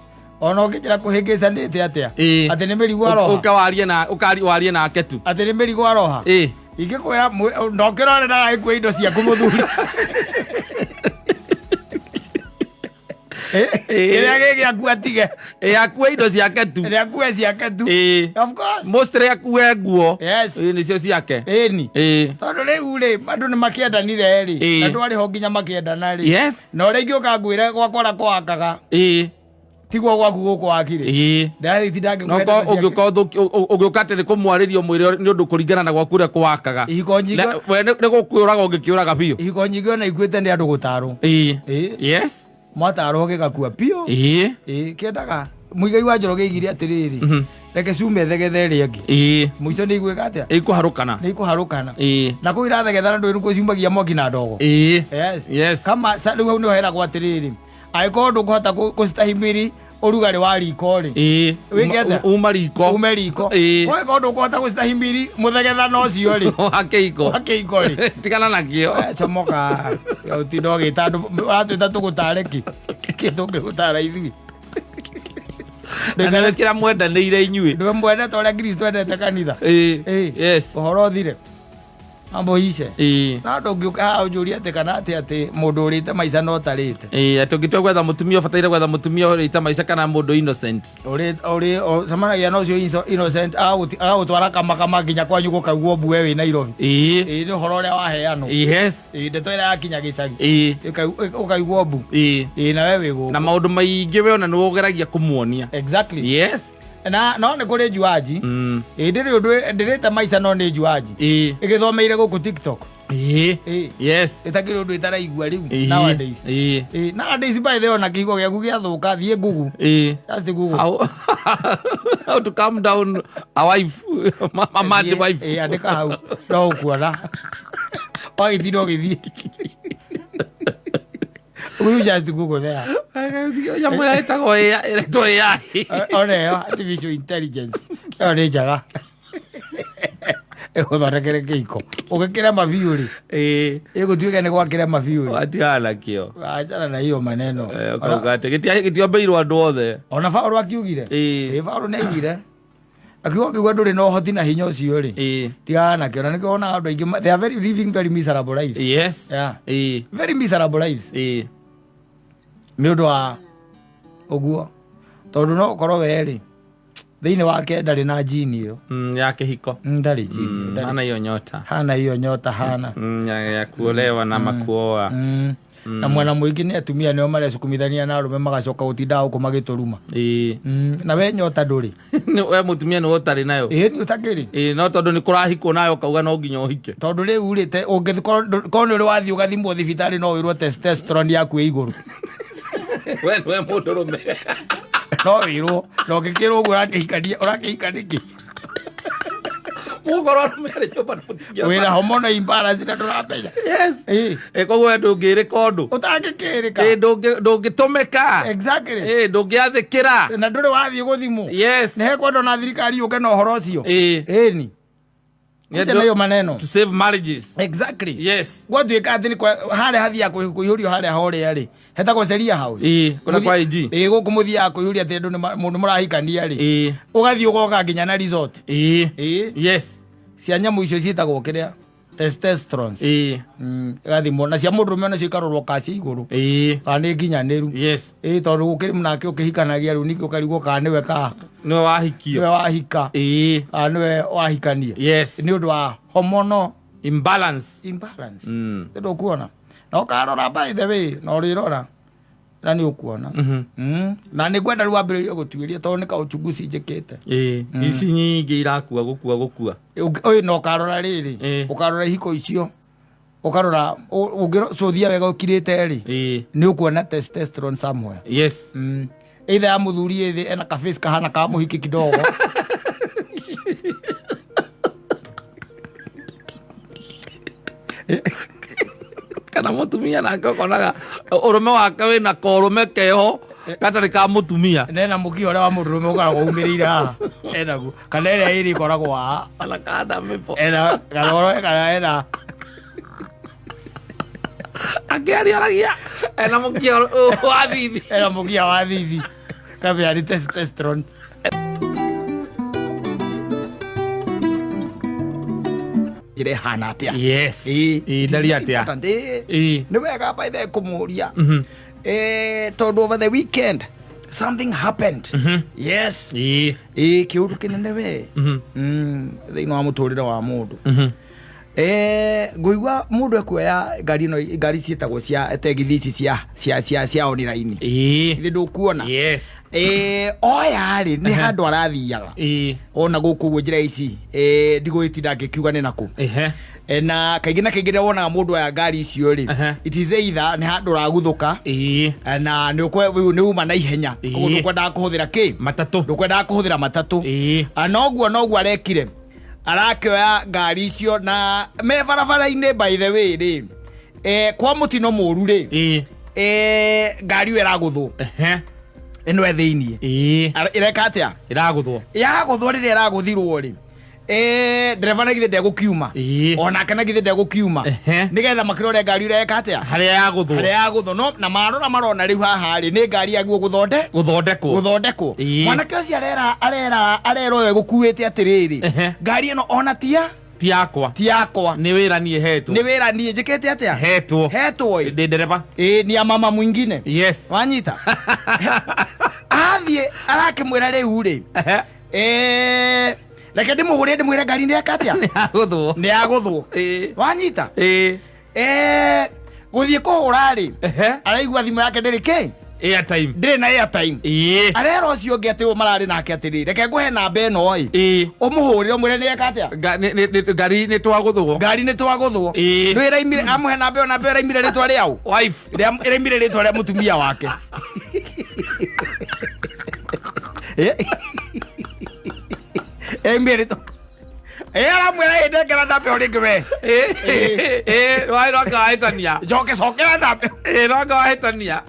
Ona ũngĩnjĩra kũhĩngĩcanĩte atĩa? Ĩĩ. Atĩ nĩ mĩrigo aroha. Ũke warie na, ũkari warie nake tu. Atĩ nĩ mĩrigo aroha. Ĩĩ. Ingĩkwĩra na ũkĩrore ndagagĩkue indo ciaku mũthuri. Kĩrĩa gĩ gĩaku atige. Ĩĩ, akue indo ciake tu. Ĩrĩa akue ciake tu. Ĩĩ. Of course. Mostly akue nguo. Yes. Ĩĩ, nĩcio ciake. Ĩni. Ĩĩ. Tondũ rĩu rĩ, andũ nĩ makĩendanire rĩ. Ĩĩ. Na ndwarĩ ho nginya makĩendana rĩ. Yes. Na ũrĩa ingĩũka ngwĩre gwakwa ũrĩa kwakaga. Ĩĩ. Tiguo gwaku gũkũ wakire. Ĩĩ. Ndathi tindange No ko ũngĩũka ũngĩũka atĩ nĩ kũmwarĩria ũmwĩre nĩ ũndũ kũringana na gwaku ũrĩa kwakaga. Ihiko nyingĩ- Na, we nĩ gũkũraga ũngĩkĩũraga biũ. Ihiko nyingĩ ona ikuĩte nĩ andũ gũtarwo. Ĩĩ. Ĩĩ. Yes. Mwatarwo gĩgakua biũ. Ĩĩ. Ĩĩ, kĩendaga. Mũigai wa Njoroge aigire atĩrĩrĩ, reke cume thegethe ĩrĩa ĩngĩ. Ĩĩ. Mũico nĩ igwĩka atĩa? Ĩkũharũkana. Nĩ ikũharũkana. Ĩĩ. Na kũu irathegethana ndũĩ nĩkuo ciumagia mwaki na ndogo. Ĩĩ. Yes. Yes. Kama sa rĩu hau nĩho heragwo atĩrĩrĩ, angĩkorwo ndũkũhota kũcitahimiri ũrugarĩ wa riko rĩ. Ĩĩ. Wĩke atĩa? Uma riko. Ume riko. Ĩĩ. Angĩkorwo ndũkũhota gũcitahimiri mũthegethano ũcio rĩ. Wa kĩiko. Wa kĩiko rĩ. Tigana nakĩo. Comoka. Ũtinda ũgĩta andũ, ũratwĩta tũgũtare kĩ? Kĩ tũngĩgũtara ithuĩ? Na nĩwe kĩrĩa mwendanĩire inyuĩ. Ndwe mwene ta ũrĩa Kristo endete kanitha. Ĩĩ. Ĩĩ. Yes. Ũhoro ũthire. Mambo ice. Ĩĩ. Na ndũngĩũka haha ũnjũrie atĩ kana atĩ atĩ mũndũ ũrĩte maica no tarĩte. Ĩĩ, atĩ ũngĩtua gwetha mũtumia ũbataire gwetha mũtumia ũrĩte maica kana mũndũ innocent. Ũrĩ ũrĩ ũcemanagia na ũcio innocent agagũtwara kamakama nginya kwanyu gũkaigwo mbu we wĩ Nairobi. Ĩĩ. Ĩĩ nĩ ũhoro ũrĩa waheanwo. Yes. Ĩĩ ndeto ĩrĩa yakinya gĩcagi. Ĩĩ. Ũkaigwo mbu. Ĩĩ. Ĩĩ na we wĩ gũkũ. Na maũndũ maingĩ we ona nĩwe ũgeragia kũmuonia. Exactly. Yes. Na no nĩ kũrĩ njuanji. Ĩĩ ndĩrĩ ũndũ ndĩrĩte maica no nĩ njuanji. Ĩĩ. Ĩgĩthomeire gũkũ TikTok. Ĩĩ. Ĩĩ. Yes. Ĩtakĩrĩ ũndũ ĩtaraigua rĩu Ĩĩ. nowadays. Ĩĩ. Ĩĩ nowadays by the way ona kĩhiko gĩaku gĩathũka thiĩ Google. Ĩĩ. Just Google. How to calm down a wife, a mad Ĩĩ, wife. ĩĩ andĩka hau no ũkuona. Wagĩtinda ũgĩthiĩ. You just Google there. Nyamũ ĩrĩa ĩtagwo AI, ĩretwo AI. Ona ĩyo artificial intelligence ĩyo nĩ njega. Ĩgũthondekere kĩiko. Ũgĩkĩrema biũ rĩ. Ĩĩ. Ĩgũtuĩke nĩ gwakĩrema biũ rĩ. Watigana nakĩo. Achana na hiyo maneno. Eh, ũkauga atĩ gĩtiombeirwo andũ othe. Ona Paũlũ akiugire. Ĩĩ. Ĩĩ Paũlũ nĩ augire. Akiuga ũkĩigua ndũrĩ na ũhoti na hinya ũcio rĩ. Ĩĩ. Tigana nakĩo na nĩkĩo wonaga andũ aingĩ they are very living very miserable lives. Yes. Yeah. Ĩĩ. Very miserable lives. Ĩĩ. Nĩ ũndũ wa ũguo. Tondũ no ũkorwo we rĩ thĩinĩ wake ndarĩ na jini ĩyo. Ya kĩhiko. Ndarĩ jini ĩyo, ndarĩ. Hana hiyo nyota. Hana hiyo nyota hana. Ya kuolewa na makuoa. Na mwena mũingĩ nĩ atumia nĩo marecukumithania na arũme magacoka gũtinda gũkũ magĩtũruma. Ĩĩ. Na we nyota ndũrĩ. We mũtumia nĩwe ũtarĩ nayo. Ĩĩ nĩ ũtakĩrĩ. Ĩĩ, no tondũ nĩ kũrahikwo nayo ũkauga no nginya ũhike. Tondũ rĩu rĩ, ũngĩkorwo korwo nĩ ũrĩ wathiĩ ũgathimwo thibitarĩ no wĩrwo testosterone yaku ĩ igũrũ. We nĩwe mũndũrũme. No wĩrwo, na ũngĩkĩrwo ũguo ũrakĩhikania, ũrakĩhika nĩkĩ? Mũgũkorwo arũme arĩ nyũmba na mũtingĩhota. Wĩna hormonal imbalance na ndũramenya. Yes. Ĩĩ. Ĩ, koguo we ndũngĩrĩka ũndũ. Ũtangĩkĩrĩka. Ĩ, ndũngĩtũmĩka. Exactly. Ĩ, ndũngĩathĩkĩra. Na ndũrĩ wathiĩ gũthimwo. Yes. Nĩ hekwendwo na thirikari yũke na ũhoro ũcio. Ĩ. Ĩni. Nĩ Kuja na hiyo maneno. To save marriages. Exactly. Yes. Gwatuĩka atĩ nĩ harĩa hathiaga kũihũrio harĩa horĩa rĩ. Hetagwo Sheria House. Ĩĩ, kũrĩa kwa AG. Ĩĩ, gũkũ mũthiaga kũihũria atĩ andũ mũndũ mũrahikania rĩ. Ĩĩ. Ũgathiĩ ũgoka nginya na resort. Ĩĩ. Ĩĩ. Yes. Cia nyamũ icio ciĩtagwo kĩrĩa? Testosterone. Ĩĩ. Igathimwo na cia mũndũrũme onacio ikarorwo kana ciĩ igũrũ. Ĩĩ. Kana nĩ nginyanĩru. Yes. Ĩĩ, tondũ gũkĩrĩ nake ũkĩhikanagia rĩu ningĩ ũkarigwo kana nĩwe ka. Nĩwe wahikio. Nĩwe wahika. Ĩĩ. Kana nĩwe wahikania. Yes. Nĩ ũndũ wa hormonal imbalance. Imbalance. Nĩ ndũkuona. Na ũkarora by the way, na ũrĩrora. Na nĩ ũkuona. Na nĩ ngwenda rĩu wambĩrĩrie gũtuĩria tondũ nĩ kaũchunguzi njĩkĩte. Ĩĩ, ici nyingĩ irakua gũkua gũkua. Ũyũ na ũkarora rĩrĩ, Ĩĩ. ũkarora ihiko icio, ũkarora, ũngĩcũthia wega ũkirĩte rĩ, Ĩĩ. nĩ ũkuona testosterone somewhere. Yes. Either ya mũthuri ĩthĩ ena ka face kahana ka mũhiki kidogo. Kana mũtumia nake ũkonaga ũrũme wake wĩna korũme keho gatarĩ ka mũtumia. Nena mũkia ũrĩa wa mũndũrũme ũkoragwo umĩrĩire haha. Enaguo. Kana ĩrĩa ĩrĩ ĩkoragwo haha. Kana kanda mĩbo. Ena, kana ũrore kana ena. Akĩariaragia ena mũkia wa thithi. Ena mũkia wa thithi. Kambe arĩ testosterone. Njĩra ĩhana atĩa? Yes. Ĩĩ. Ĩĩ, ndari atĩa? Important. Ĩĩ. Ĩĩ. Nĩ wega by the way kũmũria. Tondũ over the weekend something happened. Yes. Ĩĩ. Ĩĩ, kĩũndũ kĩnene we. Thĩinĩ wa mũtũrĩre wa mũndũ. Ngũigua mũndũ ekuoya ngari ĩno, ngari ciĩtagwo cia tegithi ici cia online. Ĩĩ. Ithe ndũkuona? Yes. Oya rĩ, nĩ handũ arathiaga. Ĩĩ. Ona gũkũ ũguo njĩra ici, ndigũgĩtinda ngĩkiuga nĩ nakũ. Ehe. Na kaingĩ na kaingĩ rĩrĩa wonaga mũndũ oya ngari icio rĩ, Ehe. it is either nĩ handũ ũraguthũka, Ĩĩ. na nĩ uma na ihenya. Ĩĩ. Koguo ndũkwendaga kũhũthĩra kĩ? Matatũ. Ndũkwendaga kũhũthĩra matatũ. Ĩĩ. Noguo, noguo arekire. Arakĩoya ngari icio na me barabara-inĩ by the way rĩ, kwa mũtino mũru rĩ, Ĩĩ. ngari ĩyo ĩragũthwo. Ehe. Ĩno ĩ thĩiniĩ. Ĩĩ. Ĩreka atĩa? Ĩragũthwo. Yagũthwo rĩrĩa ĩragũthirwo rĩ, Ndereba na githĩ ndegũkiuma? Onake na githĩ ndegũkiuma? Nĩgetha makĩrore ngari ũrĩa eka atĩa, harĩa yagũthwo. Harĩa yagũthwo. No na marora marona rĩu haha rĩ, nĩ ngari yaguo gũthonde gũthondekwo. Gũthondekwo. Mwanake ũcio arera arera arera ũyũ ĩgũkuĩte atĩrĩrĩ, ngari ĩno ona tia ti yakwa. Ti yakwa. Nĩ wĩra niĩ hetwo. Nĩ wĩra niĩ njĩkĩte atĩa? Hetwo. Hetwo ĩ. Ndĩ ndereba. Ĩ, ni ya mama mwingine. Yes. Wanyita, athiĩ arakĩmwĩra rĩu rĩ, reke ndĩmũhũrĩre ndĩmwĩre ngari nĩ eka atĩa. Nĩ yagũthwo. Nĩ yagũthwo. Wanyita, gũthiĩ kũhũra rĩ, araigua thimũ yake ndĩrĩ kĩ? Airtime. Ndĩrĩ na airtime. Arera ũcio ũngĩ atĩ ũyũ mararĩ nake atĩrĩ, reke ngũhe namba ĩno ĩ, ũmũhũrĩre ũmwĩre nĩ eka atĩa. Ngari nĩ twagũthwo. Ngari nĩ twagũthwo. Nĩ ĩraimire, amũhe namba ĩyo, namba ĩyo ĩraimire rĩtwa rĩaũ? Wife. Ĩraimire rĩtwa rĩa mũtumia wake. Ĩraimire rĩtwa. Aramwĩra, ĩ, nengera namba ĩyo rĩngĩ we. Ĩ, waĩ rwanga wahĩtania. Njoke cokera namba ĩyo. Ĩ, rwanga wahĩtania.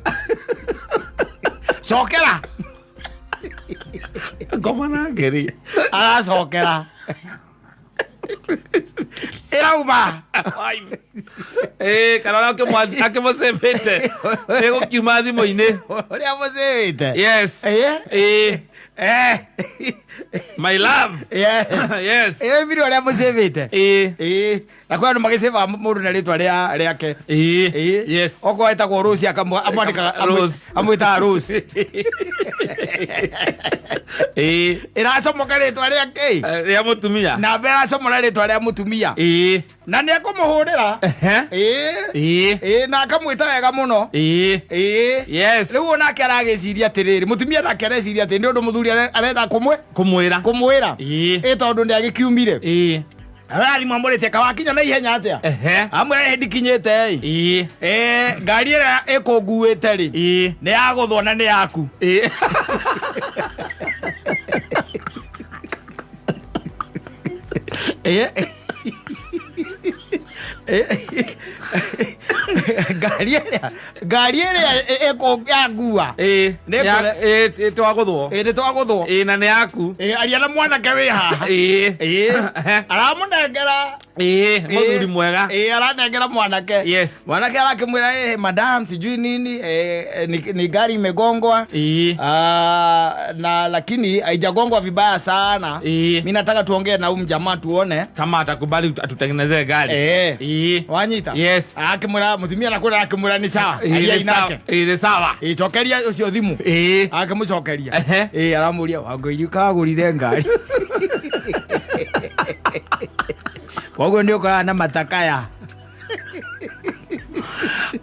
Cokera. Ngoma nake rĩ. Aracokera, ĩrauma. Wife. Ĩ, kana ũrĩa akĩmũcĩbĩte ĩgũkiuma thimũ-inĩ. Ũrĩa mũcĩwĩte. Yes. Ĩ, my love. Yes. Yes. Ĩraumire ũrĩa mũcĩwĩte. Ĩ. Na kwĩ andũ magĩcĩbaga mũndũ na rĩtwa rĩa rĩake. Ĩ. Yes. Okorwo etagwo Rose, amwandĩkaga Rose. Amwĩtaga Rose. Ĩracomoka rĩtwa rĩake. Rĩa mũtumia. Namba ĩracomora rĩtwa rĩa mũtumia. Na nĩ ekũmũhũrĩra. Ĩ. Ĩ, na akamwĩta wega mũno. Ĩ. Yes. Rĩu onake aragĩciria atĩrĩrĩ, mũtumia nake areciria atĩ nĩ ũndũ mũthuri arenda kũmwe kũmwĩra. Kũmwĩra. Ĩ, tondũ nĩ agĩkiumire. Arathimũ amũrĩte kawakinya na ihenya atĩa. Amwĩra, ĩ, ndikinyĩte ĩ. Ĩ, ngari ĩrĩa ĩkũnguĩte rĩ, nĩ yagũthwo na nĩ yaku. Ngari ĩrĩa yangua. Nĩ Ĩ, twagũthwo. Ĩ, nĩ twagũthwo. Ĩ, na nĩ yaku. Ĩ, aria na mwanake wĩ haha. Ĩ, aramũnengera. Ĩ, mũthuri mwega. Ĩ, aranengera mwanake. Mwanake arakĩmwĩra, "Eh, madam, sijui nini, ni gari imegongwa. Ah, na lakini haijagongwa vibaya sana. Mi nataka tuongee na huyu mjamaa tuone kama atakubali atutengenezee gari." Wanyita? Yes. Akĩmwĩra mũtumia nakwĩra, akĩmwĩra nĩ sawa. Ĩ, Aria nĩ sawa. inake. Ĩ, nĩ sawa. Ĩ, cokeria ũcio thimũ. Akĩmũcokeria. Ĩ, aramũria, "Wangũiri kagũrire ngari, koguo nĩ ũkoraga na matakaya."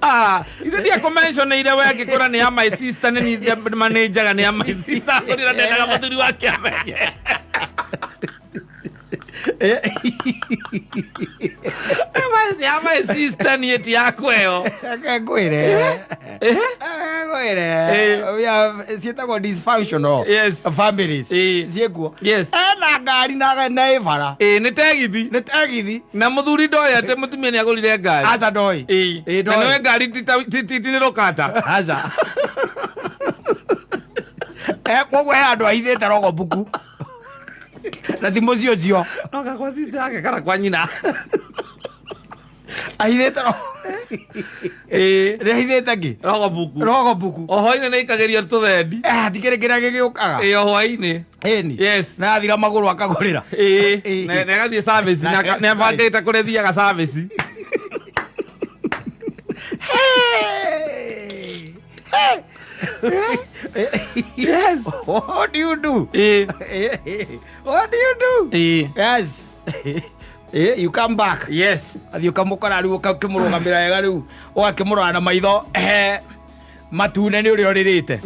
Ah, ithe ndiakũmentioneire we angĩkora nĩ ya my sister, nĩ niĩ manĩnjaga nĩ ya my sister, ngũrĩra ndendaga mũthuri wake amenye. Nĩ ya my sister, niĩ ti yakwa ĩyo. Reke ngwĩre. Ngwĩre. We have ciĩtagwo dysfunctional families. Ciĩkuo. Ena ngari na ĩ bara. Ĩ, nĩ tegithi. Nĩ tegithi. Na mũthuri ndoĩ atĩ mũtumia nĩ agũrire ngari. Aca, ndoĩ. Ĩ, Na ndoĩ. nĩwe ngari ti nĩ rũkata. Aca. Koguo he andũ ahithĩte rogo mbuku na ti mũciĩ ũcio. Noka kwa sister yake kana kwa nyina. Ahithĩte nĩ ahithĩte kĩ? Rogo mbuku. Rogo mbuku. O hwainĩ nĩ aikagĩrio tũthendi. Hatikĩrĩ kĩrĩa gĩgĩũkaga. Ĩ, o hwainĩ. Ĩni. Yes. Na athira magũrũ akagũrĩra. Na agathiĩ service, nĩ abangĩte kũrĩa thiaga service. Hey! Yes. What do you do? What do you do? Yes. You come back. Athiĩ ũkamũkora rĩu, ũkakĩmũrũgamĩra wega rĩu, ũgakĩmũrora na maitho matune nĩ ũrĩa ũrĩrĩte.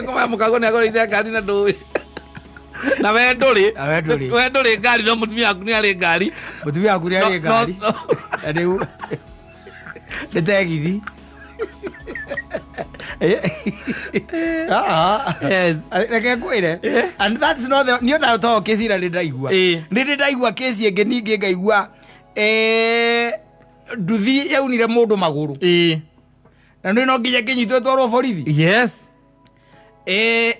Kama mũkago nĩ agũrĩire ngari na ndũĩ na we ndũrĩ. Na we ndũrĩ. We ndũrĩ ngari, no mũtumia waku nĩ arĩ ngari. Mũtumia waku nĩ arĩ ngari. Na rĩu nĩ tegithi. Ah. Reke ngwĩre, and that's not the niĩ ona to kĩci ĩrĩa nĩ ndaigua. Nĩ ndĩ ndaigua kĩci ĩngĩ ningĩ, ngaigua nduthi yaunire mũndũ magũrũ. Na nĩ no nginya kĩnyitwo ĩtwarwo borithi.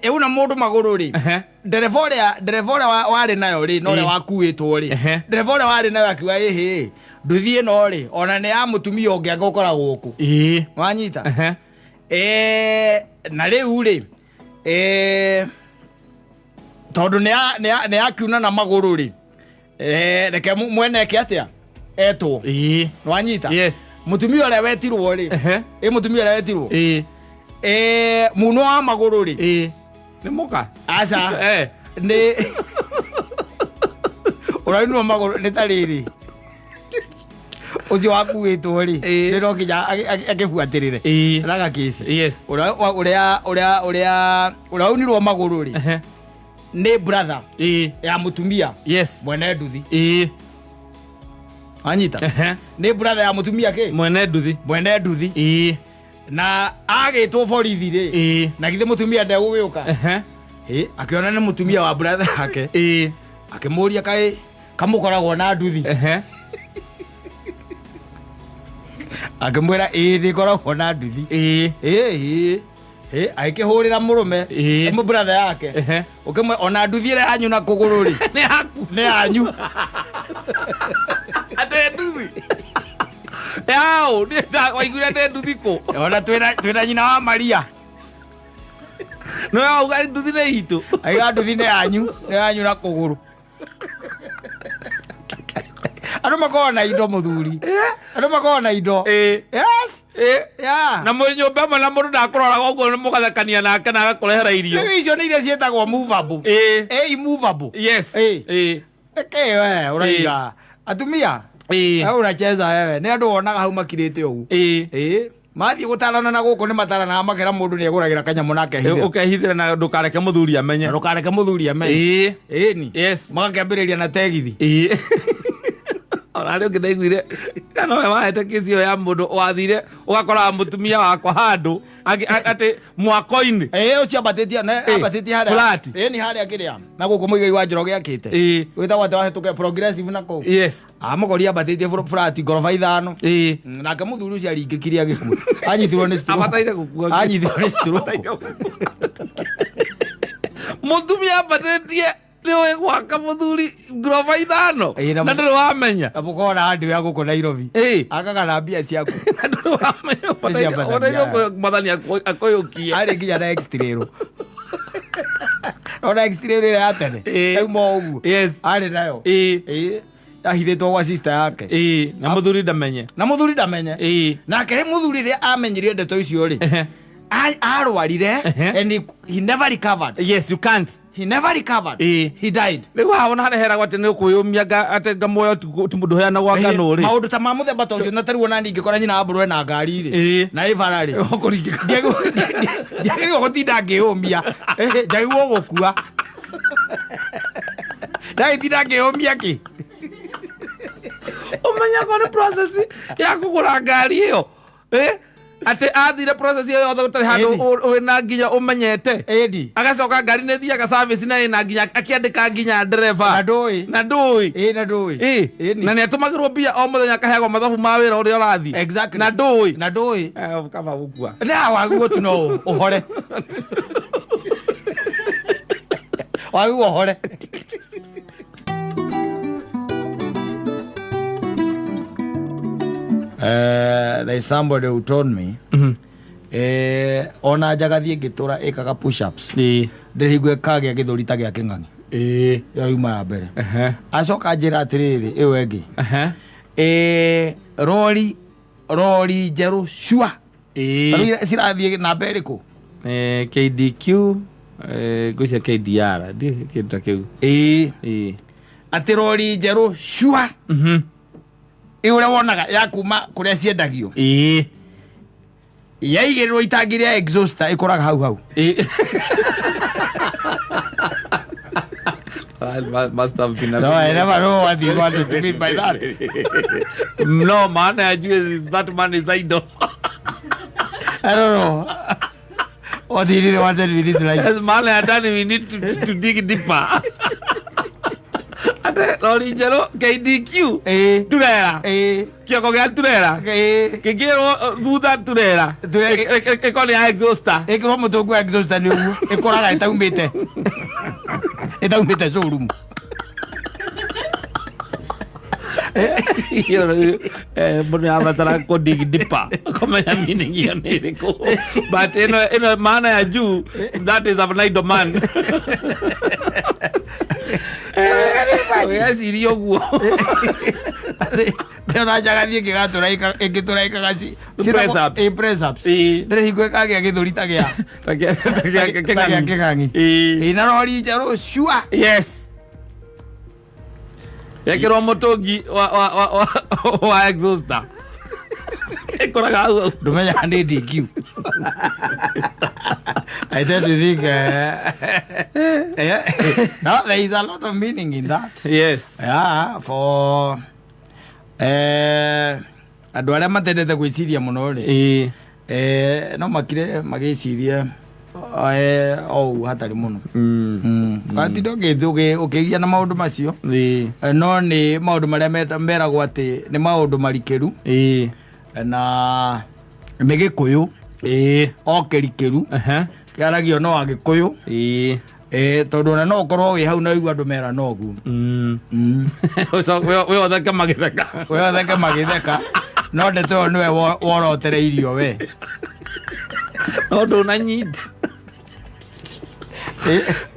Yauna mũndũ magũrũ rĩ, Ndereba ũrĩa, ndereba ũrĩa warĩ nayo rĩ, na ũrĩa wakuĩtwo rĩ, ndereba ũrĩa warĩ nayo akiuga ĩhĩ, nduthi ĩno rĩ, ona nĩ ya mũtumia ũngĩ anga ũkoragwo gũkũ. Wanyita? Na rĩu rĩ, tondũ nĩ yakiuna na magũrũ rĩ, reke mwene eke atĩa? Etwo. Nĩwanyita? Yes. Mũtumia ũrĩa wetirwo rĩ, ĩ mũtumia ũrĩa wetirwo? Muno wa magũrũ rĩ. Nĩ mũka? Aca. Nĩ ũrainwo magũrũ nĩ ta rĩrĩ. Ũcio wakuĩtwo rĩ, nĩ no nginya akĩbuatĩrĩre. Raga kĩci. Yes. Ũrĩa ũrĩa ũrĩa ũrĩa ũrĩa waunirwo magũrũ rĩ, nĩ brother ya mũtumia mwene nduthi. Wanyita? Nĩ brother ya mũtumia kĩ? Mwene nduthi. Mwene nduthi. Na agĩtwo borithi rĩ, na githĩ mũtumia ndegũgĩũka? Akĩona nĩ mũtumia wa brother yake. Akĩmũria kaĩ kamũkoragwo na nduthi. Akĩmwĩra ĩĩ nĩngoragwo na nduthi. Ĩĩ, ĩĩ, agĩkĩhũrĩra mũrũme, mũ brother yake. Ũkĩmwe ona nduthi ĩrĩa yanyu na kũgũrũ rĩ. Nĩ yaku. Nĩ yanyu. Atĩ nduthi. Yao, nĩ waiguire atĩ nduthi kũ? Ona twĩna nyina wa Maria. Nĩ wauga nduthi nĩ itũ. Aiga nduthi nĩ yanyu, nĩ yanyu na kũgũrũ. Andũ makoragwo na indo mũthuri. Andũ makoragwo na indo. Yes. Yeah. Na mwĩ nyũmba ĩmwe na mũndũ ndakũroraga ũguo nĩ mũgathekania nake na agakũrehera irio. Rĩu icio nĩ iria ciĩtagwo movable. Immovable. Yes. Ĩkĩ we ũraiga. Atumia. Wewe unacheza wewe. Nĩ andũ wonaga hau makirĩte ũguo. Mathiĩ gũtarana na gũkũ nĩ mataranaga makera mũndũ nĩ egũragĩra kanyamũ na akehithĩra. Ũkehithĩra na ndũkareke mũthuri amenye. Na ndũkareke mũthuri amenye. Ĩni. Yes. Magakĩambĩrĩria na tegithi. Ona rĩu ũngĩ ndaiguire kana we wahete kĩci ĩyo ya mũndũ wathire ũgakoraga mũtumia wakwa handũ atĩ mwako-inĩ. Ũcio ambatĩtie, ne, ambatĩtie harĩa. Flat. Nĩ harĩa kĩrĩa. Na gũkũ Mũigai wa Njoroge akĩte. Wĩtagwo atĩ wahĩtũke progressive na kũu. Yes. Amũkori ambatĩtie flat ngoroba ithano. Nake mũthuri ũcio aringĩkire agĩkua. Anyitirwo nĩ stroke. Abataire gũkua. Anyitirwo nĩ stroke. Mũtumia ambatĩtie nĩ ũĩ gwaka mũthuri ngoroba ithano. Na Na ndũrĩ wamenya. Na mũkona andũ ya gũkũ Nairobi. Akaga na mbia ciaku. Na ndũrĩ wamenya. Nĩ cia Mwathani, Ũbataire aya. mwathani akũyũkie. Arĩ nginya na X-trail. Ona X-trail ĩrĩa ya tene. Yauma o ũguo. Yes. Arĩ nayo. Yahithĩtwo gwa sister yake. Na mũthuri ndamenye. Na mũthuri ndamenye. Nake mũthuri rĩrĩa amenyire ndeto icio rĩ, arwarire and he never recovered. Yes, you can't. He never recovered. He died. Rĩu haha ona harĩa heragwo atĩ nĩ ũkwĩyũmia atĩ ngamuoyo ti mũndũ ũheanagwo ngano rĩ. Maũndũ ta ma mũthemba ta ũcio, na ta rĩu ona niĩ ingĩkora nyina wa mbũrũ ena ngari rĩ, na ĩ bara rĩ, Ũkũringĩka. Ndiagĩrĩirwo gũtinda ngĩyũmia. Njagĩrĩirwo gũkua. Ndagĩtinda ngĩyũmia kĩ? Ũmenyaga nĩ process ya kũgũra ngari ĩyo. Atĩ athire process ĩyo yothe gũtarĩ handũ wĩna nginya ũmenyete. Agacoka ngari nĩ ĩthiaga service na ĩna nginya akĩandĩka nginya ndereba. Na ndũĩ. Na ndũĩ. Na ndũĩ. Na nĩ atũmagĩrwo mbia o mũthenya akaheagwo mathabu ma wĩra ũrĩa ũrathiĩ. Exactly. Na ndũĩ. Na ndũĩ. Kaba gũkua. Na wagĩrĩirwo tu no ũhore. Wagĩrĩirwo ũhore. There is somebody who told me, ona njagathiĩ ngĩtũra ĩkaga push-ups. Ndĩrĩ hingo ĩkagĩa gĩthũri ta gĩa kĩng'ang'i. Ĩyo yuma ya mbere. Acoka njĩra atĩrĩrĩ, ĩyo ĩngĩ. Rori njerũ cua. Ta rĩu cirathiĩ namba ĩrĩkũ? KDQ, ngwĩciria KDR, ndiũĩ kĩndũ ta kĩu. Atĩ rori njerũ cua. Ĩyo ũrĩa wonaga ya kuma kũrĩa ciendagio. Yaigĩrĩrwo itangi rĩa exhauster ĩkoraga hau hau. That must have been a No, I never know what you wanted to mean by that. No, man, I is that man is idle. I don't know what he really wanted with this life. Yes, man, I done, we need to dig deeper. Ate lori njerũ KDQ. Turera. Kĩongo gĩa turera. Kĩngĩrwo thutha turera. Turera. Ĩkorwo nĩ ya exhauster. Ĩkĩrwo mũtũngu wa exhauster nĩ ũguo. Ĩkoraga ĩtaumĩte. Ĩtaumĩte showroom. Mũndũ nĩabatara kũ dig deeper kũmenya meaning ĩyo nĩ ĩrĩkũ, but ĩno maana ya juu, that is an idle man. Weciria ũguo. Ndĩrona njagathi ĩngĩtũraikaga Press ups. Press ups. Ĩĩ. Ndĩrĩ hingo ĩkagĩa gĩthũri ta gĩa ta ta gĩa kĩng'ang'i. Ĩĩ. Ĩ, na rori njerũ cua. Yes, gekĩrwo mũtũngi wa exhauster ĩkoraga hau. Ndũmenyaga nĩ DQ. I tend to think yeah. No, there is a lot of meaning in that. Yeah, for andũ arĩa matendete gwĩciria mũno rĩ, no makire magĩcirie o ũguo hatarĩ mũno. Gatinda ũkĩgia na maũndũ macio. No nĩ maũndũ marĩa meragwo atĩ nĩ maũndũ marikĩru na nĩ gĩkũyũ o kĩrikĩru kĩaragio no agĩkũyũ. Tondũ ona no ũkorwo wĩ hau na ũigua andũ mera no ũguo. Wĩ otheke magĩtheka. We otheke magĩtheka, no ndeto ĩyo nĩwe worotereirio we. No ndũnanyita.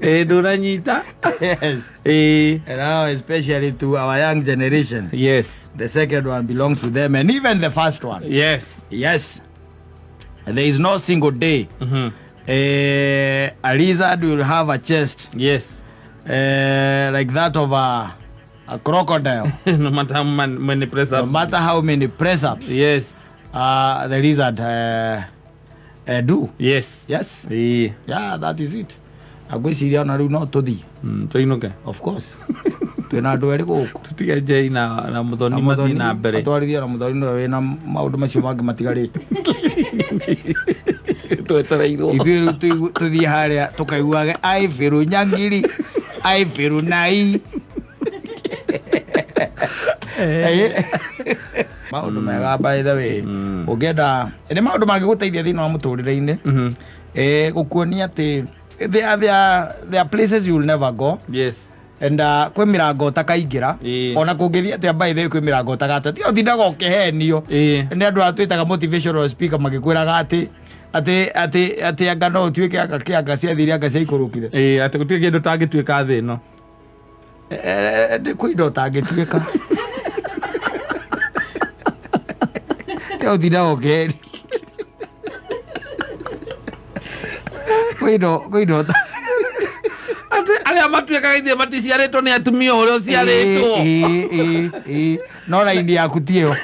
Ĩĩ, ndũnanyita. Yes. And now especially to our young generation, the second one belongs to them and even the first one. Yes, there is no single day a lizard will have a chest like that of a crocodile. No matter how many press No ups. Matter how many press ups the lizard do. Yes. Yeah, that is it. Agwĩciria ona rĩu no tũthiĩ. Tũinũke. Of course, twĩna andũ erĩ gũkũ. Tũtige Njei na Mũthoni mathiĩ na mbere. Atwarithia na Mũthoni nĩwe wĩna maũndũ macio mangĩ matigarĩte. Twetereirwo. Ithuĩ rĩu tũthiĩ harĩa tũkaiguage aibiru nyangiri aibiru nai. Maũndũ mega, by the way, ũngĩenda nĩ maũndũ mangĩgũteithia thĩinĩ wa mũtũrĩre-inĩ. Gũkuonia atĩ there are places you will never go and kwĩ mĩrango ũtakaingĩra. Ona kũngĩthiĩ atĩa, by the way, kwĩ mĩrango ũtagata tiga ũtindaga ũkĩhenio nĩ andũ aya twĩtaga motivational speaker magĩkwĩraga atĩ anga no ũtuĩke anga kĩ anga ciathire anga ciaikũrũkire. Ĩĩ, atĩ gũtirĩ kĩndũ tangĩtuĩka thĩ ĩno. Kwĩ indo ũtangĩtuĩka, tiga ũtindaga ũkĩhenio. Kwĩ indo atĩ arĩa matuĩkaga ithuĩ maticiarĩtwo nĩ atumia ũrĩa ũciarĩtwo. Ĩĩ, no raini yaku ti ĩyo,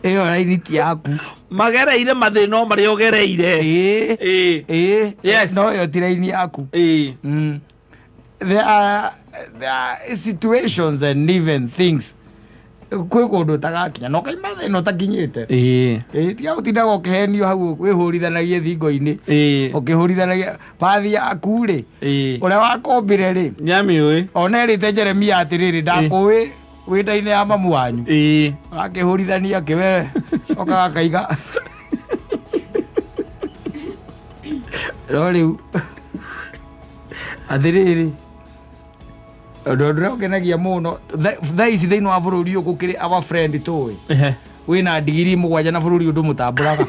ĩyo raini ti yaku. Magereire mathĩna o marĩa ũgereire. Ĩĩ. No ĩyo ti raini yaku. There are situations and even things, kwĩ kũndũ ũtagakinya na ũkaima thĩna ũtakinyĩte. Ĩĩ, tiga gũtindaga ũkĩhenio hau wĩhũrithanagie thingo-inĩ, ũkĩhũrithanagia bathi yaku rĩ, ũrĩa wakombire rĩ, Nĩamĩũĩ. Ona erĩte Jeremia atĩrĩrĩ, ndakũĩ wĩ nda-inĩ ya mamu wanyu. Akĩhũrithania kĩwe cokaga akaiga no rĩu atĩrĩrĩ, ũndũ ũrĩa ũngenagia mũno thaa ici thĩinĩ wa bũrũri ũyũ gũkĩrĩ our friend tũĩ wĩna ndigiri 7 na bũrũri ũyũ ndũmũtambũraga,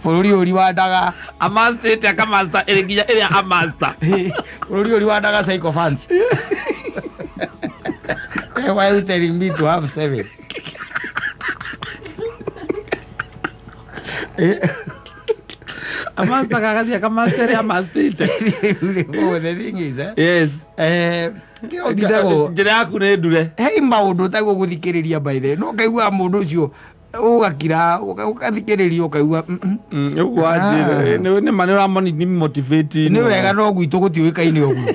bũrũri ũyũ riwandaga. Amastĩte akamasta ĩrĩ nginya ĩrĩa amasta. Bũrũri ũyũ riwandaga sycophants. Why are you telling me to have seven? Amasta kagathiĩ akamasta ĩrĩa amastĩte. Oh, the thing is, Njĩra yaku nĩ ndure. Hei, maũndũ ũtagwo gũthikĩrĩria, by the way, no ũkaigua mũndũ ũcio ũgakira ũgathikĩrĩria ũkaigua Ũguo wanjĩra nĩ ma nĩ ũramoni nĩ motivate. Nĩ wega, no gwitũ gũtiũĩkaine ũguo.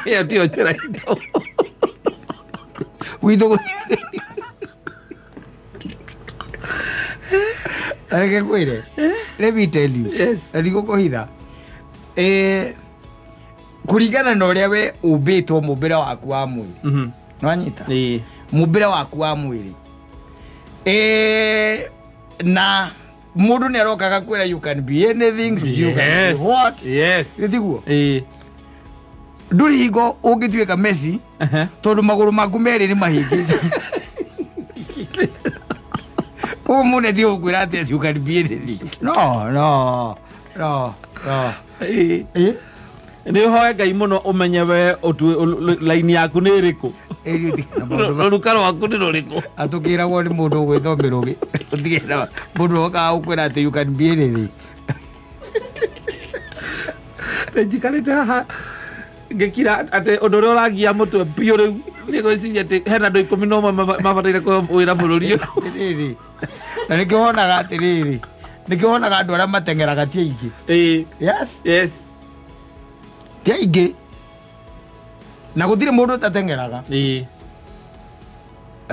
Ĩyo tiyo njĩra itũ. Gwitũ gũtiũĩkaine. Reke ngwĩre, let me tell you, na ndigũkũhitha, kũringana na ũrĩa we ũmbĩtwo, mũmbĩre waku wa mwĩrĩ, nĩwanyita, mũmbĩre waku wa mwĩrĩ. Na mũndũ nĩ aroka agakwĩra you can be anything, you can be what. Tiguo? Ndũrĩ hingo ũngĩtuĩka Messi tondũ magũrũ maku merĩ nĩ mahĩngĩca. Koguo mũndũ atige gũkwĩra atĩ you can be anything. No, no, no, no. Nĩ ũhoe Ngai mũno ũmenye we laini yaku nĩ ĩrĩkũ. Ĩĩ, ũtige na maũndũ Rũruka rwaku nĩ rũrĩkũ. Atũkĩragwo nĩ mũndũ ũgwĩtwo mĩrũgĩ. Ũtige na mũndũ okaga gũkwĩra atĩ you can be anything. Njikarĩte haha ngĩkira atĩ ũndũ ũrĩa ũrangia mũtwe biũ rĩu nĩ gwĩciria atĩ hena andũ 11 mabataire kũheo wĩra bũrũri ũyũ. Atĩrĩrĩ, na nĩkĩo wonaga atĩrĩrĩ, nĩkĩo wonaga andũ arĩa mateng'eraga ti aingĩ. Yes. Ti aingĩ, na gũtirĩ mũndũ ũtateng'eraga.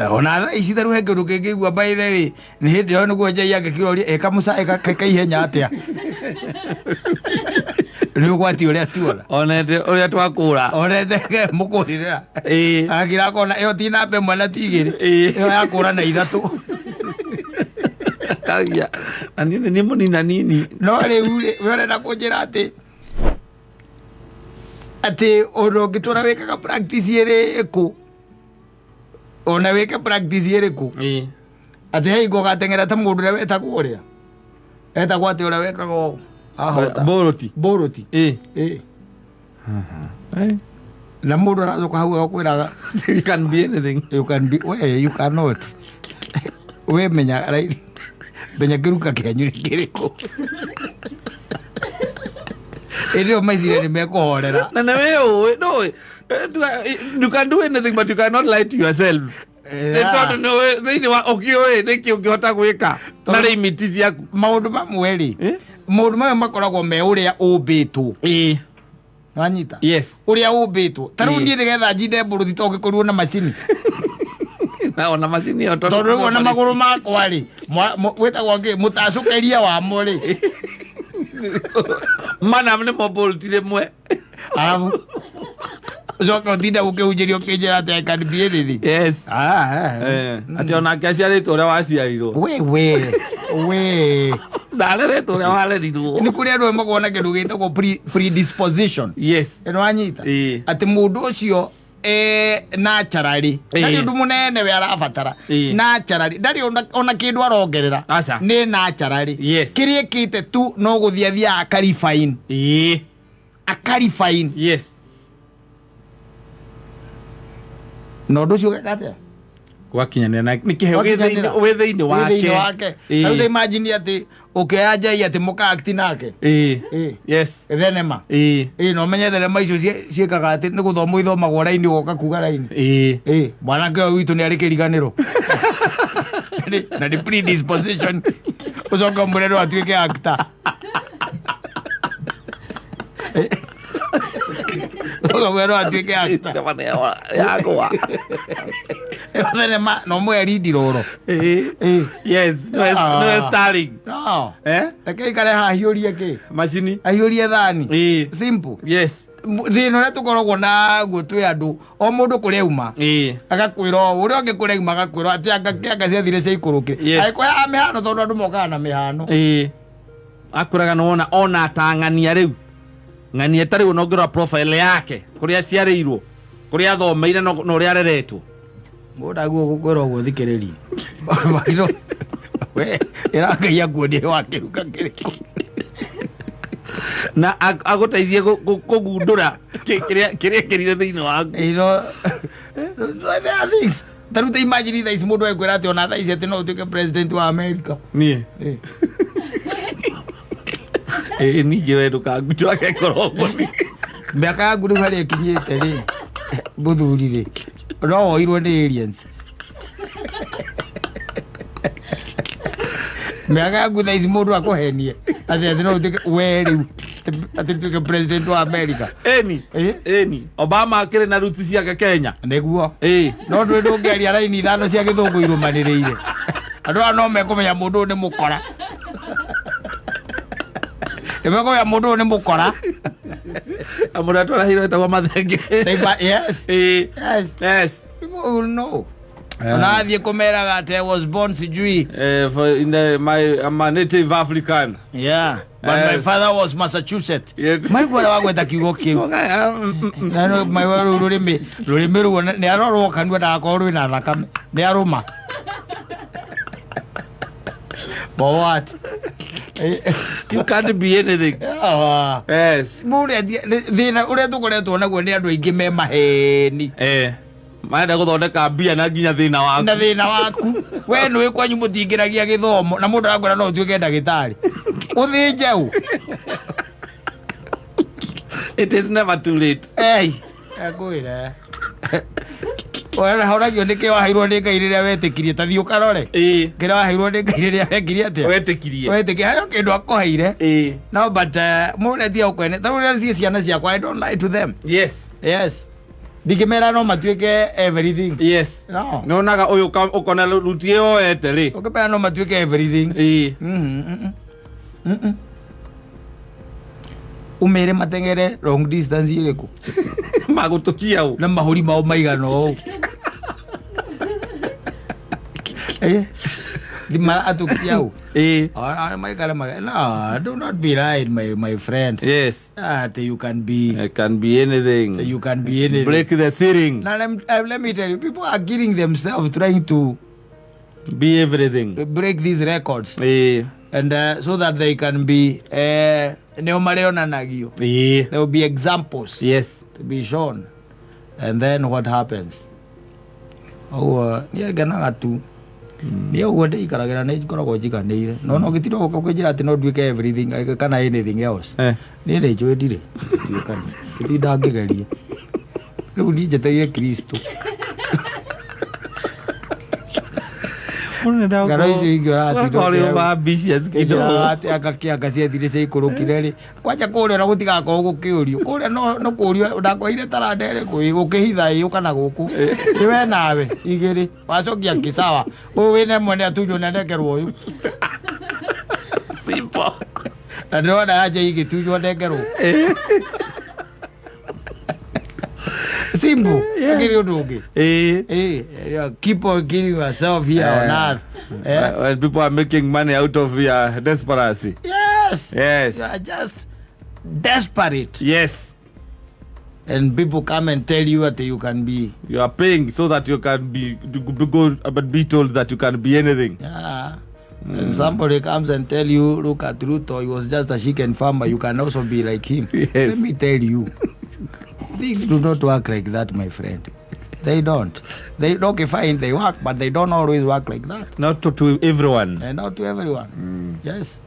Ona thaa ici tarĩu he kĩndũ kĩngĩigua, by the way, nĩ hĩndĩ ĩyo nĩguo njai angĩkĩroria ĩ kamũcaĩ kaihenya atĩa, nĩ ũgwati ũrĩa tuona. Onete ũrĩa twakũra. Onete mũkũrĩra. Akira akona ĩyo ti namba ĩmwe na ti igĩrĩ. Ĩyo yakũra na ithatũ. Kagia na niĩ nĩ mũnina nini. No rĩu rĩ, we ũrenda kũnjĩra atĩ ũndũ ũngĩtũra wĩkaga practice ĩrĩkũ, ona wĩke practice ĩrĩkũ, atĩ he hingo ũgateng'era ta mũndũ ũrĩa wetagwo, ũrĩa etagwo atĩ, ũrĩa wekaga ũũ ahota. Bũrũti. Bũrũti. Ĩ. Na mũndũ aracoka hau agakwĩraga You can be anything. You can be, we you cannot. We menya right, menya kĩruka kĩanyu nĩ kĩrĩkũ. Ĩndĩ ĩyo meciria nĩ mekũhorera. Na nĩ wĩ ũĩ ndũĩ. You can do anything, but you cannot lie to yourself, nĩ tondũ nĩ ũĩ thĩinĩ wa ũkĩũĩ nĩkĩ ũngĩhota gwĩka na limit ciaku. Maũndũ mamwe rĩ, maũndũ mamwe makoragwo me ũrĩa ũmbĩtwo. Wanyita? Yes. Ũrĩa ũmbĩtwo. Ta rĩu niĩ nĩgetha njinde mbũrũthi to ngĩkorirwo na macini. Na ona macini ĩyo tondũ rĩu ona magũrũ makwa rĩ, wĩtagwo kĩ, mũtacũkĩria wamo rĩ. Mana nĩmo bolt rĩmwe. Arabu ũcoke ũtinde ũkĩhunjĩria ũkĩnjĩra atĩ I can be anything. Ah, ah. Atĩ onake aciarĩtwo ũrĩa waciarirwo. We we we. Ndareretwo ũrĩa warerirwo. Nĩ kũrĩ andũ makoragwo na kĩndũ gĩtagwo predisposition. Ĩno wanyita? Atĩ mũndũ ũcio naturally ndarĩ ũndũ mũnene we arabatara. Naturally ndarĩ ona kĩndũ arongerera. Aca. Nĩ naturally. Kĩrĩa ĩkĩte tu no gũthiĩ athiaga akarefine. Akarefine. Na ũndũ ũcio ũgeka atĩa? Gwakinyanĩra na nĩ kĩheo gĩ wĩ thĩinĩ Wĩ thĩinĩ wake. Wake. Rĩu ta imagine atĩ ũkĩoya njai atĩ mũka-act nake. Thenema. Ĩ, na ũmenye thenema icio ciĩkaga atĩ nĩ gũthomwo ithomagwo raini, ũgoka kuga raini. Ĩ, mwanake ũyũ witũ nĩ arĩ kĩriganĩro na nĩ predisposition, ũcoke ũmwĩre no atuĩke actor. Ũcoke ũmwĩre no atuĩke actor. Yagwa. Ĩyo thenema no mũhe lead role. Yes, Ah. nĩwe starring. No. Eh? Reke ikare haha ahiũrie kĩ, macini. Ahiũrie thani. Simple. Thĩna ũrĩa tũkoragwo naguo twĩ andũ, o mũndũ kũrĩa auma agakwĩra ũũ, ũrĩa ũngĩ kũrĩa auma agakwĩra atĩ anga kĩanga ciathire ciaikũrũkire. Angĩkorwo ya mĩhano, tondũ andũ mokaga na mĩhano. Akwĩraga nĩwona ona ta ng'ania rĩu, ng'ania ta rĩu onongĩrora profile yake, kũrĩa aciarĩirwo, kũrĩa athomeire na ũrĩa areretwo. Mũndũ aguo gũkwĩra ũguo, thikĩrĩria. Maitho, we ĩra Ngai akuonie wa kĩruka kĩrĩkũ. Na agũteithie kũgundũra kĩrĩa kĩrire thĩinĩ waku. There are things. Ta rĩu ta imagine thaa ici mũndũ ekwĩra atĩ ona thaa ici atĩ no ũtuĩke president wa America. Niĩ? Ĩ, ningĩ we ndũkangunjũrage ngoro ũguo. Mĩaka yaku rĩu harĩa ĩkinyĩte rĩ, mũthuri rĩ, no woirwo nĩ aliens. Mĩaka yaku thaa ici, mũndũ akũhenie atĩ no ũtuĩke we rĩu atĩ ũtuĩke president wa America. Ĩni. Ĩni, Obama akĩrĩ na roots ciake Kenya. Nĩguo. No ndũĩ ndũngĩaria raini ithano cia gĩthũngũ irũmanĩrĩire, andũ aya no mekũmenya mũndũ ũyũ nĩ mũkora, nĩ mekũmenya mũndũ ũyũ nĩ mũkora. Mũndũ atwarahirwo etagwo Mathenge. Yes. Yes. People will know. Ona athiĩ kũmeraga atĩ I was born sijui. For in the, my, I'm a native African. Yeah, but my father was Massachusetts. Maigua ũrĩa wagweta kiugo kĩu. Na no maigua rũu rũrĩmĩ ruo nĩ arorwo kanua ndagakorwo rwĩna thakame. Nĩ arũma. But what? You can't be anything. Ah. Yes. Mũrĩa thĩna ũrĩa tũkoretwo naguo nĩ andũ aingĩ me maheni. Marenda gũthondeka mbia na nginya thĩna waku. Na thĩna waku. We nĩũĩ kwanyu mũtingĩragia gĩthomo na mũndũ arakwĩra no ũtuĩke ndagĩtarĩ. Ũthĩnje ũ? It is never too late. Ei, ngwĩre. Horagio nĩ kĩ waheirwo nĩ Ngai rĩrĩa wetĩkirie, ta thiĩ ũkarore. Kĩrĩa waheirwo nĩ Ngai rĩrĩa wekire atĩa? Wetĩkirie. Wetĩkirie, harĩ o kĩndũ akũheire. No, but mũndũ atiga gũkwene. Ta rĩu rĩrĩa ciĩ ciana ciakwa, I don't lie to them. Yes. Yes. Ndingĩmera no matuĩke everything. Yes. No. Nĩonaga ũyũ ũkona ruti ĩyo oete rĩ. Ũngĩmera no matuĩke everything. Umere matengere long distance ĩrĩkũ? Magũtũkia ũ? Na mahũri mao maigana ũũ. Atũkia ũ? Maikare no, do not be lying, my friend. Yes. That you can be. I can be anything. You can be anything. Break the ceiling. Now let me tell you, people are killing themselves trying to be everything. Break these records. And so that they can be nĩo marĩonanagio. There will be examples. Yes. To be shown. And then what happens? Oh, niĩ ngenaga tu. Niĩ ũguo ndĩikaragĩra nĩ ngoragwo njiganĩire. No no gĩtirĩ gũka kũnjĩra atĩ no nduĩke everything kana anything else. Niĩ nĩ njũĩ ndirĩ. Ngĩtinda ngĩgeria. Rĩu niĩ njetereire Kristo. Ngano icio ingĩ ũratinda ũkĩra atĩ anga kĩanga ciethire ciaikũrũkire rĩ. Kwanja kũrĩa ona gũtigakorwo gũkĩũrio. Kũrĩa no kũũrio ndakwaire taranda ĩrĩkũ ĩ ũkĩhitha ĩ ũka na gũkũ. Nĩ we nawe igĩrĩ. Wacokia kĩsawa. Ũyũ wĩna ĩmwe nĩ atunywo na anengerwo ũyũ. Simple. Na ndĩrona yanja igĩtunywo anengerwo. Simple. Akĩrĩ ũndũ ũngĩ. Keep on killing yourself here on earth. When people are making money out of your desperation. Yes. Yes. You are just desperate. Yes. And people come and tell you that you can be. You are paying so that you can be, go, but be told that you can be anything. Yeah. And somebody comes and tell you, look at Ruto, he was just a chicken farmer. You can also be like him. Yes. Let me tell you, things do not work like that, my friend. They don't. They okay, fine, they work, but they don't always work like that. Not to everyone. And not to everyone. Yes.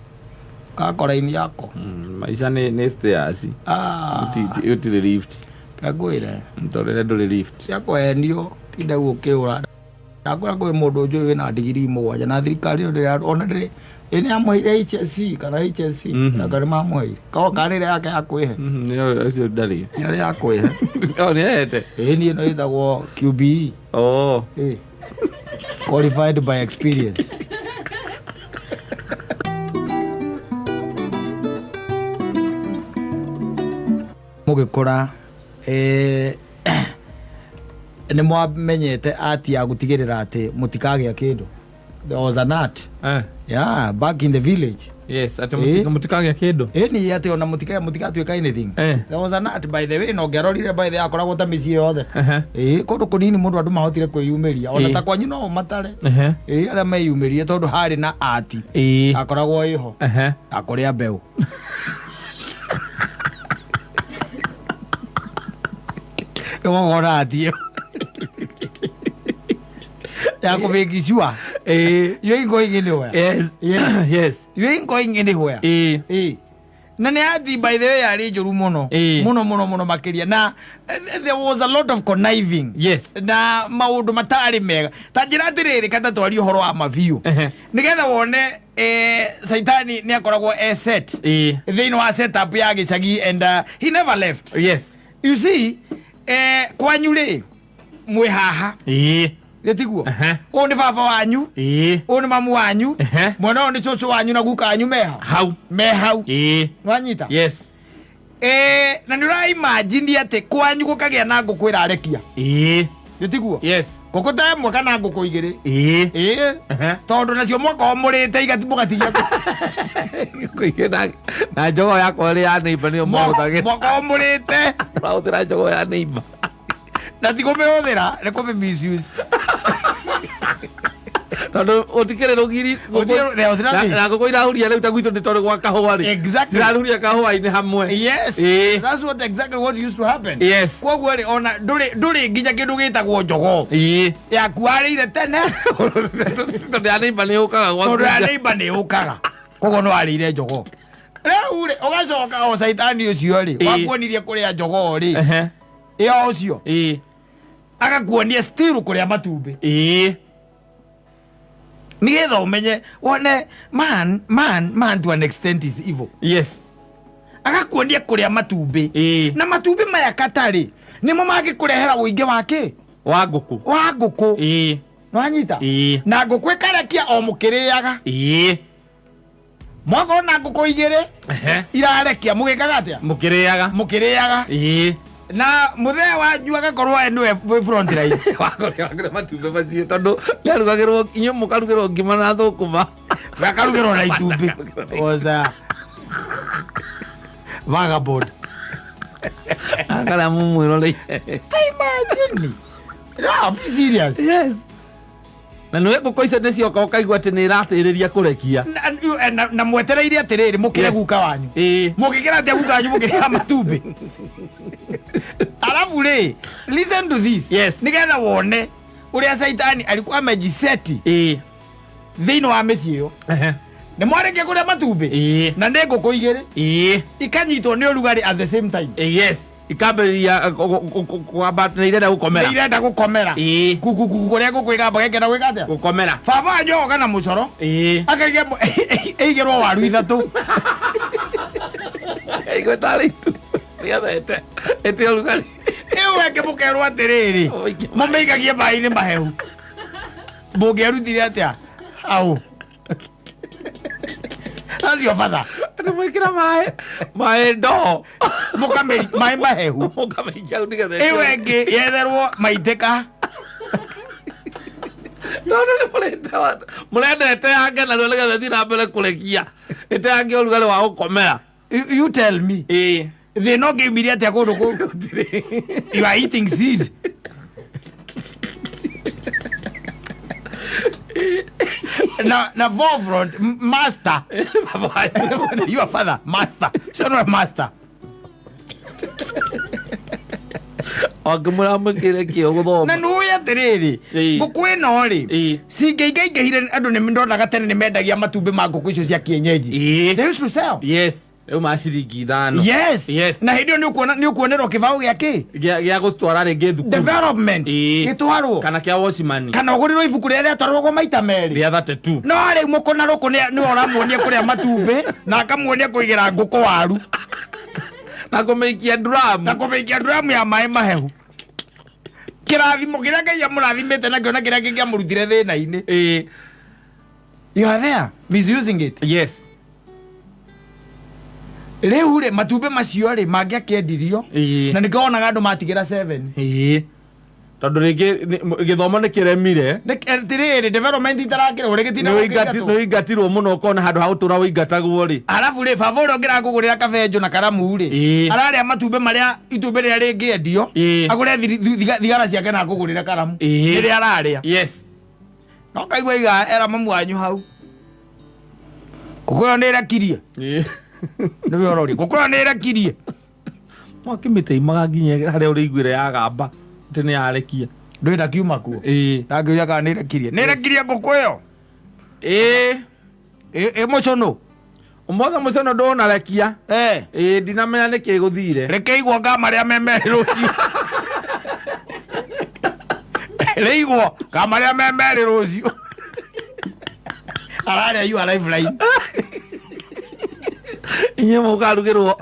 Kakora ini yako. Maisha ni stairs. Uti lift. Kagwire. Ntorere nduri lift. Yako endio tinda gukiura. Ndakora kwĩ mũndũ njũĩ wĩna ndigiri mũgwanja na thirikari ĩyo ndĩra ona ndĩrĩ ĩ nĩ yamũheire HSC kana HSC na kana mamũheire karĩ ĩrĩa yake ya kwĩhe. Nĩyo ũcio ndarĩ. Nĩ ya kwĩhe. Oh, nĩ yete. Ĩ niĩ ĩno ĩtagwo QBE. Oh. Ĩ. Qualified by experience. Mũgĩkũra, nĩ mwamenyete ati ya gũtigĩrĩra atĩ mũtikagĩa kĩndũ. There was an art. Yeah, back in the village. Yes, atĩ mũtikagĩa kĩndũ. Ĩni atĩ ona mũtigatuĩka anything. There was an art by the way, no ngĩarorire by the way, akoragwo ta mĩciĩ yothe. Kũndũ kũnini mũndũ andũ mahotire kwĩyumĩria. Ona ta kwanyu no matare. Arĩa meyumĩrie tondũ harĩ na art. Akoragwo ĩho. Akũrĩa mbeũ. Nĩwona art ĩyo. Ya kũ-make sure. You ain't going anywhere. Yes. Yes. Yes. You ain't going anywhere. Na nĩ ati by the way yarĩ njũru mũno. Mũno, mũno, mũno makĩria. Na there was a lot of conniving. Yes. Na maũndũ matarĩ mega. Ta njĩra atĩrĩrĩ, kata twarie ũhoro wa mabiũ. Nĩgetha wone, Saitani nĩ akoragwo e set. Thĩinĩ wa setup ya gĩcagi and he never left. Yes. You see, kwanyu rĩ, mwĩ haha. Gĩtiguo? Ũyũ nĩ baba wanyu. Ũyũ nĩ mamu wanyu. Mwena ũyũ nĩ cũcũ wanyu na guka wanyu meha. Hau. Me hau. Nwanyita? Yes. Na nĩ ũraimagine atĩ kwanyu gũkagĩa na ngũkũ ĩrarekia. Gĩtiguo? Yes. Ngũkũ ta ĩmwe kana ngũkũ igĩrĩ. Ĩĩ. Ĩĩ. Ehe. Tondũ nacio mwakorwo mũrĩte igati mũgatigia. Ngũkũ igĩrĩ na njogoo yakwa ĩrĩ ya neighbor nĩyo mahũthagĩra. Mwakorwo mũrĩte. Mahũthĩra njogoo ya neighbor. Na ti kũmĩhũthĩra, nĩ kũmĩ misuse. Tondũ gũtikĩrĩ rũgiri. Gũtirĩ- there was nothing. Na ngũkũ irahuria rĩu ta gwitũ nĩ tondũ gwa kahũa rĩ. Exactly. Cirahuria kahũa-inĩ hamwe. Yes. Ĩĩ. That's what exactly what used to happen. Yes. Koguo rĩ, ona ndũrĩ nginya kĩndũ gĩtagwo njogoo. Ĩĩ. Yaku warĩire tene. Tondũ ya neighbor nĩ yũkaga gwaku. Tondũ ya neighbor nĩ yũkaga. Koguo nĩ warĩire njogoo. Rĩu rĩ, ũgacoka o caitani ũcio rĩ, Ĩĩ. wakuonirie kũrĩa njogoo rĩ. Ehe. Ĩyo ũcio. Ĩĩ. Agakuonia still kũrĩa matumbĩ. Ĩĩ. Nĩgetha ũmenye wone man to an extent is evil. Yes. Agakuonia kũrĩa matumbĩ. Ĩĩ. Na matumbĩ maya katarĩ nĩmo mangĩkũrehera ũingĩ wa kĩ? Wa ngũkũ. Wa ngũkũ. Ĩĩ. Nĩwanyita? Ĩĩ. Na ngũkũ ĩkarekia o mũkĩrĩaga. Ĩĩ. Mwakorwo na ngũkũ igĩrĩ Ehe. irarekia mũgĩkaga atĩa? Mũkĩrĩaga. Mũkĩrĩaga. Ĩĩ. Na mũthee wanyu agakorwo we nĩwe wĩ front line. Wakũrĩa matumbĩ macio tondũ nĩarugagĩrwo inyuĩ mũkarugĩrwo ngima na thũkũma. Gakarugĩrwo na itumbĩ. Oza. Vagabond. Akara mũmwĩrore. Imagine. No, be serious. Yes. Na nĩwe ngũkũ icio nĩcioka ũkaigua atĩ nĩ iratĩrĩria kũrekia. Na mwetereire atĩrĩrĩ mũkĩre Yes. guka wanyu. Ĩĩ. Mũngĩkĩra atĩa guka wanyu mũkĩrĩa matumbĩ? Alafu rĩ, listen to this. Yes. Nĩgetha wone ũrĩa Saitani alikuwa amejiseti Ĩĩ. thĩinĩ wa mĩciĩ ĩyo. Ehe. Nĩ mwarĩkia kũrĩa matumbĩ? Ĩĩ. Na nĩ ngũkũ igĩrĩ. Ĩĩ. Ikanyitwo nĩ ũrugarĩ at the same time. Ĩĩ, yes. Ikambĩrĩria kwamba nĩ irenda gũkomera. Nĩ irenda gũkomera. Ĩĩ. Kukukuku kũrĩa ngũkũ ĩgamba gĩkenda gwĩka atĩa? Gũkomera. Baba wanyu oka na mũcoro. Ĩĩ. Akaiga ĩigĩrwo waru ithatũ. Ĩigua tarĩ itu. Nĩgetha ĩte ũrugarĩ. Ĩyo ĩngĩ mũkerwo atĩrĩrĩ. Mũmĩikagie maĩ-inĩ mahehu. Mũngĩarutire atĩa? Au. That's your father. Nĩ mwĩkĩra maĩ ndoo. Mũkamĩ maĩ mahehu. Mũkamĩikia hau nĩgetha Ĩyo ĩngĩ yetherwo maitĩka. No, no, nĩ mũrenda ĩteange narua nĩgetha ĩthiĩ na mbere kũrekia. Ĩteange ũrugarĩ wa gũkomera. You tell me. Ĩĩ. Thĩna ũngĩumire atĩa kũndũ kũu? You are eating seed. Na forefront master. Your father master. Ũcio nĩwe master. Angĩmwĩra mwĩkĩre kĩo gũthoma. Na nĩũĩ atĩrĩrĩ, Ĩĩ. ngũkũ ĩno rĩ, Ĩĩ. cingĩingaingĩhire andũ nĩ ndonaga tene nĩ mendagia matumbĩ ma ngũkũ icio cia kienyeji. Ĩĩ. They used to sell. Yes. Rĩu ma ciringi 5. Yes. Yes. Na hĩndĩ ĩyo nĩ ũkuonerwo kĩbaũ gĩa kĩ? Gĩa gũtwara rĩngĩ thukuru. Development. Ĩĩ. Gĩtwarwo. Kana kĩa watchman. Kana ũgũrĩrwo ibuku rĩrĩa rĩatwaragwo maita merĩ. Rĩa 32. No rĩu mũkũna rũkũ nĩwe ũramuonia kũrĩa matumbĩ na akamuonia kũigĩra ngũkũ waru. Na kũmĩikia drum. Na kũmĩikia drum ya maĩ mahehu. Kĩrathimo kĩrĩa Ngai amũrathimĩte nakĩo na kĩrĩa kĩngĩamũrutire thĩna-inĩ. Ĩĩ. You are there misusing it. Yes. Rĩu rĩ matumbĩ macio rĩ mangĩakĩendirio. Ĩĩ. Na nĩkĩo wonaga andũ matigĩra 7. Ĩĩ. Tondũ rĩngĩ gĩthomo nĩ kĩremire. Atĩrĩrĩ, development itarakĩrwo, rĩngĩ ti na gũkĩingatwo. Nĩ ũingatirwo mũno ũkona handũ ha gũtũra ũingatagwo rĩ. Arabu rĩ, baba ũrĩa ũngĩrakũgũrĩra kabenjũ na karamu rĩ, Ĩĩ. ararĩa matumbĩ marĩa itumbĩ rĩrĩa rĩngĩendio, Ĩĩ. agũre thigara ciake na akũgũrĩre karamu. Ĩĩ. Rĩrĩa ararĩa. Yes. No kaigua iga era mamu wanyu hau. Ngũkũ ĩyo nĩ ĩrekirie. Ĩĩ. Nĩwe ũroria. Ngũkũ ĩyo nĩ ĩrekirie. Mwaki mĩtĩ imaga nginya harĩa ũrĩiguire yagamba atĩ nĩ yarekia. Ndũĩ ndakiuma kuo. Ĩĩ. Ndangĩũria kana nĩ ĩrekirie. Nĩ ĩrekirie ngũkũ ĩyo. Ĩĩ. Ĩ mũcũnũ. Ũmũthĩ mũcũnũ ndũnarekia. Ĩĩ, ndinamenya nĩkĩ gũthire. Reke igwo nga marĩa me merĩ rũciũ. Rĩigwo nga marĩa me merĩ rũciũ. Ararĩa you are lifeline. Inyuĩ mũkarugĩrwo,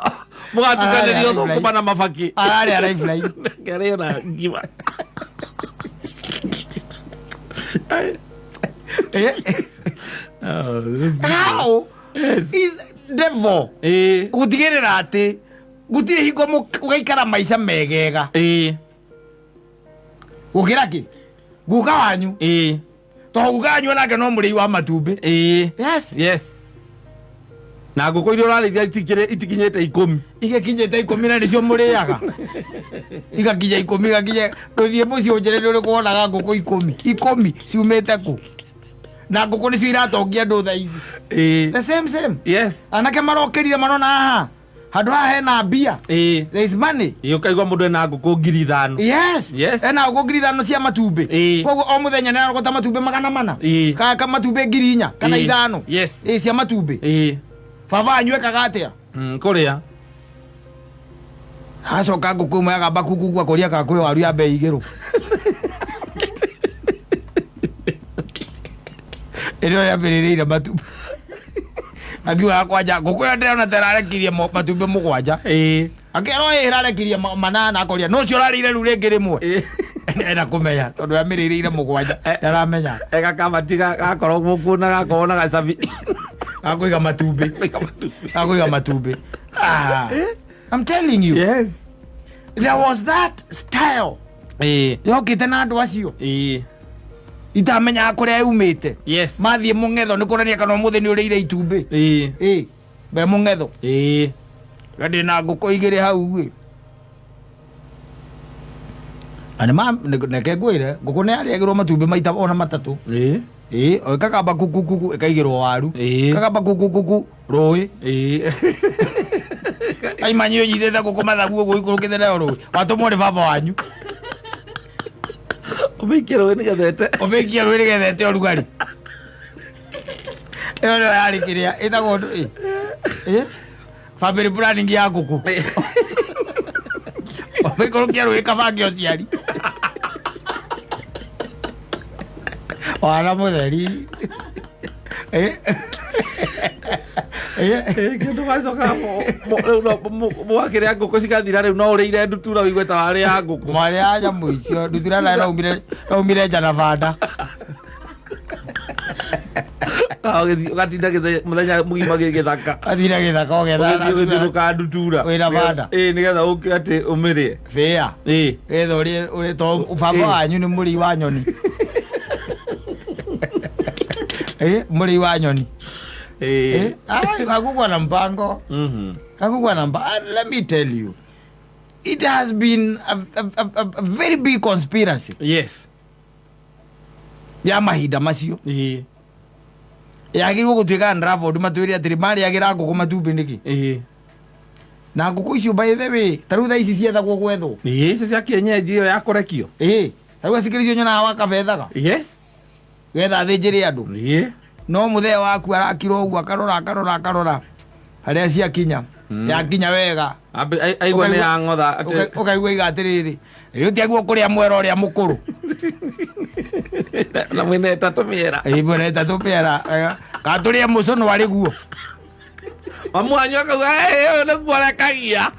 mũgatukanĩrio Ararĩa thũkũma na mabaki. Ararĩa lifeline. Ngarĩo na ngima. How is devil Ĩĩ. gũtigĩrĩra atĩ gũtirĩ hingo ũgaikara maica megega. Ĩĩ. Gũkĩra kĩ? Guka wanyu. Ĩĩ. Tondũ guka wanyu onake no mũrĩi wa matumbĩ. Ĩĩ. Yes. Yes. Na ngũkũ iria ũrarĩithia itikinyĩte 10. Igĩkinyĩte 10 na nĩcio mũrĩaga. Igakinya 10, igakinya ndũthiĩ mũciĩ ũnjĩre nĩ ũrĩkũ wonaga ngũkũ 10. 10 ciumĩte kũ? Na ngũkũ nĩcio iratongia andũ thaa ici. Ĩĩ. The same same. Yes. Anake marokĩrire marona haha. Handũ haha hena mbia. Ĩĩ. There is money. Ĩĩ, ũkaigua mũndũ ena ngũkũ 5,000. Yes. Yes. Ena ngũkũ 5,000 cia matumbĩ. Ĩĩ. Koguo o mũthenya nĩ ararogota matumbĩ 400. Ĩĩ. Ka matumbĩ 4,000 kana Ĩĩ. 5. Yes. Ĩĩ, cia matumbĩ. Ĩĩ. Baba wanyu ekaga atĩa? Kũrĩa. Acoka ngũkũ ĩmwe yagamba kuku akũria kana kwĩ waru ya mbei igĩrũ. Ĩrĩa yambĩrĩrĩire matumbĩ. Akiuga kwanja ngũkũ ĩyo ndĩrona ta ĩrarekirie matumbĩ 7. Ĩĩ. Akĩrwo ĩĩ ĩrarekirie 8 akoria no ũcio ũrarĩire rĩu rĩngĩ rĩmwe. Ĩĩ. Enda kũmenya tondũ yamĩrĩrĩire 7 nĩaramenya. Ega kamati gakorwo gũkũ na gakorwo na gacabi. Gakũiga matumbĩ. Gakũiga matumbĩ. I'm telling you. Yes. There was that style. Ĩĩ. Yokĩte na andũ acio. Ĩĩ. Itamenyaga kũrĩa yumĩte. Yes. Mathiĩ mũng'etho nĩ kuonania kana ũmũthĩ nĩ ũrĩire itumbĩ. Ĩĩ. Ĩĩ. Be mũng'etho. Ĩĩ. We ndĩna ngũkũ 2 hau ĩ. Na nĩ ma, nĩ, reke ngwĩre, ngũkũ nĩ yarĩagĩrwo matumbĩ maita ona 3. Ĩĩ. Ĩĩ, o ĩkagamba kuku kuku ĩkaigĩrwo waru. Ĩĩ. Ĩkagamba kuku kuku rũĩ. Ĩĩ. Aimanyi ũnyitĩte ngũkũ mathagu ũguo ikũrũkĩte nayo rũĩ. Watũmwo nĩ baba wanyu. Ũmĩikie rũĩ nĩgetha ĩte. Ũmĩikie rũĩ nĩgetha ĩte ũrugarĩ. Ĩyo nĩyo yarĩ kĩrĩa ĩtagwo ndũ, ĩ. Ĩ? Family planning ya ngũkũ. Ũmĩikũrũkie rũĩ kabange ũciari. Wana mũtheri. Ĩ? Ĩ? Ĩ, kĩndũ gacoka rĩu no mwakĩrĩa ngũkũ cigathira rĩu no ũrĩire ndutura ũigue ta warĩa ngũkũ. Mwarĩa nyamũ icio, ndutura nayo no umire nja na banda. Ah, ũgĩthiĩ ũgatinda mũthenya mũgima gĩthaka. Ũgatinda gĩthaka ũgetha Ũgĩthiĩ ũgĩthiũrũrũka ndutura. Wĩna banda. Ĩ, nĩgetha ũke atĩ ũmĩrĩe. Bĩa. Ĩ. Getha ũrĩe, ũrĩe, to baba Ĩ. wanyu nĩ mũrĩi wa nyoni. Ĩ, mũrĩi wa nyoni. Ĩ. Ĩ, ai, hakukuwa na mpango. Hakukuwa na mpango. And let me tell you, it has been a very big conspiracy. Yes. Ya mahinda macio. Ĩ. Yagĩrĩirwo gũtuĩka Ndraford matwĩre atĩrĩ marĩagĩra ngũkũ matumbĩ nĩkĩ? Ĩ. Na ngũkũ icio by the way, ta rĩu thaa ici ciethagwo gwethwo. Ĩ, icio cia kienyeji ĩyo ya kũrekio. Ĩ, ta rĩu acikĩrĩ icio nyonaga wa kabethaga. Yes. Getha athĩnjĩre andũ. Ĩ. No mũthee waku arakira ũguo akarora, akarora, akarora harĩa ciakinya. Yakinya wega. Ambe, aigua nĩ ya ng'otha atĩ Ũkaigua iga atĩrĩrĩ, rĩu tiaguo kũrĩa mwera ũrĩa mũkũrũ. Na mwĩna ĩtatũ mĩera. Ĩ, mwĩna ĩtatũ mĩera. Kana tũrĩe mũcũnũ arĩ guo. Mamu wanyu akauga, Ĩ, ũyũ nĩguo arekagia.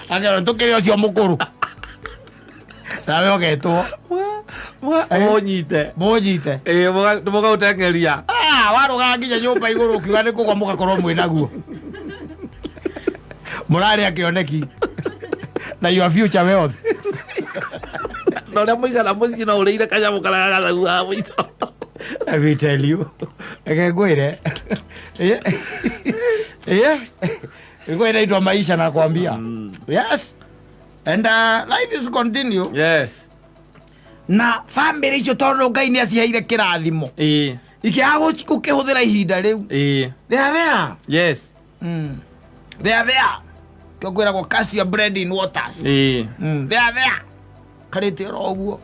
Akera tũkĩrĩa ũcio mũkũrũ. Nawe ũgetwo. Mũnyite. Mũnyite. Ĩ, mũgaũteng'eria. Warũgaga nginya nyũmba igũrũ ũkiuga nĩ kũgwa mũgakorwo mwĩ naguo. Mũrarĩa kĩoneki. Na your future wealth. Na ũrĩa mũigana mũciĩ no ũrĩire kanyamũ karĩa gathaguaga mũico. Let me tell you. Reke ngwĩre. Ilikuwa inaitwa maisha nakwambia. Yes. And life is continue. Yes. Na family icio tondũ Ngai nĩ aciheire kĩrathimo. Ĩ. Ikĩaga gũkĩhũthĩra ihinda rĩu. Ĩ. They are there. Yes. They are there. Kĩo kwĩragwo cast your bread in waters. Ĩ. They are there. Karĩte oro ũguo.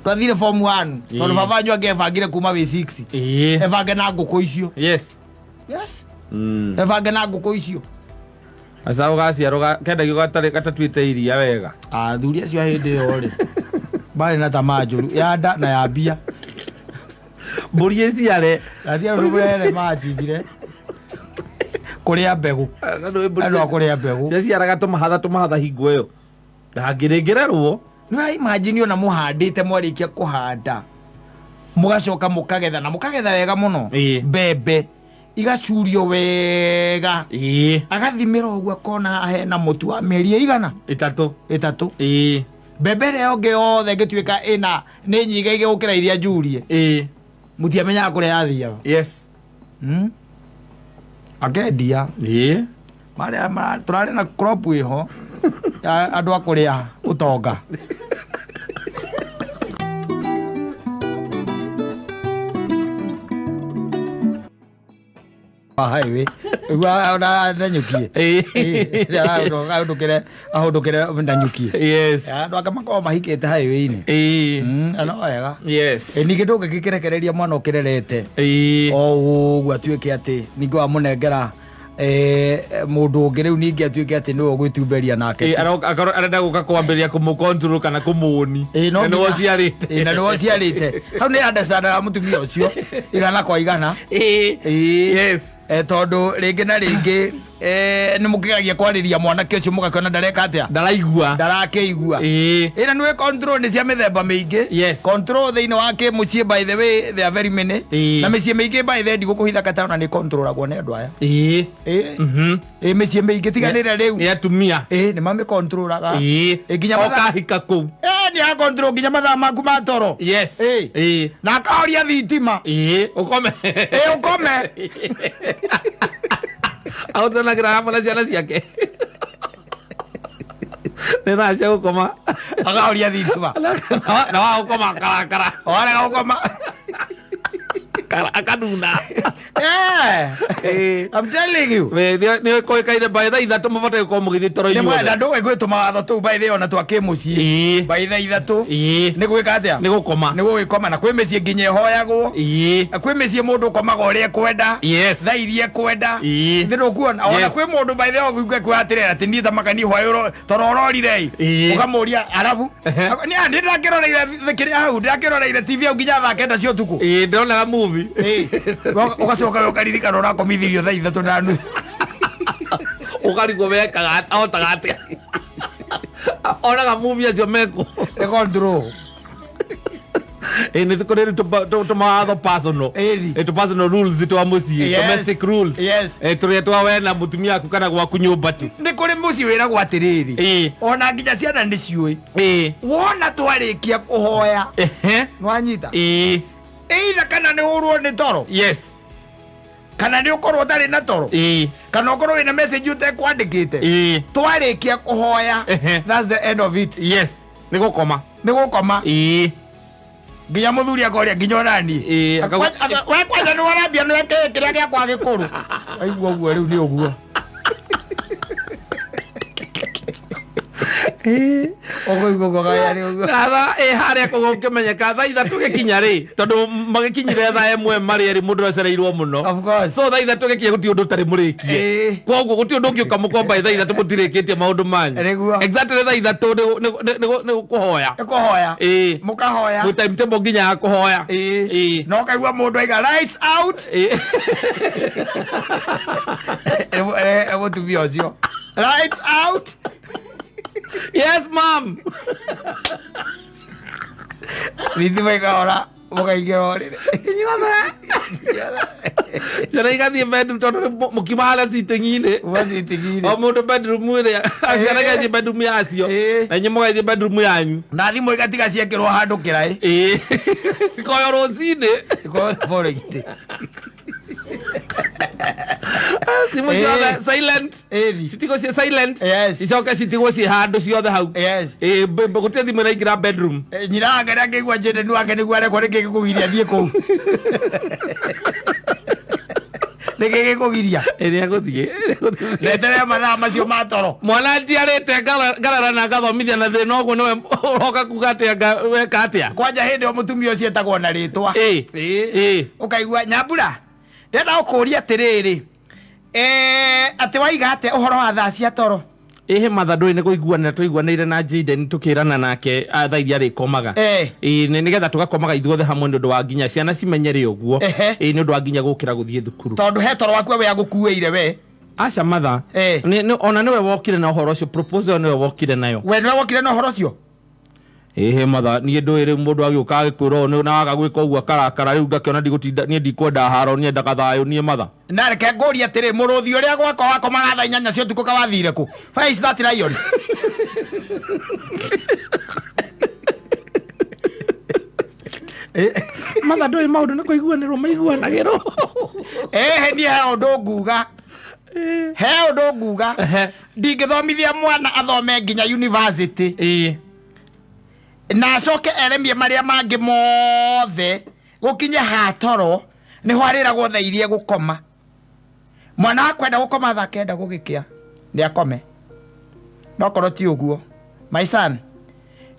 Twathire form 1. Ĩ. Tondũ baba wanyu angĩebangire kuma wĩ 6. Ĩ. Ebange na ngũkũ icio. Yes. Yes. Ebange na ngũkũ icio. Aca ũgaciarwo kendagio gatatuĩte iria wega. Athuri acio a hĩndĩ ĩyo rĩ, marĩ na tamaa njũru ya nda na ya mbia. Mbũri ĩciare. Athia rũrũ rere macindire. Kũrĩa mbegũ. Na nĩ mbũri Andũ a kũrĩa mbegũ. Ciaciaraga tũmahatha tũmahatha hingo ĩyo. Ndangĩrĩngĩrerwo. Nĩ ũra imagine ona mũhandĩte mwarĩkia kũhanda. Mũgacoka mũkagetha na mũkagetha wega mũno. Ĩĩ. Mbembe igacurio wega. Ĩĩ. Agathimĩra ũguo akona hena mũtu wa mĩeri ĩigana? 3. 3. Ĩĩ. Mbembe ĩrĩa ĩngĩ yothe ĩngĩtuĩka ĩna nĩ nyinga gũkĩra iria njurie, mũtiamenyaga kũrĩa yathiaga. Akendia. Marĩa tũrarĩ na crop ĩho ya andũ a kũrĩa ũtonga. Wa highway rĩu ona ndanyũkie, ahũndũkĩre ahũndũkĩre ndanyũkie. Andũ angĩ makoragwo mahikĩte highway-inĩ. Na no wega. Ningĩ ndũngĩgĩkĩrekereria mwana ũkĩrerete o ũguo atuĩke atĩ ningĩ wamũnengera mũndũ ũngĩ, rĩu ningĩ atuĩke atĩ nĩwe ũgwĩtumberia nake. Akorwo arenda gũka kwambĩrĩria kũmũ-control kana kũmũni. No na nĩwe ũciarĩte. Na nĩwe ũciarĩte. Hau nĩ understandaga mũtumia ũcio 100%. Tondũ rĩngĩ na rĩngĩ nĩ mũkĩgeragia kwarĩria mwanake ũcio, mũgakĩona ndareka atĩa? Ndaraigua. Ndarakĩigua. Ĩna nĩwe control nĩ cia mĩthemba mĩingĩ. Control thĩinĩ wa kĩmũciĩ, by the way, there are very many. Na mĩciĩ mĩingĩ, by the way, ndigũkũhitha katana, nĩ controlagwo nĩ andũ aya. Mĩciĩ mĩingĩ tiganĩre rĩu. Nĩ atumia. Nĩ mamĩcontrolaga. Nginya Ũkahika kũu. Nĩ acontrol nginya mathaa maku ma toro. Na akahoria thitima. Ũkome. Ũkome. Ahũtanagĩra hamwe na ciana ciake, nĩ thaa cia gũkoma. Akahoria thitima. Na wa gũkoma karakara. Warega gũkoma. Akanuna. I'm telling you. Nĩ kũĩkaine by thaa 3 mũbataire gũkorwo mũgĩthiĩ toro nĩ inyuothe. mwenda ndũĩ gwĩ tũmawatho tũu, by the way, ona twa kĩmũciĩ. By thaa 3 nĩ gwĩka atĩa? Nĩ gũkoma. Nĩ gũgĩkoma, na kwĩ mĩciĩ nginya ĩhoyagwo. Kwĩ mĩciĩ mũndũ ũkomaga ũrĩa ekwenda, thaa iria ekwenda. Nĩ ndũkuona ona kwĩ mũndũ, by the way, ũgĩũka kwĩ atĩrĩrĩ atĩ niĩ tamaka niĩ hwaĩ toro ũrorire ĩ. Ũkamũria arabu nĩ ndĩrakĩroreire kĩrĩa hau, ndĩrakĩroreire TV hau nginya thaa 9 cia ũtukũ. Ndĩronaga movie. Ũgacoka ũkaririkana ũrakomithirio thaa 3:30. Ũkarigwo wekaga ahotaga atĩa, onaga movie acio mekuo. Nĩ control. Nĩ kũrĩ rĩu tũmawatho personal. Tũ personal rules twa mũciĩ. Domestic rules. Tũrĩa twa we na mũtumia waku kana gwaku nyũmba tu. Nĩ kũrĩ mũciĩ wĩragwo atĩrĩrĩ, ona nginya ciana nĩ ciũĩ, wona twarĩkia kũhoya, nĩwanyita, either kana nĩ ũrwo nĩ toro, kana nĩ ũkorwo ũtarĩ na toro, kana ũkorwo wĩna message ũtekwandĩkĩte, twarĩkia kũhoya, that's the end of it. Yes, nĩ gũkoma. Nĩ gũkoma. Nginya mũthuri akoria nginya onani, we kwanja nĩ warambia nĩ weke kĩrĩa gĩakwa gĩkũrũ, aigua ũguo rĩu nĩ ũguo ũkũigua ũguo kaya nĩ ũguo. Thaa ĩ harĩa kũguo ũkĩmenyeka thaa 3 gĩkinya rĩ, tondũ magĩkinyire thaa 1 marĩ erĩ, mũndũ acereirwo mũno. Of course. So thaa 3 gĩkinya gũtirĩ ũndũ ũtarĩ mũrĩkie. Koguo gũtirĩ ũndũ ũngĩũka mũkomba thaa 3 mũtirĩkĩtie maũndũ manyu. Nĩguo. Exactly thaa 3 nĩ kũhoya. Nĩ kũhoya. Mũkahoya. Gwĩ timetable nginya ya kũhoya. Na ũkaigua mũndũ aiga "Lights out". Mũtumia ũcio, "Lights out." "Yes, ma'am." Thitima ikahora, mũkaingĩra ũrĩrĩ. Ciana igathiĩ bedroom tondũ nĩ mũkiuma harĩa sitting-inĩ. Ũgacitigire. O mũndũ bedroom ĩrĩa, ciana igathiĩ bedroom yacio, na inyuĩ mũgathiĩ bedroom yanyu. Na thimũ igatiga ciekĩrwo handũ kĩraĩ. Cikoywo rũcinĩ. Ikoywo following day. Thimũ ciothe silent. Citigwo ciĩ silent. Icoke citigwo ciĩ handũ ciothe hau. Gũtirĩ thimũ ĩraingĩra bedroom. Nyina wake nĩakĩigua njĩndenu wake nĩguo arekwo, nĩkĩ gĩkũgiria thiĩ kũu, nĩkĩ gĩkũgiria? Ĩrĩa gũthiĩ. Retere mathaa macio ma toro. Mwana njiarĩte ngarara na ngathomithia na thĩna ũguo, nĩwe ũroka kuga atĩa weka atĩa? Kwanja hĩndĩ ĩyo mũtumia ũcio etagwo na rĩtwa. Ũkaigua, "Nyambura, ndĩrenda gũkũria atĩrĩrĩ, atĩ waiga atĩa ũhoro wa thaa cia toro?" Ĩhĩ matha, ndũĩ nĩ kũiguanĩra tũiguanĩire na Jaden, tũkĩrana nake thaa iria arĩkomaga. Ĩĩ, nĩgetha tũgakomaga ithuothe hamwe, nĩ ũndũ wa nginya ciana cimenyere ũguo. Ĩĩ, nĩ ũndũ wa nginya gũkĩra gũthiĩ thukuru. Tondũ he toro waku we agũkuĩire we. Aca matha. Ona nĩwe wokire na ũhoro ũcio, proposal nĩwe wokire nayo. We nĩwe wokire na ũhoro ũcio? Ĩhĩ matha, niĩ ndũĩ rĩu mũndũ agĩũka agĩkwĩra ũũ na waga gwĩka ũguo akarakara, rĩu ngakĩona ndigũtinda, niĩ ndikwenda haro, niĩ endaga thayũ niĩ matha. Na reke ngũrie atĩrĩ, mũrũthi ũrĩa gwakwa wakomaga thaa 8 cia ũtukũ kawathire kũ? Where is that lion? Matha ndũĩ maũndũ nĩ kũiguanĩrwo maiguanagĩrwo. Ehe, niĩ he ũndũ nguga, he ũndũ nguga. Ndingĩthomithia mwana athome nginya university na acoke eremie marĩa mangĩ mothe, gũkinye hatoro nĩho arĩragwo thaa iria gũkoma. Mwana wakwenda gũkoma thaa 9 gũgĩkĩa, nĩ akome. No korwo ti ũguo, my son,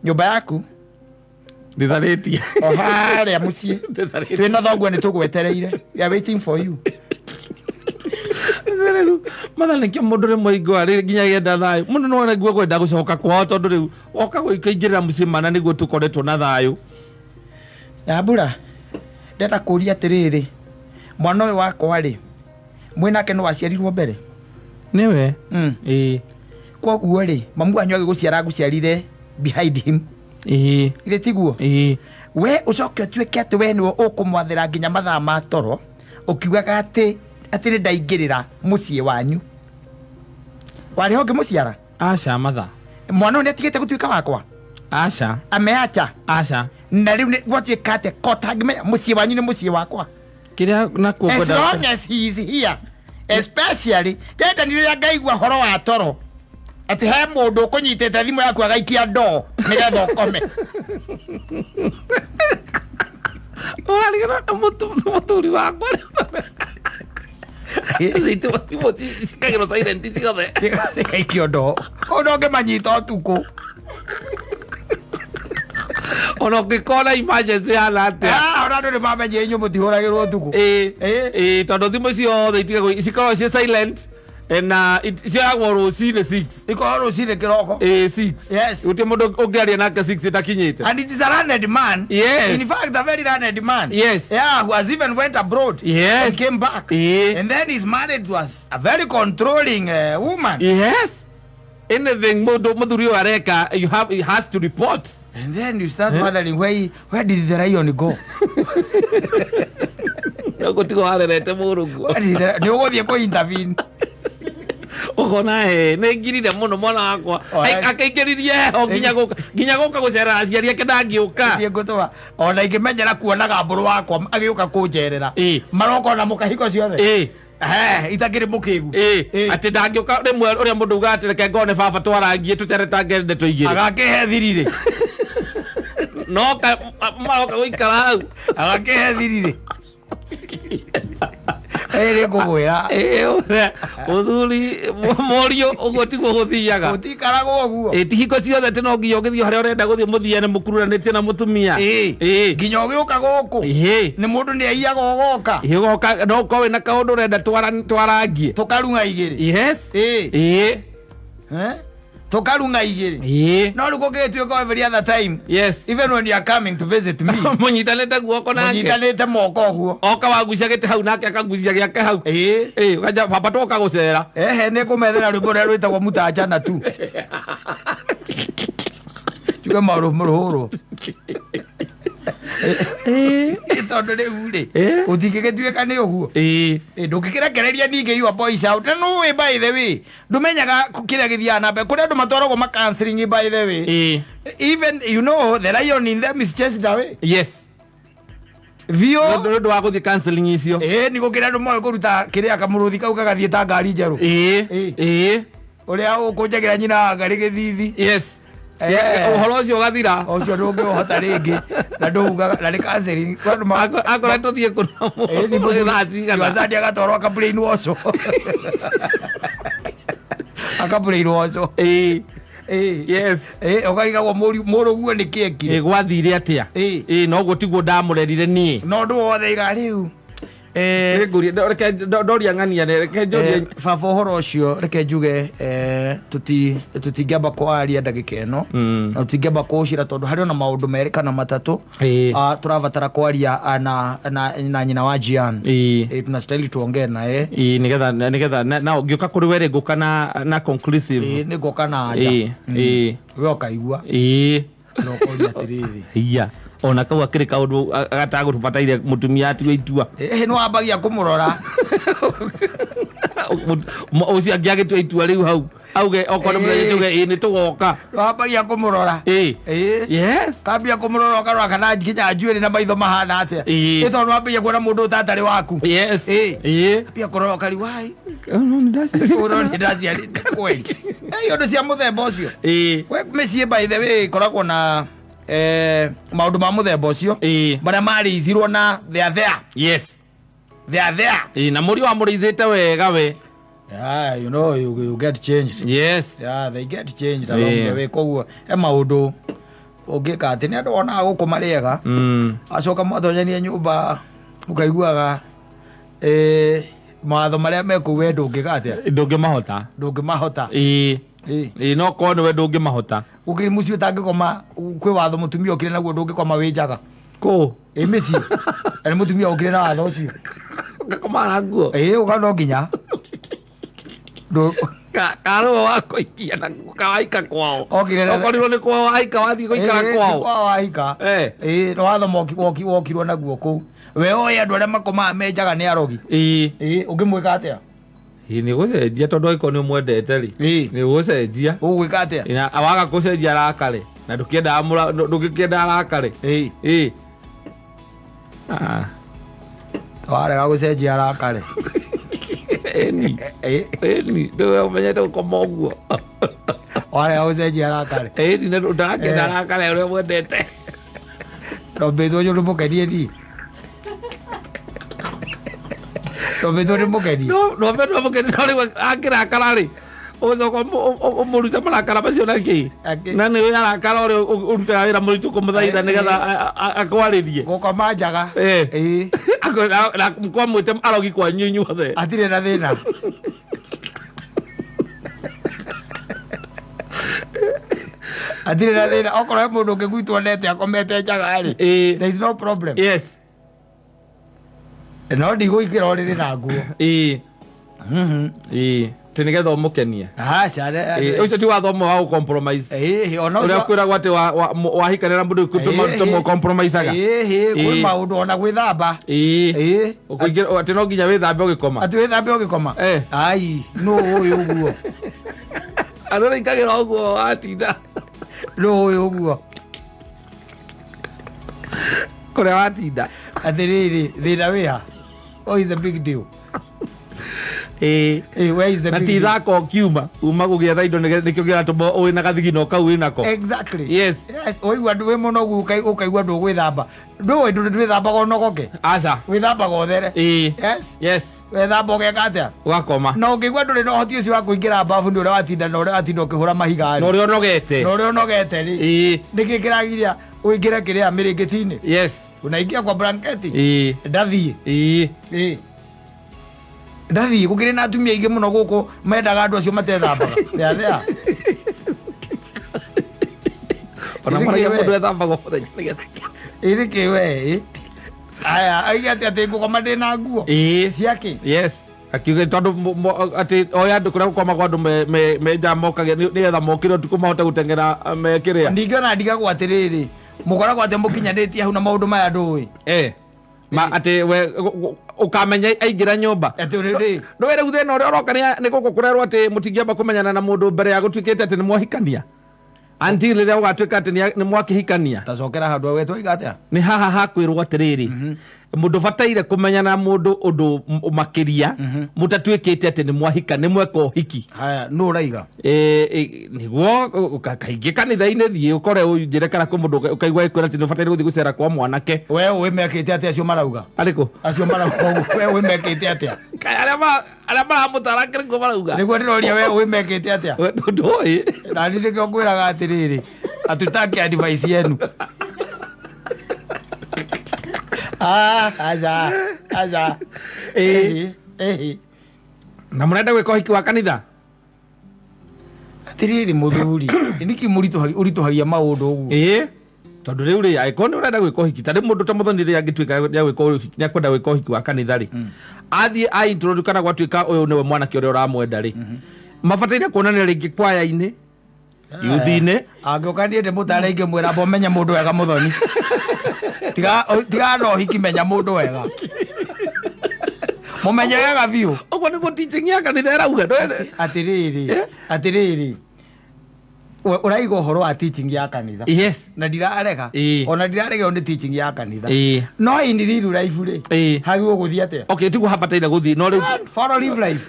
nyũmba yaku Ndĩtharĩtie. O harĩa mũciĩ. Ndĩtharĩtie. Twĩna thoguo nĩ tũgwetereire, we are waiting for you. Rĩu matha nĩkĩo mũndũ rĩmwe aigua rĩ nginya gĩenda thayũ mũndũ no araigua kwenda gũcoka kwao, tondũ rĩu woka gũikaingĩrĩra mũciĩ mana nĩguo tũkoretwo na thayũ. Nyambura, ndenda kũria atĩrĩrĩ, mwana ũyũ wakwa rĩ, mwĩnake nĩ waciarirwo mbere? Nĩwe. Ĩĩ. Koguo rĩ, mamu wanyu agĩgũciara agũciarire behind him? Ĩĩ. Githĩ tiguo? Ĩĩ. We ũcoke ũtuĩke atĩ we nĩwe ũkũmwathĩra nginya mathaa ma toro, ũkiugaga atĩ nĩ ndaingĩrĩra mũciĩ wanyu. Warĩ ho ngĩmũciara? Aca, matha. Mwana ũyũ nĩ atigĩte gũtuĩka wakwa? Aca. Ameacha? Aca. Na rĩu nĩ gwatuĩka atĩ ko tangĩmenya mũciĩ wanyu nĩ mũciĩ wakwa. Kĩrĩa nakuo As ngwenda long as he is here, especially tenda nĩ rĩrĩa ngaigua horo wa toro atĩ he mũndũ ũkũnyitĩte thimũ yaku agaikia ndoo nĩgetha ũkome. Ũrarigana na mũthuri wakwa thimũ cikagĩrwo silent ciothe. Cigaikio ndoo kũu ndũngĩmanyita ũtukũ. Ona ũngĩkona emergency hana atĩa. Ah, ona andũ nĩ mamenyire inyuĩ mũtihũragĩrwo ũtukũ. Ĩĩ. Ĩĩ. Ĩĩ, tondũ thimũ ciothe itigagwo cikoragwo ciĩ silent na cioyagwo rũcinĩ 6. Ikorwo rũcinĩ kĩroko. Ĩĩ, 6. Yes. Gũtirĩ mũndũ ũngĩaria nake 6 ĩtakinyĩte. And it is a learned man. Yes. In fact, a very learned man. Yes. Yeah, who has even went abroad. Yes. And came back. Ĩĩ. And then he's married to a very controlling woman. Yes, anything mũndũ mũthuri ũyũ areka, you have he has to report. And then you start wondering where did the lion go? Ũguo warerete mũrũguo. Where did the nĩ ũgũthiĩ kũ intervene. Ũkona ĩ nĩ ngirire mũno mwana wakwa. Akaingĩririe heho nginya gũka gũcerera aciari ake ndangĩũka. Thiĩ ngũtũma ona ingĩmenyera kuonaga mbũrũ wakwa agĩũka kũnjerera. Maroka ona mũkahiko ciothe. Itakĩrĩ mũkĩgu. Atĩ ndangĩũka rĩmwe ũrĩa mũndũ ugaga atĩ reke ngone baba twarangie tũteretange ndeto igĩrĩ. Agakĩhe thirirĩ. No maroka gũikara hau. Agakĩhe thirirĩ. Ĩ ngũgwĩra. Ĩ, ũrĩa mũthuri mũriũ ũguo tiguo gũthiaga. Gũtikaragwo ũguo. Ĩ, ti hingo ciothe atĩ no nginya ũgĩthiĩ harĩa ũrenda gũthiĩ mũthiane mũkururanĩtie na mũtumia. Nginya ũgĩũka gũkũ. Nĩ mũndũ nĩ aiyaga ũgoka. Ĩ, ũgoka no ũkorwo wĩna kaũndũ ũrenda twarangie. Tũkarung'a igĩrĩ. Yes. Ĩ. Eh? Tũkarung'a igĩrĩ. No rĩu kũngĩgĩtuĩka every other time. Even when you are coming to visit me. Mũnyitanĩte guoko nake. Mũnyitanĩte moko ũguo. Oka wagucia gĩtĩ hau nake akagucia gĩake hau. Ĩ, ũkanja baba twoka gũcera. Ehe, nĩ kũmethera rwĩmbo rũrĩa rwĩtagwo mũtanjana tu. Tuge maũndũ mũrũhũrwo. Tondũ rĩu rĩ, gũtingĩgĩtuĩka nĩ ũguo. Ndũngĩkĩrekereria ningĩ your boys out. Na nũĩ, by the way, ndũmenyaga kĩrĩa gĩthiaga na mbere. Kũrĩ andũ matwaragwo ma counseling, by the way. Even you know the lion in them is chased away. Biũ. Nĩ ũndũ wa gũthiĩ counseling icio. Ĩ, nĩ gũkĩrĩ andũ moĩ kũruta kĩrĩa kamũrũthi kau gagathiĩ ta ngari njerũ. Ũrĩa ũkũnjagĩra nyina wa ngarĩ gĩthithi. Ũhoro ũcio ũgathira. Ũcio ndũngĩũhota rĩngĩ na ndũugaga na nĩ counseling. Kwĩ andũ Akorwo tũthiĩ kũna Ĩ, nĩ mũthuri- thaa cigana. Yuasandi agatwarwo aka brain wash. Aka brain wash. Yes. Ĩ, ũkarigagwo mũrũguo nĩ kĩ ekire. Ĩ, gwathire atĩa? Ĩ, no ũguo tiguo ndamũrerire niĩ. No ũndũ wothe iga rĩu. Nĩngũria, reke ndoria ng'ania, reke njorie. Baba, ũhoro ũcio reke njuge, tũtingĩamba kwaria ndagĩka ĩno na tũtingĩamba kũũcira tondũ harĩ ona maũndũ merĩ kana matatũ tũrabatara kwaria na nyina wa Jian. Tunastahili tuongee naye. Ĩ, nĩgetha na ngĩũka kũrĩ we rĩ ngũka na conclusive. Ĩ, nĩ ngũka na anja. We ũkaigua. Na ũkoria atĩrĩrĩ. Iya, ona kau akĩrĩ kaũndũ gatagũbataire mũtumia atue itua. Ĩ, nĩ wambagia kũmũrora. Ũcio angĩagĩtua itua rĩu hau auge okorwo nĩ mũthenya tuge ĩĩ nĩ tũgoka. Wambagia kũmũrora. Ĩĩ. Ĩĩ. Yes. Kambia kũmũrora ũkarora kana nginya njuĩrĩ na maitho mahana atĩa. Ĩĩ. Nĩ tondũ wambagia kuona mũndũ ũtatarĩ waku. Yes. Ĩĩ. Ĩĩ. Ambia kũrora ũkariwa ai. Oh, no, nĩ ndaciarĩte. Ũrora nĩ ndaciarĩte kweli. Ĩĩ ũndũ cia mũthemba ũcio. Ĩĩ. We mĩciĩ by the way ĩkoragwo na maũndũ ma mũthemba ũcio. Ĩĩ. Marĩa marĩithirwo na they are there. Yes. They are there. Ĩĩ, na mũriũ wamũrĩithĩte wega we. Yeah, you know, you get changed. Yes. Yeah, they get changed along Yeah. the way. Koguo he maũndũ ũngĩka atĩ nĩ andũ wonaga gũkũ marĩ ega. Acoka mwatonyania nyũmba ũkaiguaga mawatho marĩa me kũu we ndũngĩka atĩa? Ndũngĩmahota. Ndũngĩmahota. Ĩĩ. Ĩĩ. Ĩĩ, no korwo nĩwe ndũngĩmahota. Gũkĩrĩ mũciĩ ũtangĩkoma, kwĩ watho mũtumia ũkĩrĩ naguo ndũngĩkoma wĩ njaga. Kũ? Ĩ mĩciĩ. Na nĩ mũtumia ũkĩrĩ na watho ũcio. Ũgakoma na nguo. Ĩĩ, ũga no nginya. Karũwe wa kũikia na kawaika kwao. Okire na- Okorirwo nĩ kwao waika wathiĩ gũikara Ĩĩ, kwao. kwao waika. Ĩĩ, nĩ watho wokirwo naguo kũu. We oĩ andũ arĩa makomaga me njaga nĩ arogi. Ĩĩ. Ĩĩ, ũngĩmwĩka atĩa? Ĩĩ, nĩ gũcenjia tondũ angĩkorwo nĩ ũmwendete rĩ. Ĩĩ. Nĩ gũcenjia. Ũgwĩka atĩa? Ĩĩ, na waga gũcenjia arakare. Na ndũkĩendaga ndũngĩkĩenda arakare. Ĩĩ. Ĩĩ. Ah. Warega gũcenjia arakare. Ĩni. Ĩĩ. Ĩni, ndũwe ũmenyete gũkoma ũguo. Warega gũcenjia arakare. Ĩni, na ndũrakĩenda Eh. arakare ũrĩa mwendete. Ndombĩtwo nĩ mũkenie niĩ. Ndombĩtwo nĩ mũkenie. No, no mbetwo mũkenie, no rĩu akĩrakara rĩ, ũgũcoka ũmũrute marakara macio na kĩ? Akĩ- Na nĩ arakara ũrĩa ũrutaga wĩra mũritũ kũmũthaitha nĩgetha akwarĩrie. Gũkoma njaga. Eh. Ĩĩ. Na kwamwĩte arogi kwanyu inyuothe. Hatirĩ na thĩna. Hatirĩ na thĩna. Okorwo he mũndũ ũngĩgwitwo nete akomete njaga rĩ. Ĩĩ. There is no problem. Yes. No ndigũikĩra ũrĩrĩ na nguo. Ĩĩ. Ĩĩ. Atĩ nĩgetha ũmũkenie. Aca, Ĩĩ, ũcio ti watho ũmwe wa gũ-compromise. Ĩĩ, ona Ũrĩa ũcio- kwĩragwo atĩ wahikanĩra mũndũ Ĩĩ, tũmũ-compromisaga. Ĩĩ, kwĩ Ĩĩ. maũndũ ona gwĩthamba. Ĩĩ. Ĩĩ. Ũkũingĩra- atĩ no nginya wĩthambe ũgĩkoma. Atĩ wĩthambe ũgĩkoma? Eh. Ai, nũ ũyũ ũguo? Andũ nĩaikagĩra ũguo watinda. Nũ ũyũ ũguo? Kũrĩa watinda. Atĩrĩrĩ, thĩna wĩha? What is the big deal? Ĩĩ. Ĩĩ, where is the Na big ti deal? ithako ũkiuma, uma gũgĩetha indo nĩkĩo kĩratũma wĩ na gathigino kau wĩ nako. Exactly. Yes. Yes, ũigua ndũ wĩ mũnogu ũkaigua ndũgwĩthamba. Ndũĩ ndwĩthambaga ũnogoke. Aca. Wĩthambaga ũthere. Ĩĩ. Yes. Yes. Wethamba ũgeka atĩa? Ũgakoma. Na ũngĩigua ndũrĩ na ũhoti ũcio wa kũingĩra bafu nĩ ũrĩa watinda na ũrĩa watinda ũkĩhũra mahiga rĩ. Na ũrĩa ũnogete. Na ũrĩa ũnogete rĩ. Ĩĩ. Nĩkĩ kĩragiria ũingĩre kĩrĩa mĩrĩngĩti-inĩ? Yes. Unaingia kwa blanketi? Ĩĩ. Ndathiĩ. Ĩĩ. Ĩĩ. Ndathiĩ gũkĩrĩ na atumia aingĩ mũno gũkũ mendaga andũ acio matethambaga. Thea thea. Ona Ĩrĩ maragia kĩ we? mũndũ ethambaga o mũthenya nĩgetha. Ĩrĩ kĩ we, ĩ? Aya, oige atĩ atĩ ngũkoma ndĩ na nguo. Ĩĩ. Ciakĩ? Yes. Akiuga tondũ atĩ oya andũ kũrĩa gũkomagwo andũ me nja mokage nĩgetha mokĩre ũtukũ mahote gũteng'era me kĩrĩa. Ningĩ ona ndigagwo atĩrĩrĩ, mũkoragwo atĩ mũkinyanĩtie hau na maũndũ maya ndũĩ. Ma atĩ we ũkamenya aingĩra nyũmba. Atĩ rĩrĩ. Ndũĩ rĩu thĩna ũrĩa ũroka nĩ gũkũ kũrerwo atĩ mũtingĩamba kũmenyana na mũndũ mbere ya gũtuĩkĩte atĩ nĩ mwahikania. Until rĩrĩa ũgatuĩka atĩ nĩ mwakĩhikania. Tacokera handũ we twoiga atĩa? Nĩ haha hakwĩrwo atĩrĩrĩ, mũndũ bataire kũmenyana na mũndũ ũndũ makĩria, mũtatuĩkĩte atĩ nĩ mwahika, nĩ mweka ũhiki. Haya, nũ ũraiga? Nĩguo, kaingĩ kanitha-inĩ thiĩ ũkore ũnjĩre kana kwĩ mũndũ ũkaigua ĩkwĩra atĩ nĩ ũbataire gũthiĩ gũcera kwa mwanake. We ũĩ mekĩte atĩa acio marauga? Arĩkũ? Acio marauga ũguo, we ũĩ mekĩte atĩa? Kaĩ arĩa maramũtara kĩrĩkũ marauga? Nĩguo ndĩroria we ũĩ mekĩte atĩa? We ndũĩ. Na niĩ nĩkĩo ngwĩraga atĩrĩrĩ, hatutaki advice yenu. Aca, aca. Ĩĩ. Ĩĩ. Na mũrenda gwĩka ũhiki wa kanitha? Atĩrĩrĩ mũthuri, nĩkĩ ũritũhagia maũndũ ũguo? Ĩĩ. Tondũ rĩu rĩ, angĩkorwo nĩ ũrenda gwĩka ũhiki, ta rĩu mũndũ ta Mũthoni rĩ angĩtuĩka nĩ agwĩka ũhiki, nĩ akwenda gwĩka ũhiki wa kanitha rĩ, athiĩ a introduce kana gwatuĩka ũyũ nĩwe mwanake ũrĩa ũramwenda rĩ, mabataire kuonania rĩngĩ kwaya-inĩ, youth-inĩ. Angĩũka niĩ ndĩmũtare ingĩmwĩra amba ũmenye mũndũ wega Mũthoni. Tiga na ũhiki menya mũndũ wega. Mũmenye wega biũ. Ũguo nĩguo teaching ya kanitha ĩrauga. Atĩrĩrĩ, atĩrĩrĩ, ũraiga ũhoro wa teaching ya kanitha. Yes. Na ndirarega. Ona ndirarega ĩyo nĩ teaching ya kanitha. No in real life rĩ, hagĩrĩirwo gũthiĩ atĩa? Okay, tiguo habataire gũthiĩ, no rĩu Follow live life.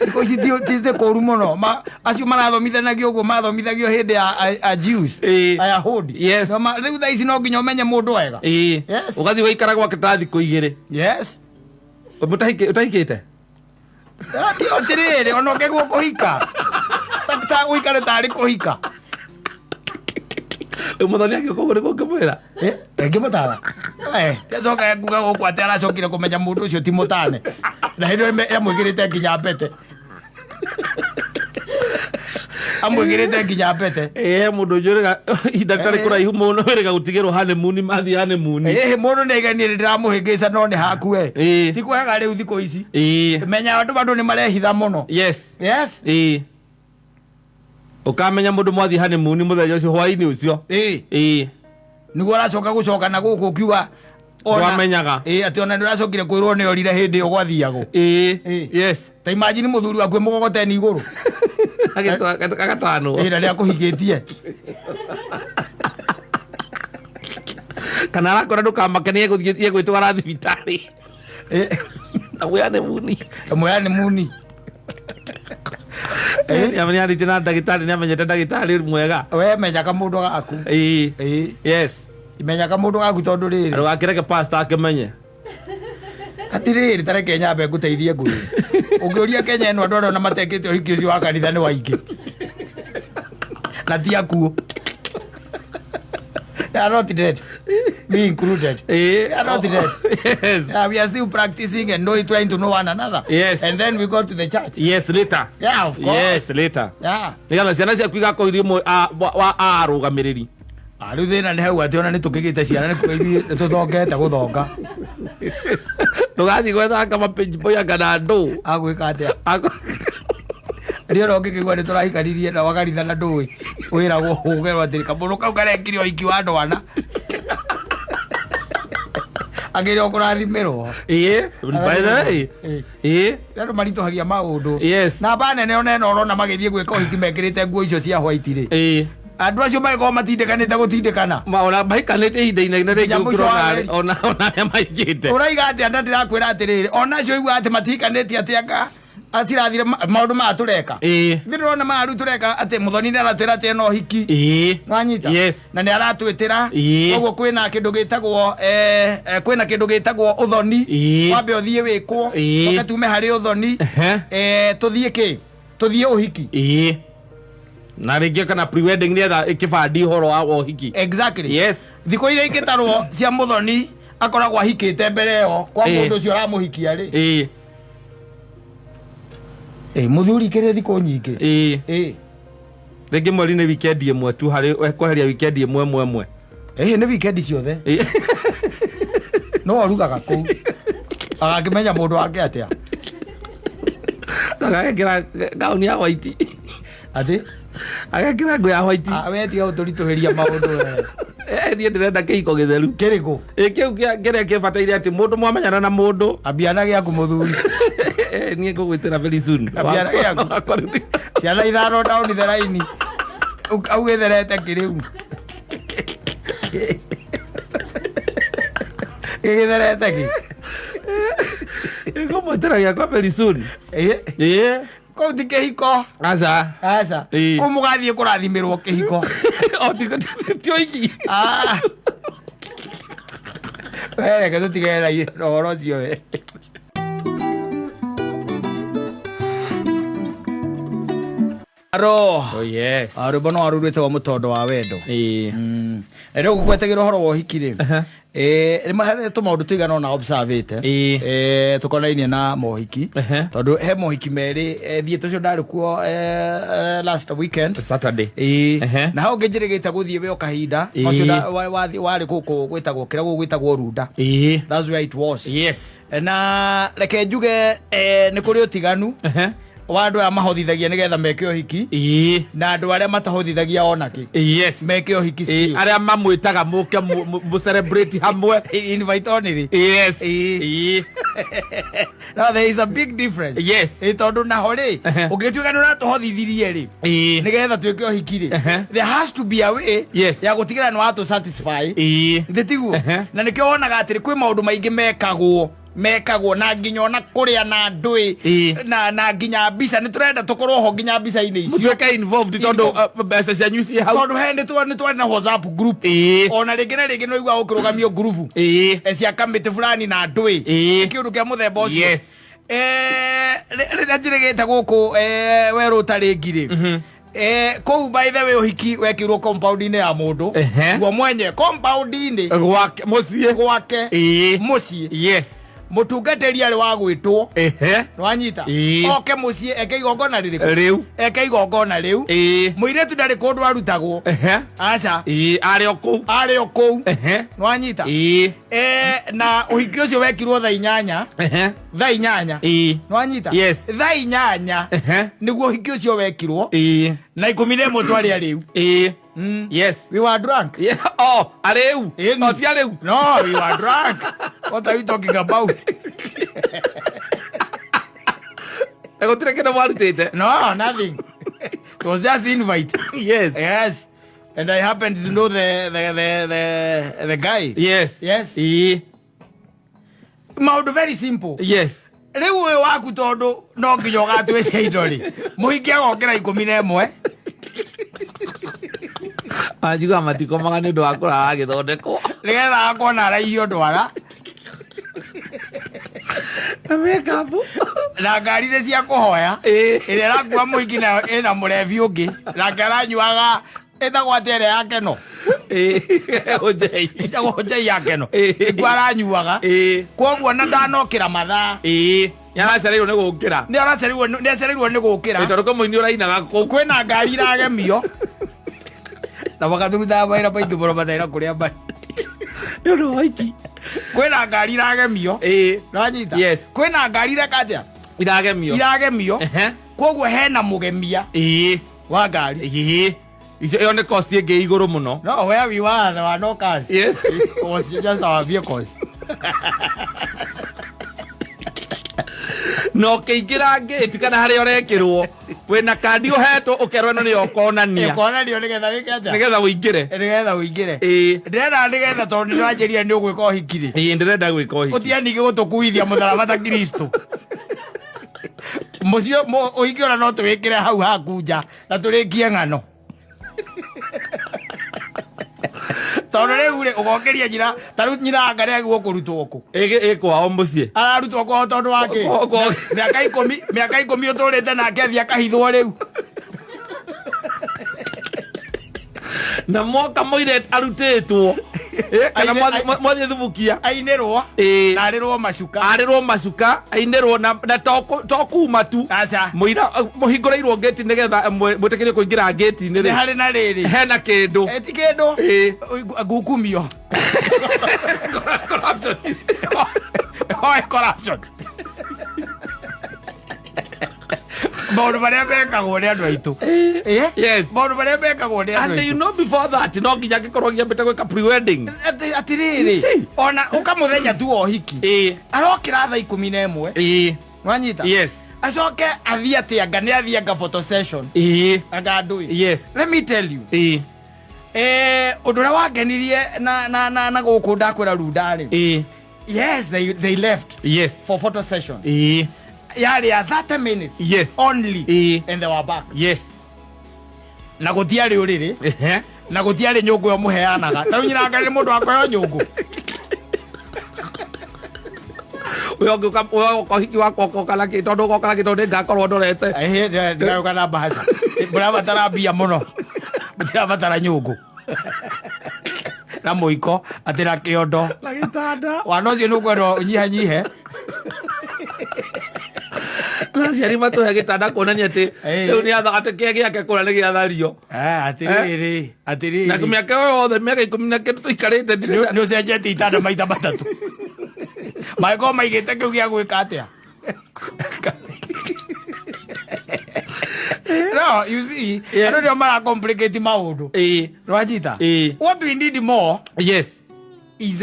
Thikũ ici ti kũru mũno. Acio marathomithanagia ũguo mathomithagio hĩndĩ ya a Jews. Ayahudi. Yes. No rĩu thaa ici no nginya ũmenye mũndũ wega. Yes. Ũgathiĩ ũgaikara gwake ta thikũ igĩrĩ. Yes. Ũtahikĩte? Ti atĩrĩrĩ, ona ũngĩgwo kũhika. Ta ũikare tarĩ kũhika. Rĩu mũthoni angĩũka ũguo nĩguo ũngĩmwĩra? Ngĩmũtara. Acoka nguga gũkũ atĩ aracokire kũmenya mũndũ ũcio ti mũtane. Na hĩndĩ ĩyo amwĩkĩrĩte nginya mbete. Amwĩkĩrĩte nginya mbete. Mũndũ ũnjũrĩga ihinda rĩtarĩ kũraihu mũno wĩrĩga gũtigĩrwo honeymoon, mathiĩ honeymoon. Mũndũ nĩ aiganie ndĩramũhĩngĩca no nĩ hakue. Ti kwega rĩu thikũ ici. Menya andũ nĩ marehitha mũno. Yes. Yes. Ũkamenya mũndũ mwathiĩ honeymoon mũthenya ũcio hwaĩ-inĩ ũcio. Nĩguo aracoka gũcoka na gũkũ ũkiuga Ndwamenyaga. Atĩ ona nĩ ũracokire kwĩrwo nĩ orire hĩndĩ ĩyo gwathiagwo. Yes. Ta imagine mũthuri waku mũgogoteni igũrũ. Agatwanwo. Na nĩ akũhikĩtie. Kana arakora ndũkamake nĩ egũthiĩ egwĩtwara thibitarĩ. Na mwĩ honeymoon. Mwĩ honeymoon. Nĩ arĩtie na ndagĩtarĩ, nĩ amenyete ndagĩtarĩ mwega. We menyaga mũndũ gaku. Yes. Menyaga mũndũ gaku tondũ rĩrĩ. Ndũgakĩreke pastor akĩmenye. Atĩrĩrĩ, ta reke nyambe ngũteithie ngwĩre. Ũngĩũria Kenya ĩno andũ arĩa ona matekĩte ũhiki ũcio wa kanitha nĩ waingĩ. Na ti akuũ. They are not dead. Me included. They are not dead. Yes. Yeah, we are still practicing and trying to know one another. Yes. And then we go to the church. Yes, later. Yeah, of course. Yes, later. Yeah. Nĩgetha ciana ciaku igakorwo irĩ ũmwe wa arũgamĩrĩri. Rĩu thĩna nĩ hau atĩ ona nĩ tũkĩgĩte ciana nĩ kuga ithuĩ nĩ tũthongete gũthonga. Ndũgathiĩ gwethanga mapage boy anga na ndũ. Agwĩka atĩa? Rĩo no ngĩkĩigua nĩ tũrahikanirie na wakanitha na ndũĩ. Wĩragwo ũgerwo atĩrĩ kamũndũ kau karekire ũhiki wa ndwana. Akĩrĩ o kũrathimĩrwo. By the way. Andũ maritũhagia maũndũ. Yes. Namba nene ona ĩno ũrona magĩthiĩ gwĩka ũhiki mekĩrĩte nguo icio cia white rĩ. Andũ acio magĩkorwo matindĩkanĩte gũtindĩkana. Ma, ona mahikanĩte ihinda inene rĩngĩ Nginya mũico gũkĩra wa ona mweri. ona arĩa mahikĩte. Ũraiga atĩa na ndĩrakwĩra atĩrĩrĩ, ona acio ũiguaga atĩ matihikanĩtie atĩ anga acirathire maũndũ maya tũreka. Ithuĩ ndĩrona maya rĩu tũreka atĩ mũthoni nĩ aratwĩra atĩ ena ũhiki. Nĩwanyita? Yes. Na nĩ aratwĩtĩra. Koguo kwĩna kĩndũ gĩtagwo, kwĩna kĩndũ gĩtagwo ũthoni. Wambe ũthiĩ wĩkwo. Tũke tume harĩ ũthoni. Tũthiĩ kĩ? Tũthiĩ ũhiki. Na rĩngĩ kana pre-wedding nĩgetha ĩkĩbandi ũhoro wa ũhiki. Exactly. Yes. Thikũ iria ingĩtarwo cia mũthoni akoragwo ahikĩte mbere ĩyo kwa mũndũ ũcio ũramũhikia rĩ. Mũthuri kĩrĩ thikũ nyingĩ. Rĩngĩ mweri nĩ weekend ĩmwe tu harĩ kweheria weekend ĩmwe ĩmwe ĩmwe. Nĩ weekend ciothe. No arugaga kũu. Agakĩmenya mũndũ wake atĩa? Agekĩra gauni ya white. Atĩ? Agekĩra nguo ya white. We tiga gũtũritũhĩria maũndũ we. Niĩ ndĩrenda kĩhiko gĩtheru. Kĩrĩkũ? Kĩu kĩrĩa kĩbataire atĩ mũndũ mwamenyana na mũndũ. Ambia na gĩaku mũthuri. Niĩ ngũgwĩtĩra very soon. Ambia na gĩaku. Wakwa rĩu. Ciana ithano down the line. Augĩtherete kĩrĩu. Gĩgĩtherete kĩ? Ngũmwĩtĩra gĩakwa very soon. Kũu ti kĩhiko. Aca. Aca. Kũu mũgathiĩ kũrathimĩrwo kĩhiko. O, ti ũhiki. We reke tũtigane na ũhoro ũcio we. Aro. Oh, yes. Rwĩmbo no rũu rwĩtagwo mũtondo wa wendo. Na rĩu ngũgwetagĩra ũhoro wa ũhiki rĩ. Rĩmwe harĩ tũmaũndũ tũigana ũna observĩte. Tũkonainie na mohiki. Tondũ he mohiki merĩ, thiĩte ũcio ndarĩ kuo, last weekend. Saturday. Na hau ngĩnjĩrĩgĩte gũthiĩ we o kahinda. Ũcio warĩ gũkũ gwĩtagwo, kĩrĩa gũkũ gwĩtagwo Runda. That's where it was. Yes. Na reke njuge, nĩ kũrĩ ũtiganu. Wa andũ aya mahotithagia nĩgetha meke ũhiki na andũ arĩa matahotithagia onakĩ meke ũhiki still. Arĩa mamwĩtaga mũke mũ celebrate hamwe. Invite only. No, there is a big difference. Tondũ naho rĩ, ũngĩtuĩka nĩ ũratũhotithirie rĩ, nĩgetha twĩke ũhiki rĩ, there has to be a way ya gũtigĩra nĩ watũ satisfy. Thĩ tiguo? Na nĩkĩo wonaga atĩrĩ, kwĩ maũndũ maingĩ mekagwo na nginya ona kũrĩa na ndũĩ na nginya mbica nĩ tũrenda tũkorwo ho nginya mbica-inĩ icio. Mũtuĩke involved tondũ mbeca cianyu ciĩ hau. Tondũ he nĩ twarĩ na WhatsApp group. Ona rĩngĩ na rĩngĩ nĩ ũiguaga gũkĩrũgamio group cia kamĩtĩ fulani na ndũĩ. Kĩũndũ kĩa mũthemba ũcio. Rĩrĩa njĩrĩgĩte gũkũ werũ ũtarĩ ngirĩ. Kũu by the way ũhiki wekĩirwo compound-inĩ ya mũndũ. Guo mwenye compound-inĩ. Gwake mũciĩ. Gwake. Mũciĩ. Mũtungatĩri arĩ wa gwĩtwo. Nĩwanyita? Oke mũciĩ eke igongona rĩrĩkũ? Rĩu. Eke igongona rĩu. Mũirĩtu ndarĩ kũndũ arutagwo. Aca. Arĩ o kũu. Arĩ o kũu. Nĩwanyita? Na ũhiki ũcio wekirwo thaa 8. Thaa 8. Nĩwanyita? Yes. Thaa 8. Nĩguo ũhiki ũcio wekirwo. Na 11 twarĩ arĩu. Yes. We were drunk. Yeah. Oh, arĩu. Oh, ti arĩu. No, we were drunk. What are you talking about? Na gũtirĩ kĩndũ mwarutĩte? No, nothing. It was just invite. Yes. Yes. And I happened to know the guy. Yes. Yes. Maũndũ very simple. Yes. Rĩu ũyũ waku tondũ no nginya ũgatwĩcia indo rĩ, mũhiki agokĩra 11. Anjiguaga matikomaga nĩ ũndũ wa kũrara agĩthondekwo. Nĩgetha akona araihio ndwara. Na makeup. Na ngari nĩ cia kũhoya. Ĩrĩa ĩrakua mũhiki nayo ĩna mũrebi ũngĩ. Nake aranyuaga ĩtagwo atĩa ĩrĩa ya Keno? Ũnjei. Ĩtagwo ũnjei ya Keno. Nĩkuo aranyuaga. Kwoguo na ndanokĩra mathaa. Nĩ aracereirwo nĩ gũkĩra. Nĩ aracereirwo nĩ acereirwo nĩ gũkĩra. Tondũ kwĩ mũini ũrainaga kũu. Kwĩna ngari iragemio. Na magatũrutaga mawĩra maingĩ mũno mataira kũrĩa marĩ. Nĩ ũndũ wa iki. Kwĩna ngari iragemio. Nĩwanyita? Yes. Kwĩna ngari ireka atĩa? Iragemio. Iragemio. Kwoguo hena mũgemia. Wa ngari. Icio ĩyo nĩ cost ĩngĩ igũrũ mũno. No, where we were, there were no cars. Yes. It was just our vehicles. Na ũkĩingĩra ngĩti kana harĩa ũrekĩrwo, wĩna kandi ũhetwo ũkerwo ĩno nĩyo ũkonania. Ũkonanio nĩgetha wĩke atĩa? Nĩgetha ũingĩre. Nĩgetha ũingĩre. Ndĩrenda nĩgetha tondũ nĩndĩranjĩrire nĩ ũgwĩka ũhiki rĩ. Ndĩrenda gwĩka ũhiki. Ũtige ningĩ gũtũkuithia mũtharaba ta Kristo. Mũciĩ, ũhiki ona no tũwĩkĩre hau haku nja na tũrĩkie ng'ano. Tondũ rĩu rĩ, ũgokĩria nyina, ta rĩu nyina anga nĩ agĩrĩirwo kũrutwo kũ? Ĩ kwao mũciĩ. Ararutwo kwao tondũ wa kĩ? Kwao. Mĩaka ikũmi ũtũrĩte nake athiĩ akahithwo rĩu. Na moka mũirĩtu arutĩtwo. Kana mwathiĩ thubukia. Ainĩrwo. Na arĩrwo macuka. Arĩrwo macuka, ainĩrwo na to kuma tu. Aca. Mũira, mũhingũrĩirwo ngĩti nĩgetha mwĩtĩkĩrio kũingĩra ngĩti-inĩ rĩ. Nĩ harĩ na rĩrĩ. Hena kĩndũ. Ti kĩndũ. Ngukumio. Corruption. Oe, corruption. Maũndũ marĩa mekagwo nĩ andũ aitũ. Yes. Maũndũ marĩa mekagwo nĩ andũ And you aitũ. know before that, no nginya angĩkorwo ngĩambĩte gwĩka pre-wedding. Atĩrĩrĩ, You see? ona ũka mũthenya tu wa ũhiki. Arokĩra thaa 11. Nwanyita? Yes. Acoke athiĩ atĩ anga nĩ athiĩ anga photo session. Anga ndũĩ. Yes. Let me tell you. Ũndũ ũrĩa wangenirie na gũkũ ndakwĩra Runda rĩ. Yes, they left. Yes. For photo session. Yarĩ ya 30 minutes. Yes. Only. And they were back. Yes. Na gũtiarĩ ũrĩrĩ. Na gũtiarĩ nyũngũ ĩyo mũheanaga. Ta rĩu nyina nĩ mũndũ wa kũheo nyũngũ. Ũyũ ũngĩ ũyũ ũka ũhiki wakwa ũkoka na kĩ, tondũ ũgoka na kĩ, tondũ nĩngakorwo ndorete. Ĩhĩ, ndĩragũka na mbahaca. Mũrabatara mbia mũno. Mũtirabatara nyũngũ. Na mũiko, atĩ na kĩondo. Na gĩtanda. Wana ũcio nĩ ũkwendwo ũnyihanyihe. Na aciari matũhe gĩtanda kuonania atĩ rĩu nĩ atha, atĩ kĩrĩa gĩake kũrĩa nĩ gĩathario. Atĩrĩrĩ, atĩrĩrĩ. Na mĩaka ĩyo yothe, mĩaka ikũmi na kĩndũ tũikarĩte ndirĩ Nĩ ũcenjetie itanda maita matatũ. Mangĩkorwo maigĩte kĩu gĩa gwĩka atĩa? No, you see, andũ nĩo mara complicate maũndũ. Rwajita. What we need more is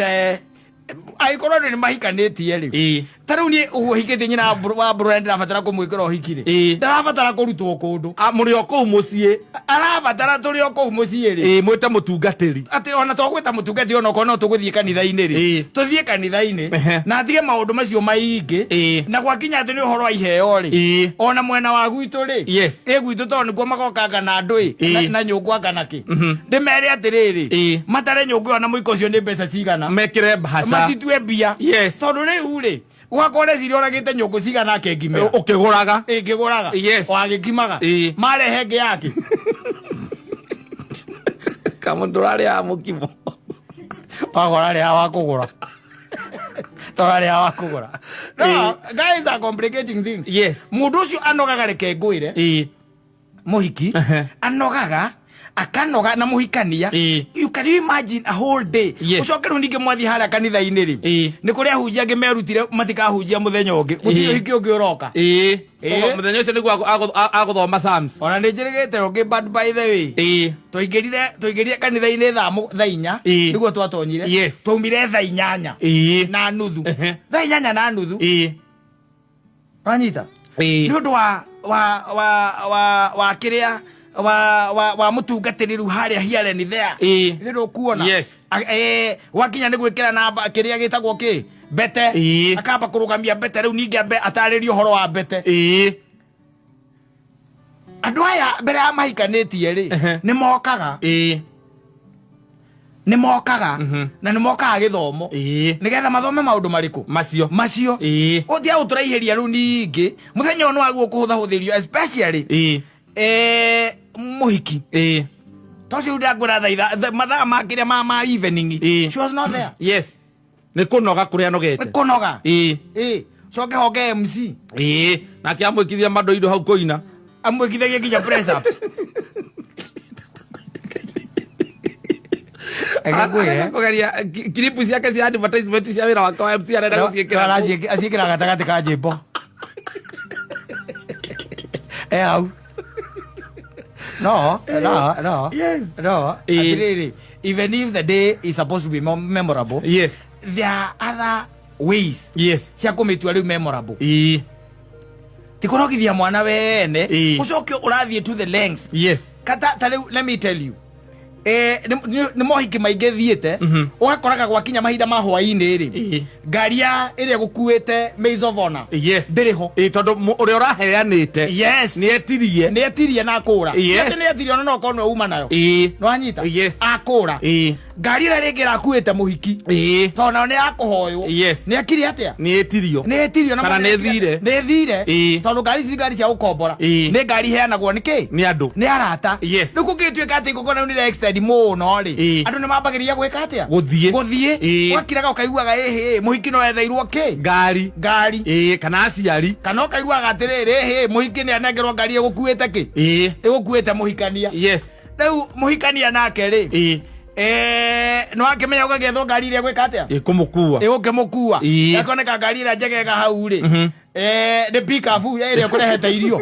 angĩkorwo andũ nĩ mahikanĩtie rĩ, ta rĩu niĩ ũguo hikĩtie nyina wa Brian, ndĩrabatara kũmwĩkĩra ũhiki rĩ, ndarabatara kũrutwo kũndũ. Ah, mũrĩ o kũu mũciĩ. Arabatara tũrĩ o kũu mũciĩ rĩ. Mwĩte mũtungatĩri. Atĩ ona to gwĩta mũtungati, ona okorwo no tũgũthiĩ kanitha-inĩ rĩ, tũthiĩ kanitha-inĩ na atige maũndũ macio maingĩ. Na gwakinya atĩ nĩ ũhoro wa iheo rĩ, ona mwena wa gwitũ rĩ, ĩ gwitũ tondũ nĩkuo magokanga na andũ ĩ, na nyũngũ anga na kĩ, ndĩmere atĩrĩrĩ, matare nyũngũ ĩyo na mũiko ũcio nĩ mbeca cigana, mekĩre mbahaca, macitue mbia. Tondũ rĩu rĩ, gwakwa ũreciria ũragĩte nyũngũ cigana akengimĩra? Ũkĩgũraga. Ĩngĩgũraga. Wagĩkimaga. Marehe ĩngĩ yake. Kamũndũ ũrarĩaga mũkimo. Wagora rĩa wa kũgũra, tũrarĩa wa kũgũra. No, guys are complicating things. Mũndũ ũcio anogaga, reke ngwĩre, mũhiki anogaga, akanoga na mũhikania. You can you imagine a whole day? Ũcoke rĩu ningĩ mwathiĩ harĩa kanitha-inĩ rĩ, nĩ kũrĩ ahunjia angĩ merutire matikahunjia mũthenya ũngĩ, gũtirĩ ũhiki ũngĩ ũroka. Koguo mũthenya ũcio nĩguo agũthoma Psalms. Ona nĩ njĩrĩgĩte ũngĩ, but by the way, twaingĩrire kanitha-inĩ thaa 4 nĩguo twatonyire. Twaumire thaa 8 na nuthu. Thaa 8:30. Wanyita? Nĩ ũndũ wa kĩrĩa wa mũtungatĩri rĩu harĩa here and there. Nĩ ũkuona? Gwakinya nĩ gwĩkĩra namba kĩrĩa gĩtagwo kĩ mbete, akamba kũrũgamia mbete, rĩu ningĩ ambe atarĩrie ũhoro wa mbete. Andũ aya mbere ya mahikanĩtie rĩ, nĩ mokaga, nĩ mokaga na nĩ mokaga gĩthomo, nĩgetha mathome maũndũ marĩkũ? Macio. Macio. Ũtia gũtũraihĩria rĩu ningĩ mũthenya ũyũ nĩ waguo kũhũthahũthĩrio, especially mũhiki. Tocio rĩu ndakwĩra mathaa ma kĩrĩa ma evening, she was not there. Yes, nĩ kũnoga kũrĩa anogete. Nĩ kũnoga. Coke hoke MC. Nake amwĩkithia mandũ indo hau kũina. Amwĩkithagia nginya press ups. Reke ngwĩre. Arenda kũgeria clip ciake cia advertisement cia wĩra wake wa MC, arenda gũciĩkĩra kũu. Aciĩkĩra gatagatĩ ka njĩmbo e hau. No, no, no. No, atĩrĩrĩ, even if the day is supposed to be more memorable, there are other ways cia kũmĩtua rĩu memorable. Ti kũrogithia mwana wene, ũcoke ũrathiĩ to the length. Kata ta rĩu, let me tell you, nĩ mohiki maingĩ thiĩte, ũgakoraga gwakinya mahinda ma hwaĩ-inĩ rĩ, ngari ya ĩrĩa ĩgũkuĩte maids of honor ndĩrĩ ho. Tondũ ũrĩa ũraheanĩte nĩ etirie. Nĩ etirie na akũra. Atĩ nĩ etirie, ona no okorwo nĩwe uma nayo. Nĩwanyita? Akũra. Ngari ĩrĩa rĩngĩ ĩrakuĩte mũhiki, tondũ nao nĩ yakũhoywo, nĩ akire atĩa? Nĩ etirio. Nĩ etirio na Kana nĩ thire. Nĩ thire. Tondũ ngari ici, ngari cia gũkombora, nĩ ngari iheanagwo nĩ kĩ? Nĩ andũ. Nĩ arata. Rĩu kũngĩtuĩka atĩ igongona rĩu nĩ extend mũno rĩ, andũ nĩ mambagĩrĩria gwĩka atĩa? Gũthiĩ. Gũthiĩ. Ũgakiraga ũkaiguaga ĩhĩ, mũhiki no etheirwo kĩ? Ngari. Ngari. Kana aciari. Kana ũkaiguaga atĩrĩrĩ, ĩhĩ, mũhiki nĩ anengerwo ngari ĩgũkuĩte kĩ? Ĩgũkuĩte mũhikania. Rĩu mũhikania nake rĩ, nĩ wakĩmenya ũgagĩethwo ngari ĩrĩa gwĩka atĩa? Ĩkũmũkua. Ĩgũkĩmũkua. Yakoneka ngari ĩrĩa njegega hau rĩ, nĩ pickup ĩrĩa ĩkũrehete irio,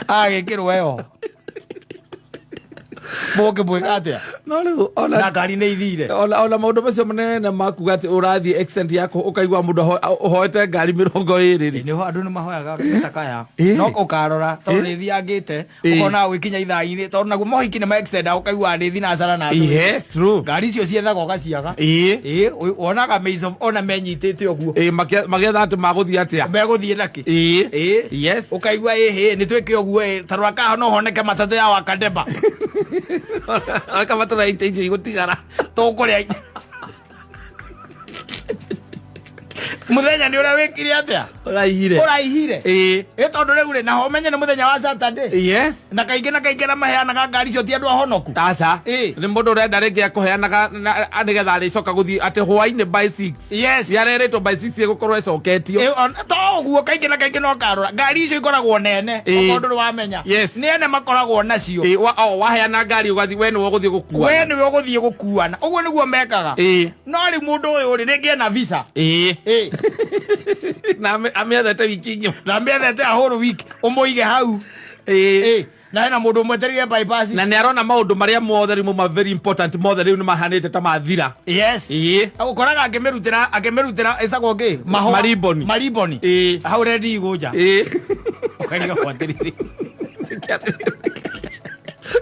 agĩkĩrwo ĩyo mũngĩmwĩka atĩa? No rĩu ona Na ngari nĩ ithire. Ona maũndũ macio manene makuga atĩ ũrathiĩ extent yako, ũkaigua mũndũ ũhoete ngari 20 rĩ. Nĩho andũ nĩ mahoyaga mĩtakaya. No ũkarora tondũ nĩ thiangĩte, ũkona gwĩkinya ithaa-inĩ, tondũ naguo mohiki nĩ ma-extend, ũkaigua nĩ thinacara na andũ. Yes, true. Ngari icio ciethaga ũgaciaga. Ĩ wonaga maids of honor menyitĩte ũguo. Magĩetha atĩ magũthiĩ atĩa. Megũthiĩ nakĩ? Ũkaigua ĩhĩ, nĩ twĩke ũguo ĩ, tarora kaha no honeke matatũ ya wakadeba. Akamatũra ite icio igũtigara. Tũkũrĩa mũthenya nĩ ũrĩa wĩkire atĩa? Ũraihire. Ũraihire. Ĩ tondũ rĩu rĩ, naho ũmenye nĩ mũthenya wa Saturday. Na kaingĩ na kaingĩ arĩa maheanaga ngari icio ti andũ ahonoku. Aca. Nĩ mũndũ ũrenda rĩngĩ akũheanaga nĩgetha arĩcoka gũthiĩ atĩ hwainĩ by 6. Yarerĩtwo by 6 ĩgũkorwo ĩcoketio. To ũguo, kaingĩ na kaingĩ no karora ngari icio ikoragwo nene. Okorwo ndũrĩ wamenya, nĩ ene makoragwo nacio. Waheana ngari ũgathiĩ, we nĩwe ũgũthiĩ gũkua. We nĩwe ũgũthiĩ gũkuana, ũguo nĩguo mekaga. No rĩu mũndũ ũyũ rĩ, rĩngĩ ena visa. Na amĩethete wiki ng'ima. Na amĩethete a whole week, ũmũige hau. Ĩĩ. Ĩ, na hena mũndũ ũmwetereire bypass. Na nĩ arona maũndũ marĩa mothe rĩu mauma very important mothe rĩu nĩ mahanĩte ta mathira. Yes. Ĩĩ. Ũkoraga akĩmĩrutĩra ĩtagwo kĩ? Mahũa. Mariboni. Mariboni. Ĩĩ. Hau rendi igũnja. Ĩĩ. Ũkarigwo atĩrĩrĩ.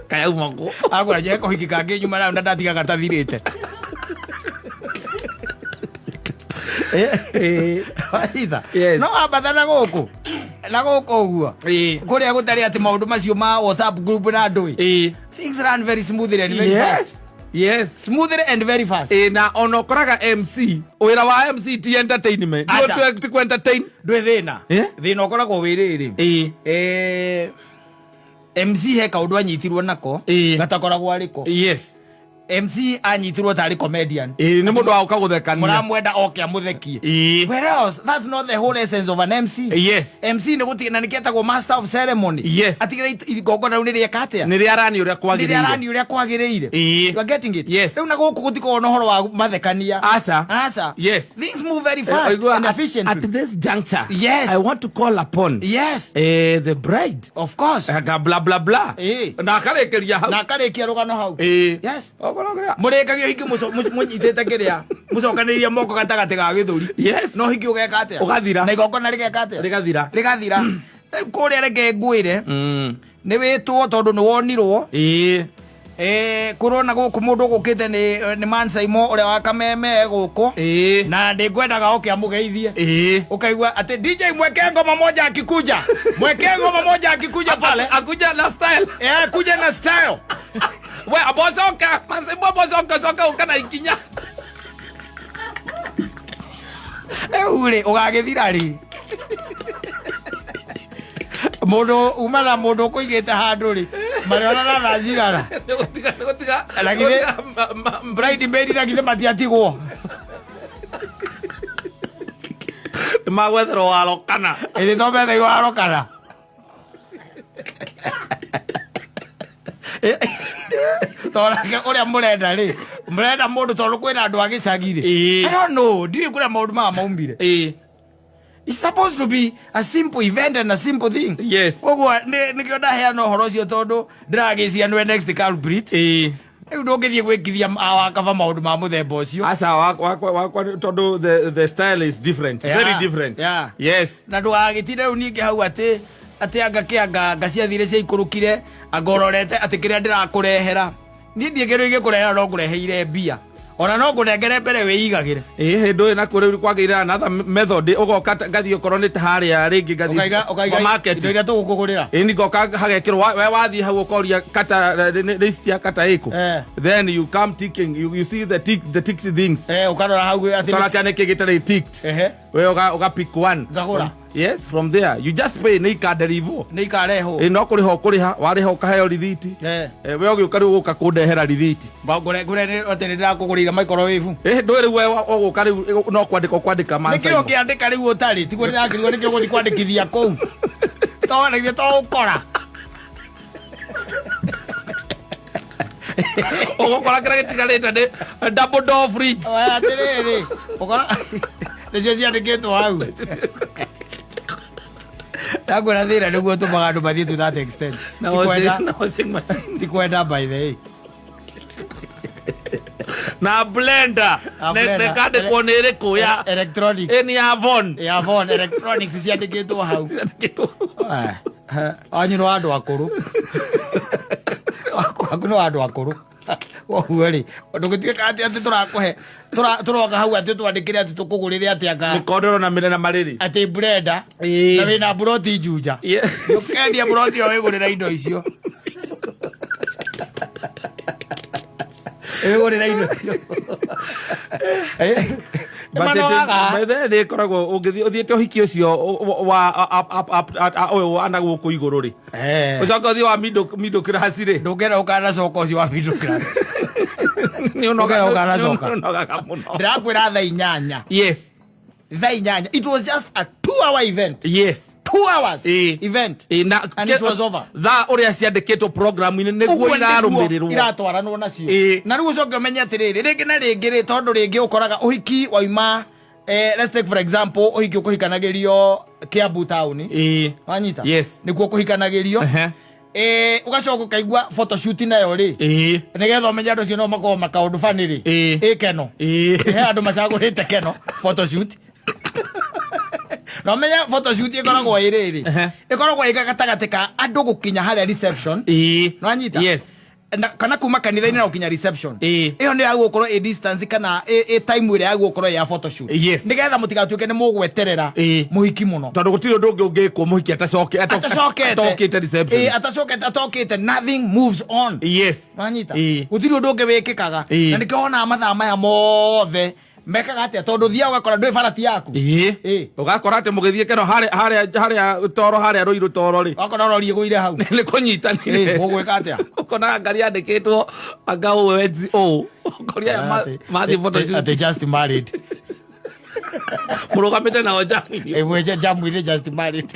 Kayauma kũ? Agũra nje kũhiki kangĩ nyuma nayo na ndatiga gatathirĩte. Ĩĩ. Waitha. Yes. No ambata na gũkũ. Na gũkũ ũguo. Ĩĩ. Kũrĩa gũtarĩ atĩ maũndũ macio ma WhatsApp group na andũ ĩ. Ĩĩ. Things run very smoothly and very Yes. fast. Yes. Smoothly and very fast. Ĩĩ, na ona ũkoraga MC, wĩra wa MC ti entertainment. Ti Acha. ti ku entertain. Ndwĩ thĩna. Eh? Thĩna ũkoragwo wĩ rĩrĩ. Ĩĩ. MC he kaũndũ anyitirwo nako Ĩĩ. gatakoragwo arĩko. Yes. MC anyitirwo tarĩ comedian. Ĩĩ, nĩ mũndũ wa gũka gũthekania. Mũramwenda oke amũthekie. Ĩĩ. Whereas that's not the whole essence of an MC. Yes. MC nĩ gũtigĩrĩra na nĩkĩetagwo master of ceremony. Yes. Atigĩrĩra igongona rĩu nĩrĩeka atĩa? Nĩ rĩarani ũrĩa kwagĩrĩire. Nĩrĩarani ũrĩa kwagĩrĩire. Ĩĩ. You are getting it? Yes. Rĩu na gũkũ gũtikoragwo na ũhoro wa mathekania. Aca. Aca. Yes. Things move very fast Oigua, and efficiently. At this juncture, Yes. I want to call upon Yes. the bride. Of course. Aka bla bla bla. Ĩĩ. Na akarĩkĩria hau. Na akarĩkia rũgano hau. Ĩĩ. Yes. Okorwo Mũrĩkagia ũhiki mũnyitĩte kĩrĩa mũcokanĩrĩria moko gatagatĩ ga gĩthũri. Yes. No ũhiki ũgeka atĩa? Ũgathira. Na igongona rĩgeka atĩa? Rĩgathira. Rĩgathira. Rĩu kũrĩa reke ngwĩre nĩ wĩtwo tondũ nĩ wonirwo. Ĩĩ. Kũrona gũkũ mũndũ ũgũkĩte nĩ Mansaimo ũrĩa wa Kameme gũkũ. Ĩĩ. Na ndĩngwendaga oke amũgeithie. Ĩĩ. Ukaigua ati DJ mweke ngoma moja akikuja. Mweke ngoma moja akikuja pale. Akuja na style. Kuja na style. We abocoka, Mansaimo abocoka coka ũka na ikinya. Rĩu rĩ ũgagĩthira rĩ? Mũndũ uma na mũndũ ũkũigĩte handũ rĩ, marĩona na thaa cigana? Nĩgũtiga, nĩgũtiga. Na githĩ bride maid na githĩ matiatigwo? Nĩmagwetherwo waro kana. Ĩrĩ to metheirwo waro kana. Tondũ ũrĩa mũrenda rĩ, mũrenda mũndũ tondũ kwĩna andũ a gĩcagi rĩ. Ĩĩ. I don't know, ndiũĩ kũrĩa maũndũ maya maumire. Ĩĩ. It's supposed to be a simple event and a simple thing. Yes. Koguo nĩkĩo ndaheana ũhoro ũcio tondũ ndĩragĩcia nĩwe next culprit. Ĩĩ. Rĩu ndũngĩthiĩ gwĩkithia awakaba maũndũ ma mũthemba ũcio. Aca wakwa tondũ the style is different. Yeah. Very different. Yeah. Yes. Na ndũgagĩtinde rĩu ningĩ hau atĩ anga kĩanga anga ciathire ciaikũrũkire, anga ũrorete atĩ kĩrĩa ndĩrakũrehera. Niĩ ndiĩ kĩndũ ingĩkũrehera no ngũreheire mbia. Ona no ngũnengere mbere wĩigagĩre. Ĩĩ, hĩndĩ ĩyo nakuo rĩu kwagĩire another method, ũgoka ngathiĩ okorwo nĩ ta harĩa rĩngĩ ngathiĩ Ũkaiga, ũkaiga supermarket. indo iria tũgũkũgũrĩra. Ĩĩ, nĩ ngoka hagekĩrwo, we wathiĩ hau ũkoria kata, list ya kata ĩkũ. Then you come ticking, you see the tick, the ticked things. Ũkarora hau atĩ Ũkarora kĩa nĩkĩ gĩtarĩ ticked. We ũga pick one. Ngagũra. Yes, from there you just pay, nĩ ikanderivwo. Nĩ ikarehwo. Ĩĩ, no kũrĩha ũkũrĩha, warĩha ũkaheo rithiti. We ũgĩũka rĩu ũgũka kũndehera rithiti. Ngũre, ngũre nĩ atĩ nĩ ndĩrakũgũrĩire microwave. Ĩĩ, ndũĩ rĩu we ũgũka rĩu no kwandĩka ũkwandĩka Nĩkĩ Mansaimo. ũngĩandĩka rĩu ũtarĩ? Tiguo ndĩrakĩrigwo nĩkĩ ũgũthiĩ kwandĩkithia kũu. To na githĩ to ũkora. Ũgũkora kĩrĩa gĩtigarĩte nĩ double door fridge. Oya atĩrĩrĩ, ũkora nĩcio ciandĩkĩtwo hau. Ndakwĩra thĩna nĩguo ũtũmaga andũ mathiĩ to that extent. Na Ti kwenda. washing, na washing machine. Ti kwenda by the way. Na blender. Na blender. Nĩ kandĩkwo nĩ ĩrĩkũ ya Electronics. Ĩ nĩ ya Von. Ya Von electronics ciandĩkĩtwo hau. Ciandĩkĩtwo. Wanyu nĩ wa andũ akũrũ. Waku nĩ wa andũ akũrũ. Koguo rĩ, ndũgĩtuĩka atĩ tũrakũhe, tũroka hau atĩ twandĩkĩre atĩ tũkũgũrĩre atĩ anga Mĩkondoro na mĩrĩ na marĩrĩ. Atĩ blender. Ĩĩ. Na wĩna mburoti Juja. Yeah. Ũkendia mburoti ĩyo wĩgũrĩre indo icio. Wĩgũrĩre indo icio. But it is, Nĩmanogaga. by the way, nĩ ĩkoragwo ũngĩthiĩ ũthiĩte ũhiki ũcio wa ũyũ wa na gũkũ igũrũ rĩ. Ũcoke ũthiĩ wa middle class rĩ. Ndũngĩenda ũkanacoka ũcio wa middle class. Nĩ ũnogaga, Ndũngĩenda ũkanacoka. nĩ ũnogaga mũno. Ndĩrakwĩra thaa inyanya. Yes. Thaa inyanya. It was just a 2-hour event. Yes. 2 hours Ĩĩ. event. Ĩĩ, na And it was over. Thaa ũrĩa ciandĩkĩtwo program-inĩ nĩguo Ũguo nĩguo irarũmĩrĩrwo. iratwaranwo nacio. Ĩĩ. Na rĩu ũcoke ũmenye atĩrĩrĩ, rĩngĩ na rĩngĩ rĩ, tondũ rĩngĩ ũkoraga ũhiki wauma Let's take for example ũhiki ũkũhikanagĩrio Kiambu town. Wanyita? Yes. Nĩkuo kũhikanagĩrio. Ũgacoka ũkaigua photoshoot nayo rĩ, nĩgetha ũmenye andũ acio no makorwo makaũndũ bani rĩ, ĩ keno. He andũ macagũrĩte keno photoshoot. Na ũmenye photoshoot ĩkoragwo ĩ rĩrĩ, ĩkoragwo ĩ gatagatĩ ka andũ gũkinya harĩa reception. Nĩwanyita? Yes. Na, kana kuma kanitha-inĩ na gũkinya reception. Ĩyo nĩ yagũkorwo ĩ distance kana ĩ time ĩrĩa yagũkorwo ĩ ya photoshoot. Nĩgetha mũtigatuĩke nĩ mũgweterera mũhiki mũno. Tondũ gũtirĩ ũndũ ũngĩ ũngĩkwo mũhiki atacoke atacokete. Atokĩte reception. Atacokete, atokĩte, nothing moves on. Wanyita? Gũtirĩ ũndũ ũngĩ wĩkĩkaga. Na nĩkĩo wonaga mathaa maya mothe mekaga atĩa, tondũ thiaga ũgakora ndwĩ barati yaku. Ũgakora atĩ mũgĩthiĩ keno harĩa harĩa harĩa toro harĩa rũirũ toro rĩ, wakora rori ĩgũire hau. Nĩ kũnyitanire. Mũgwĩka atĩa? Ũkonaga ngari yandĩkĩtwo anga ũũ wenzi ũũ, ũkoria aya mathiĩ photoshoot. Atĩ just married. Mũrũgamĩte nao njamu-inĩ. Ĩmwe jamu-inĩ, just married.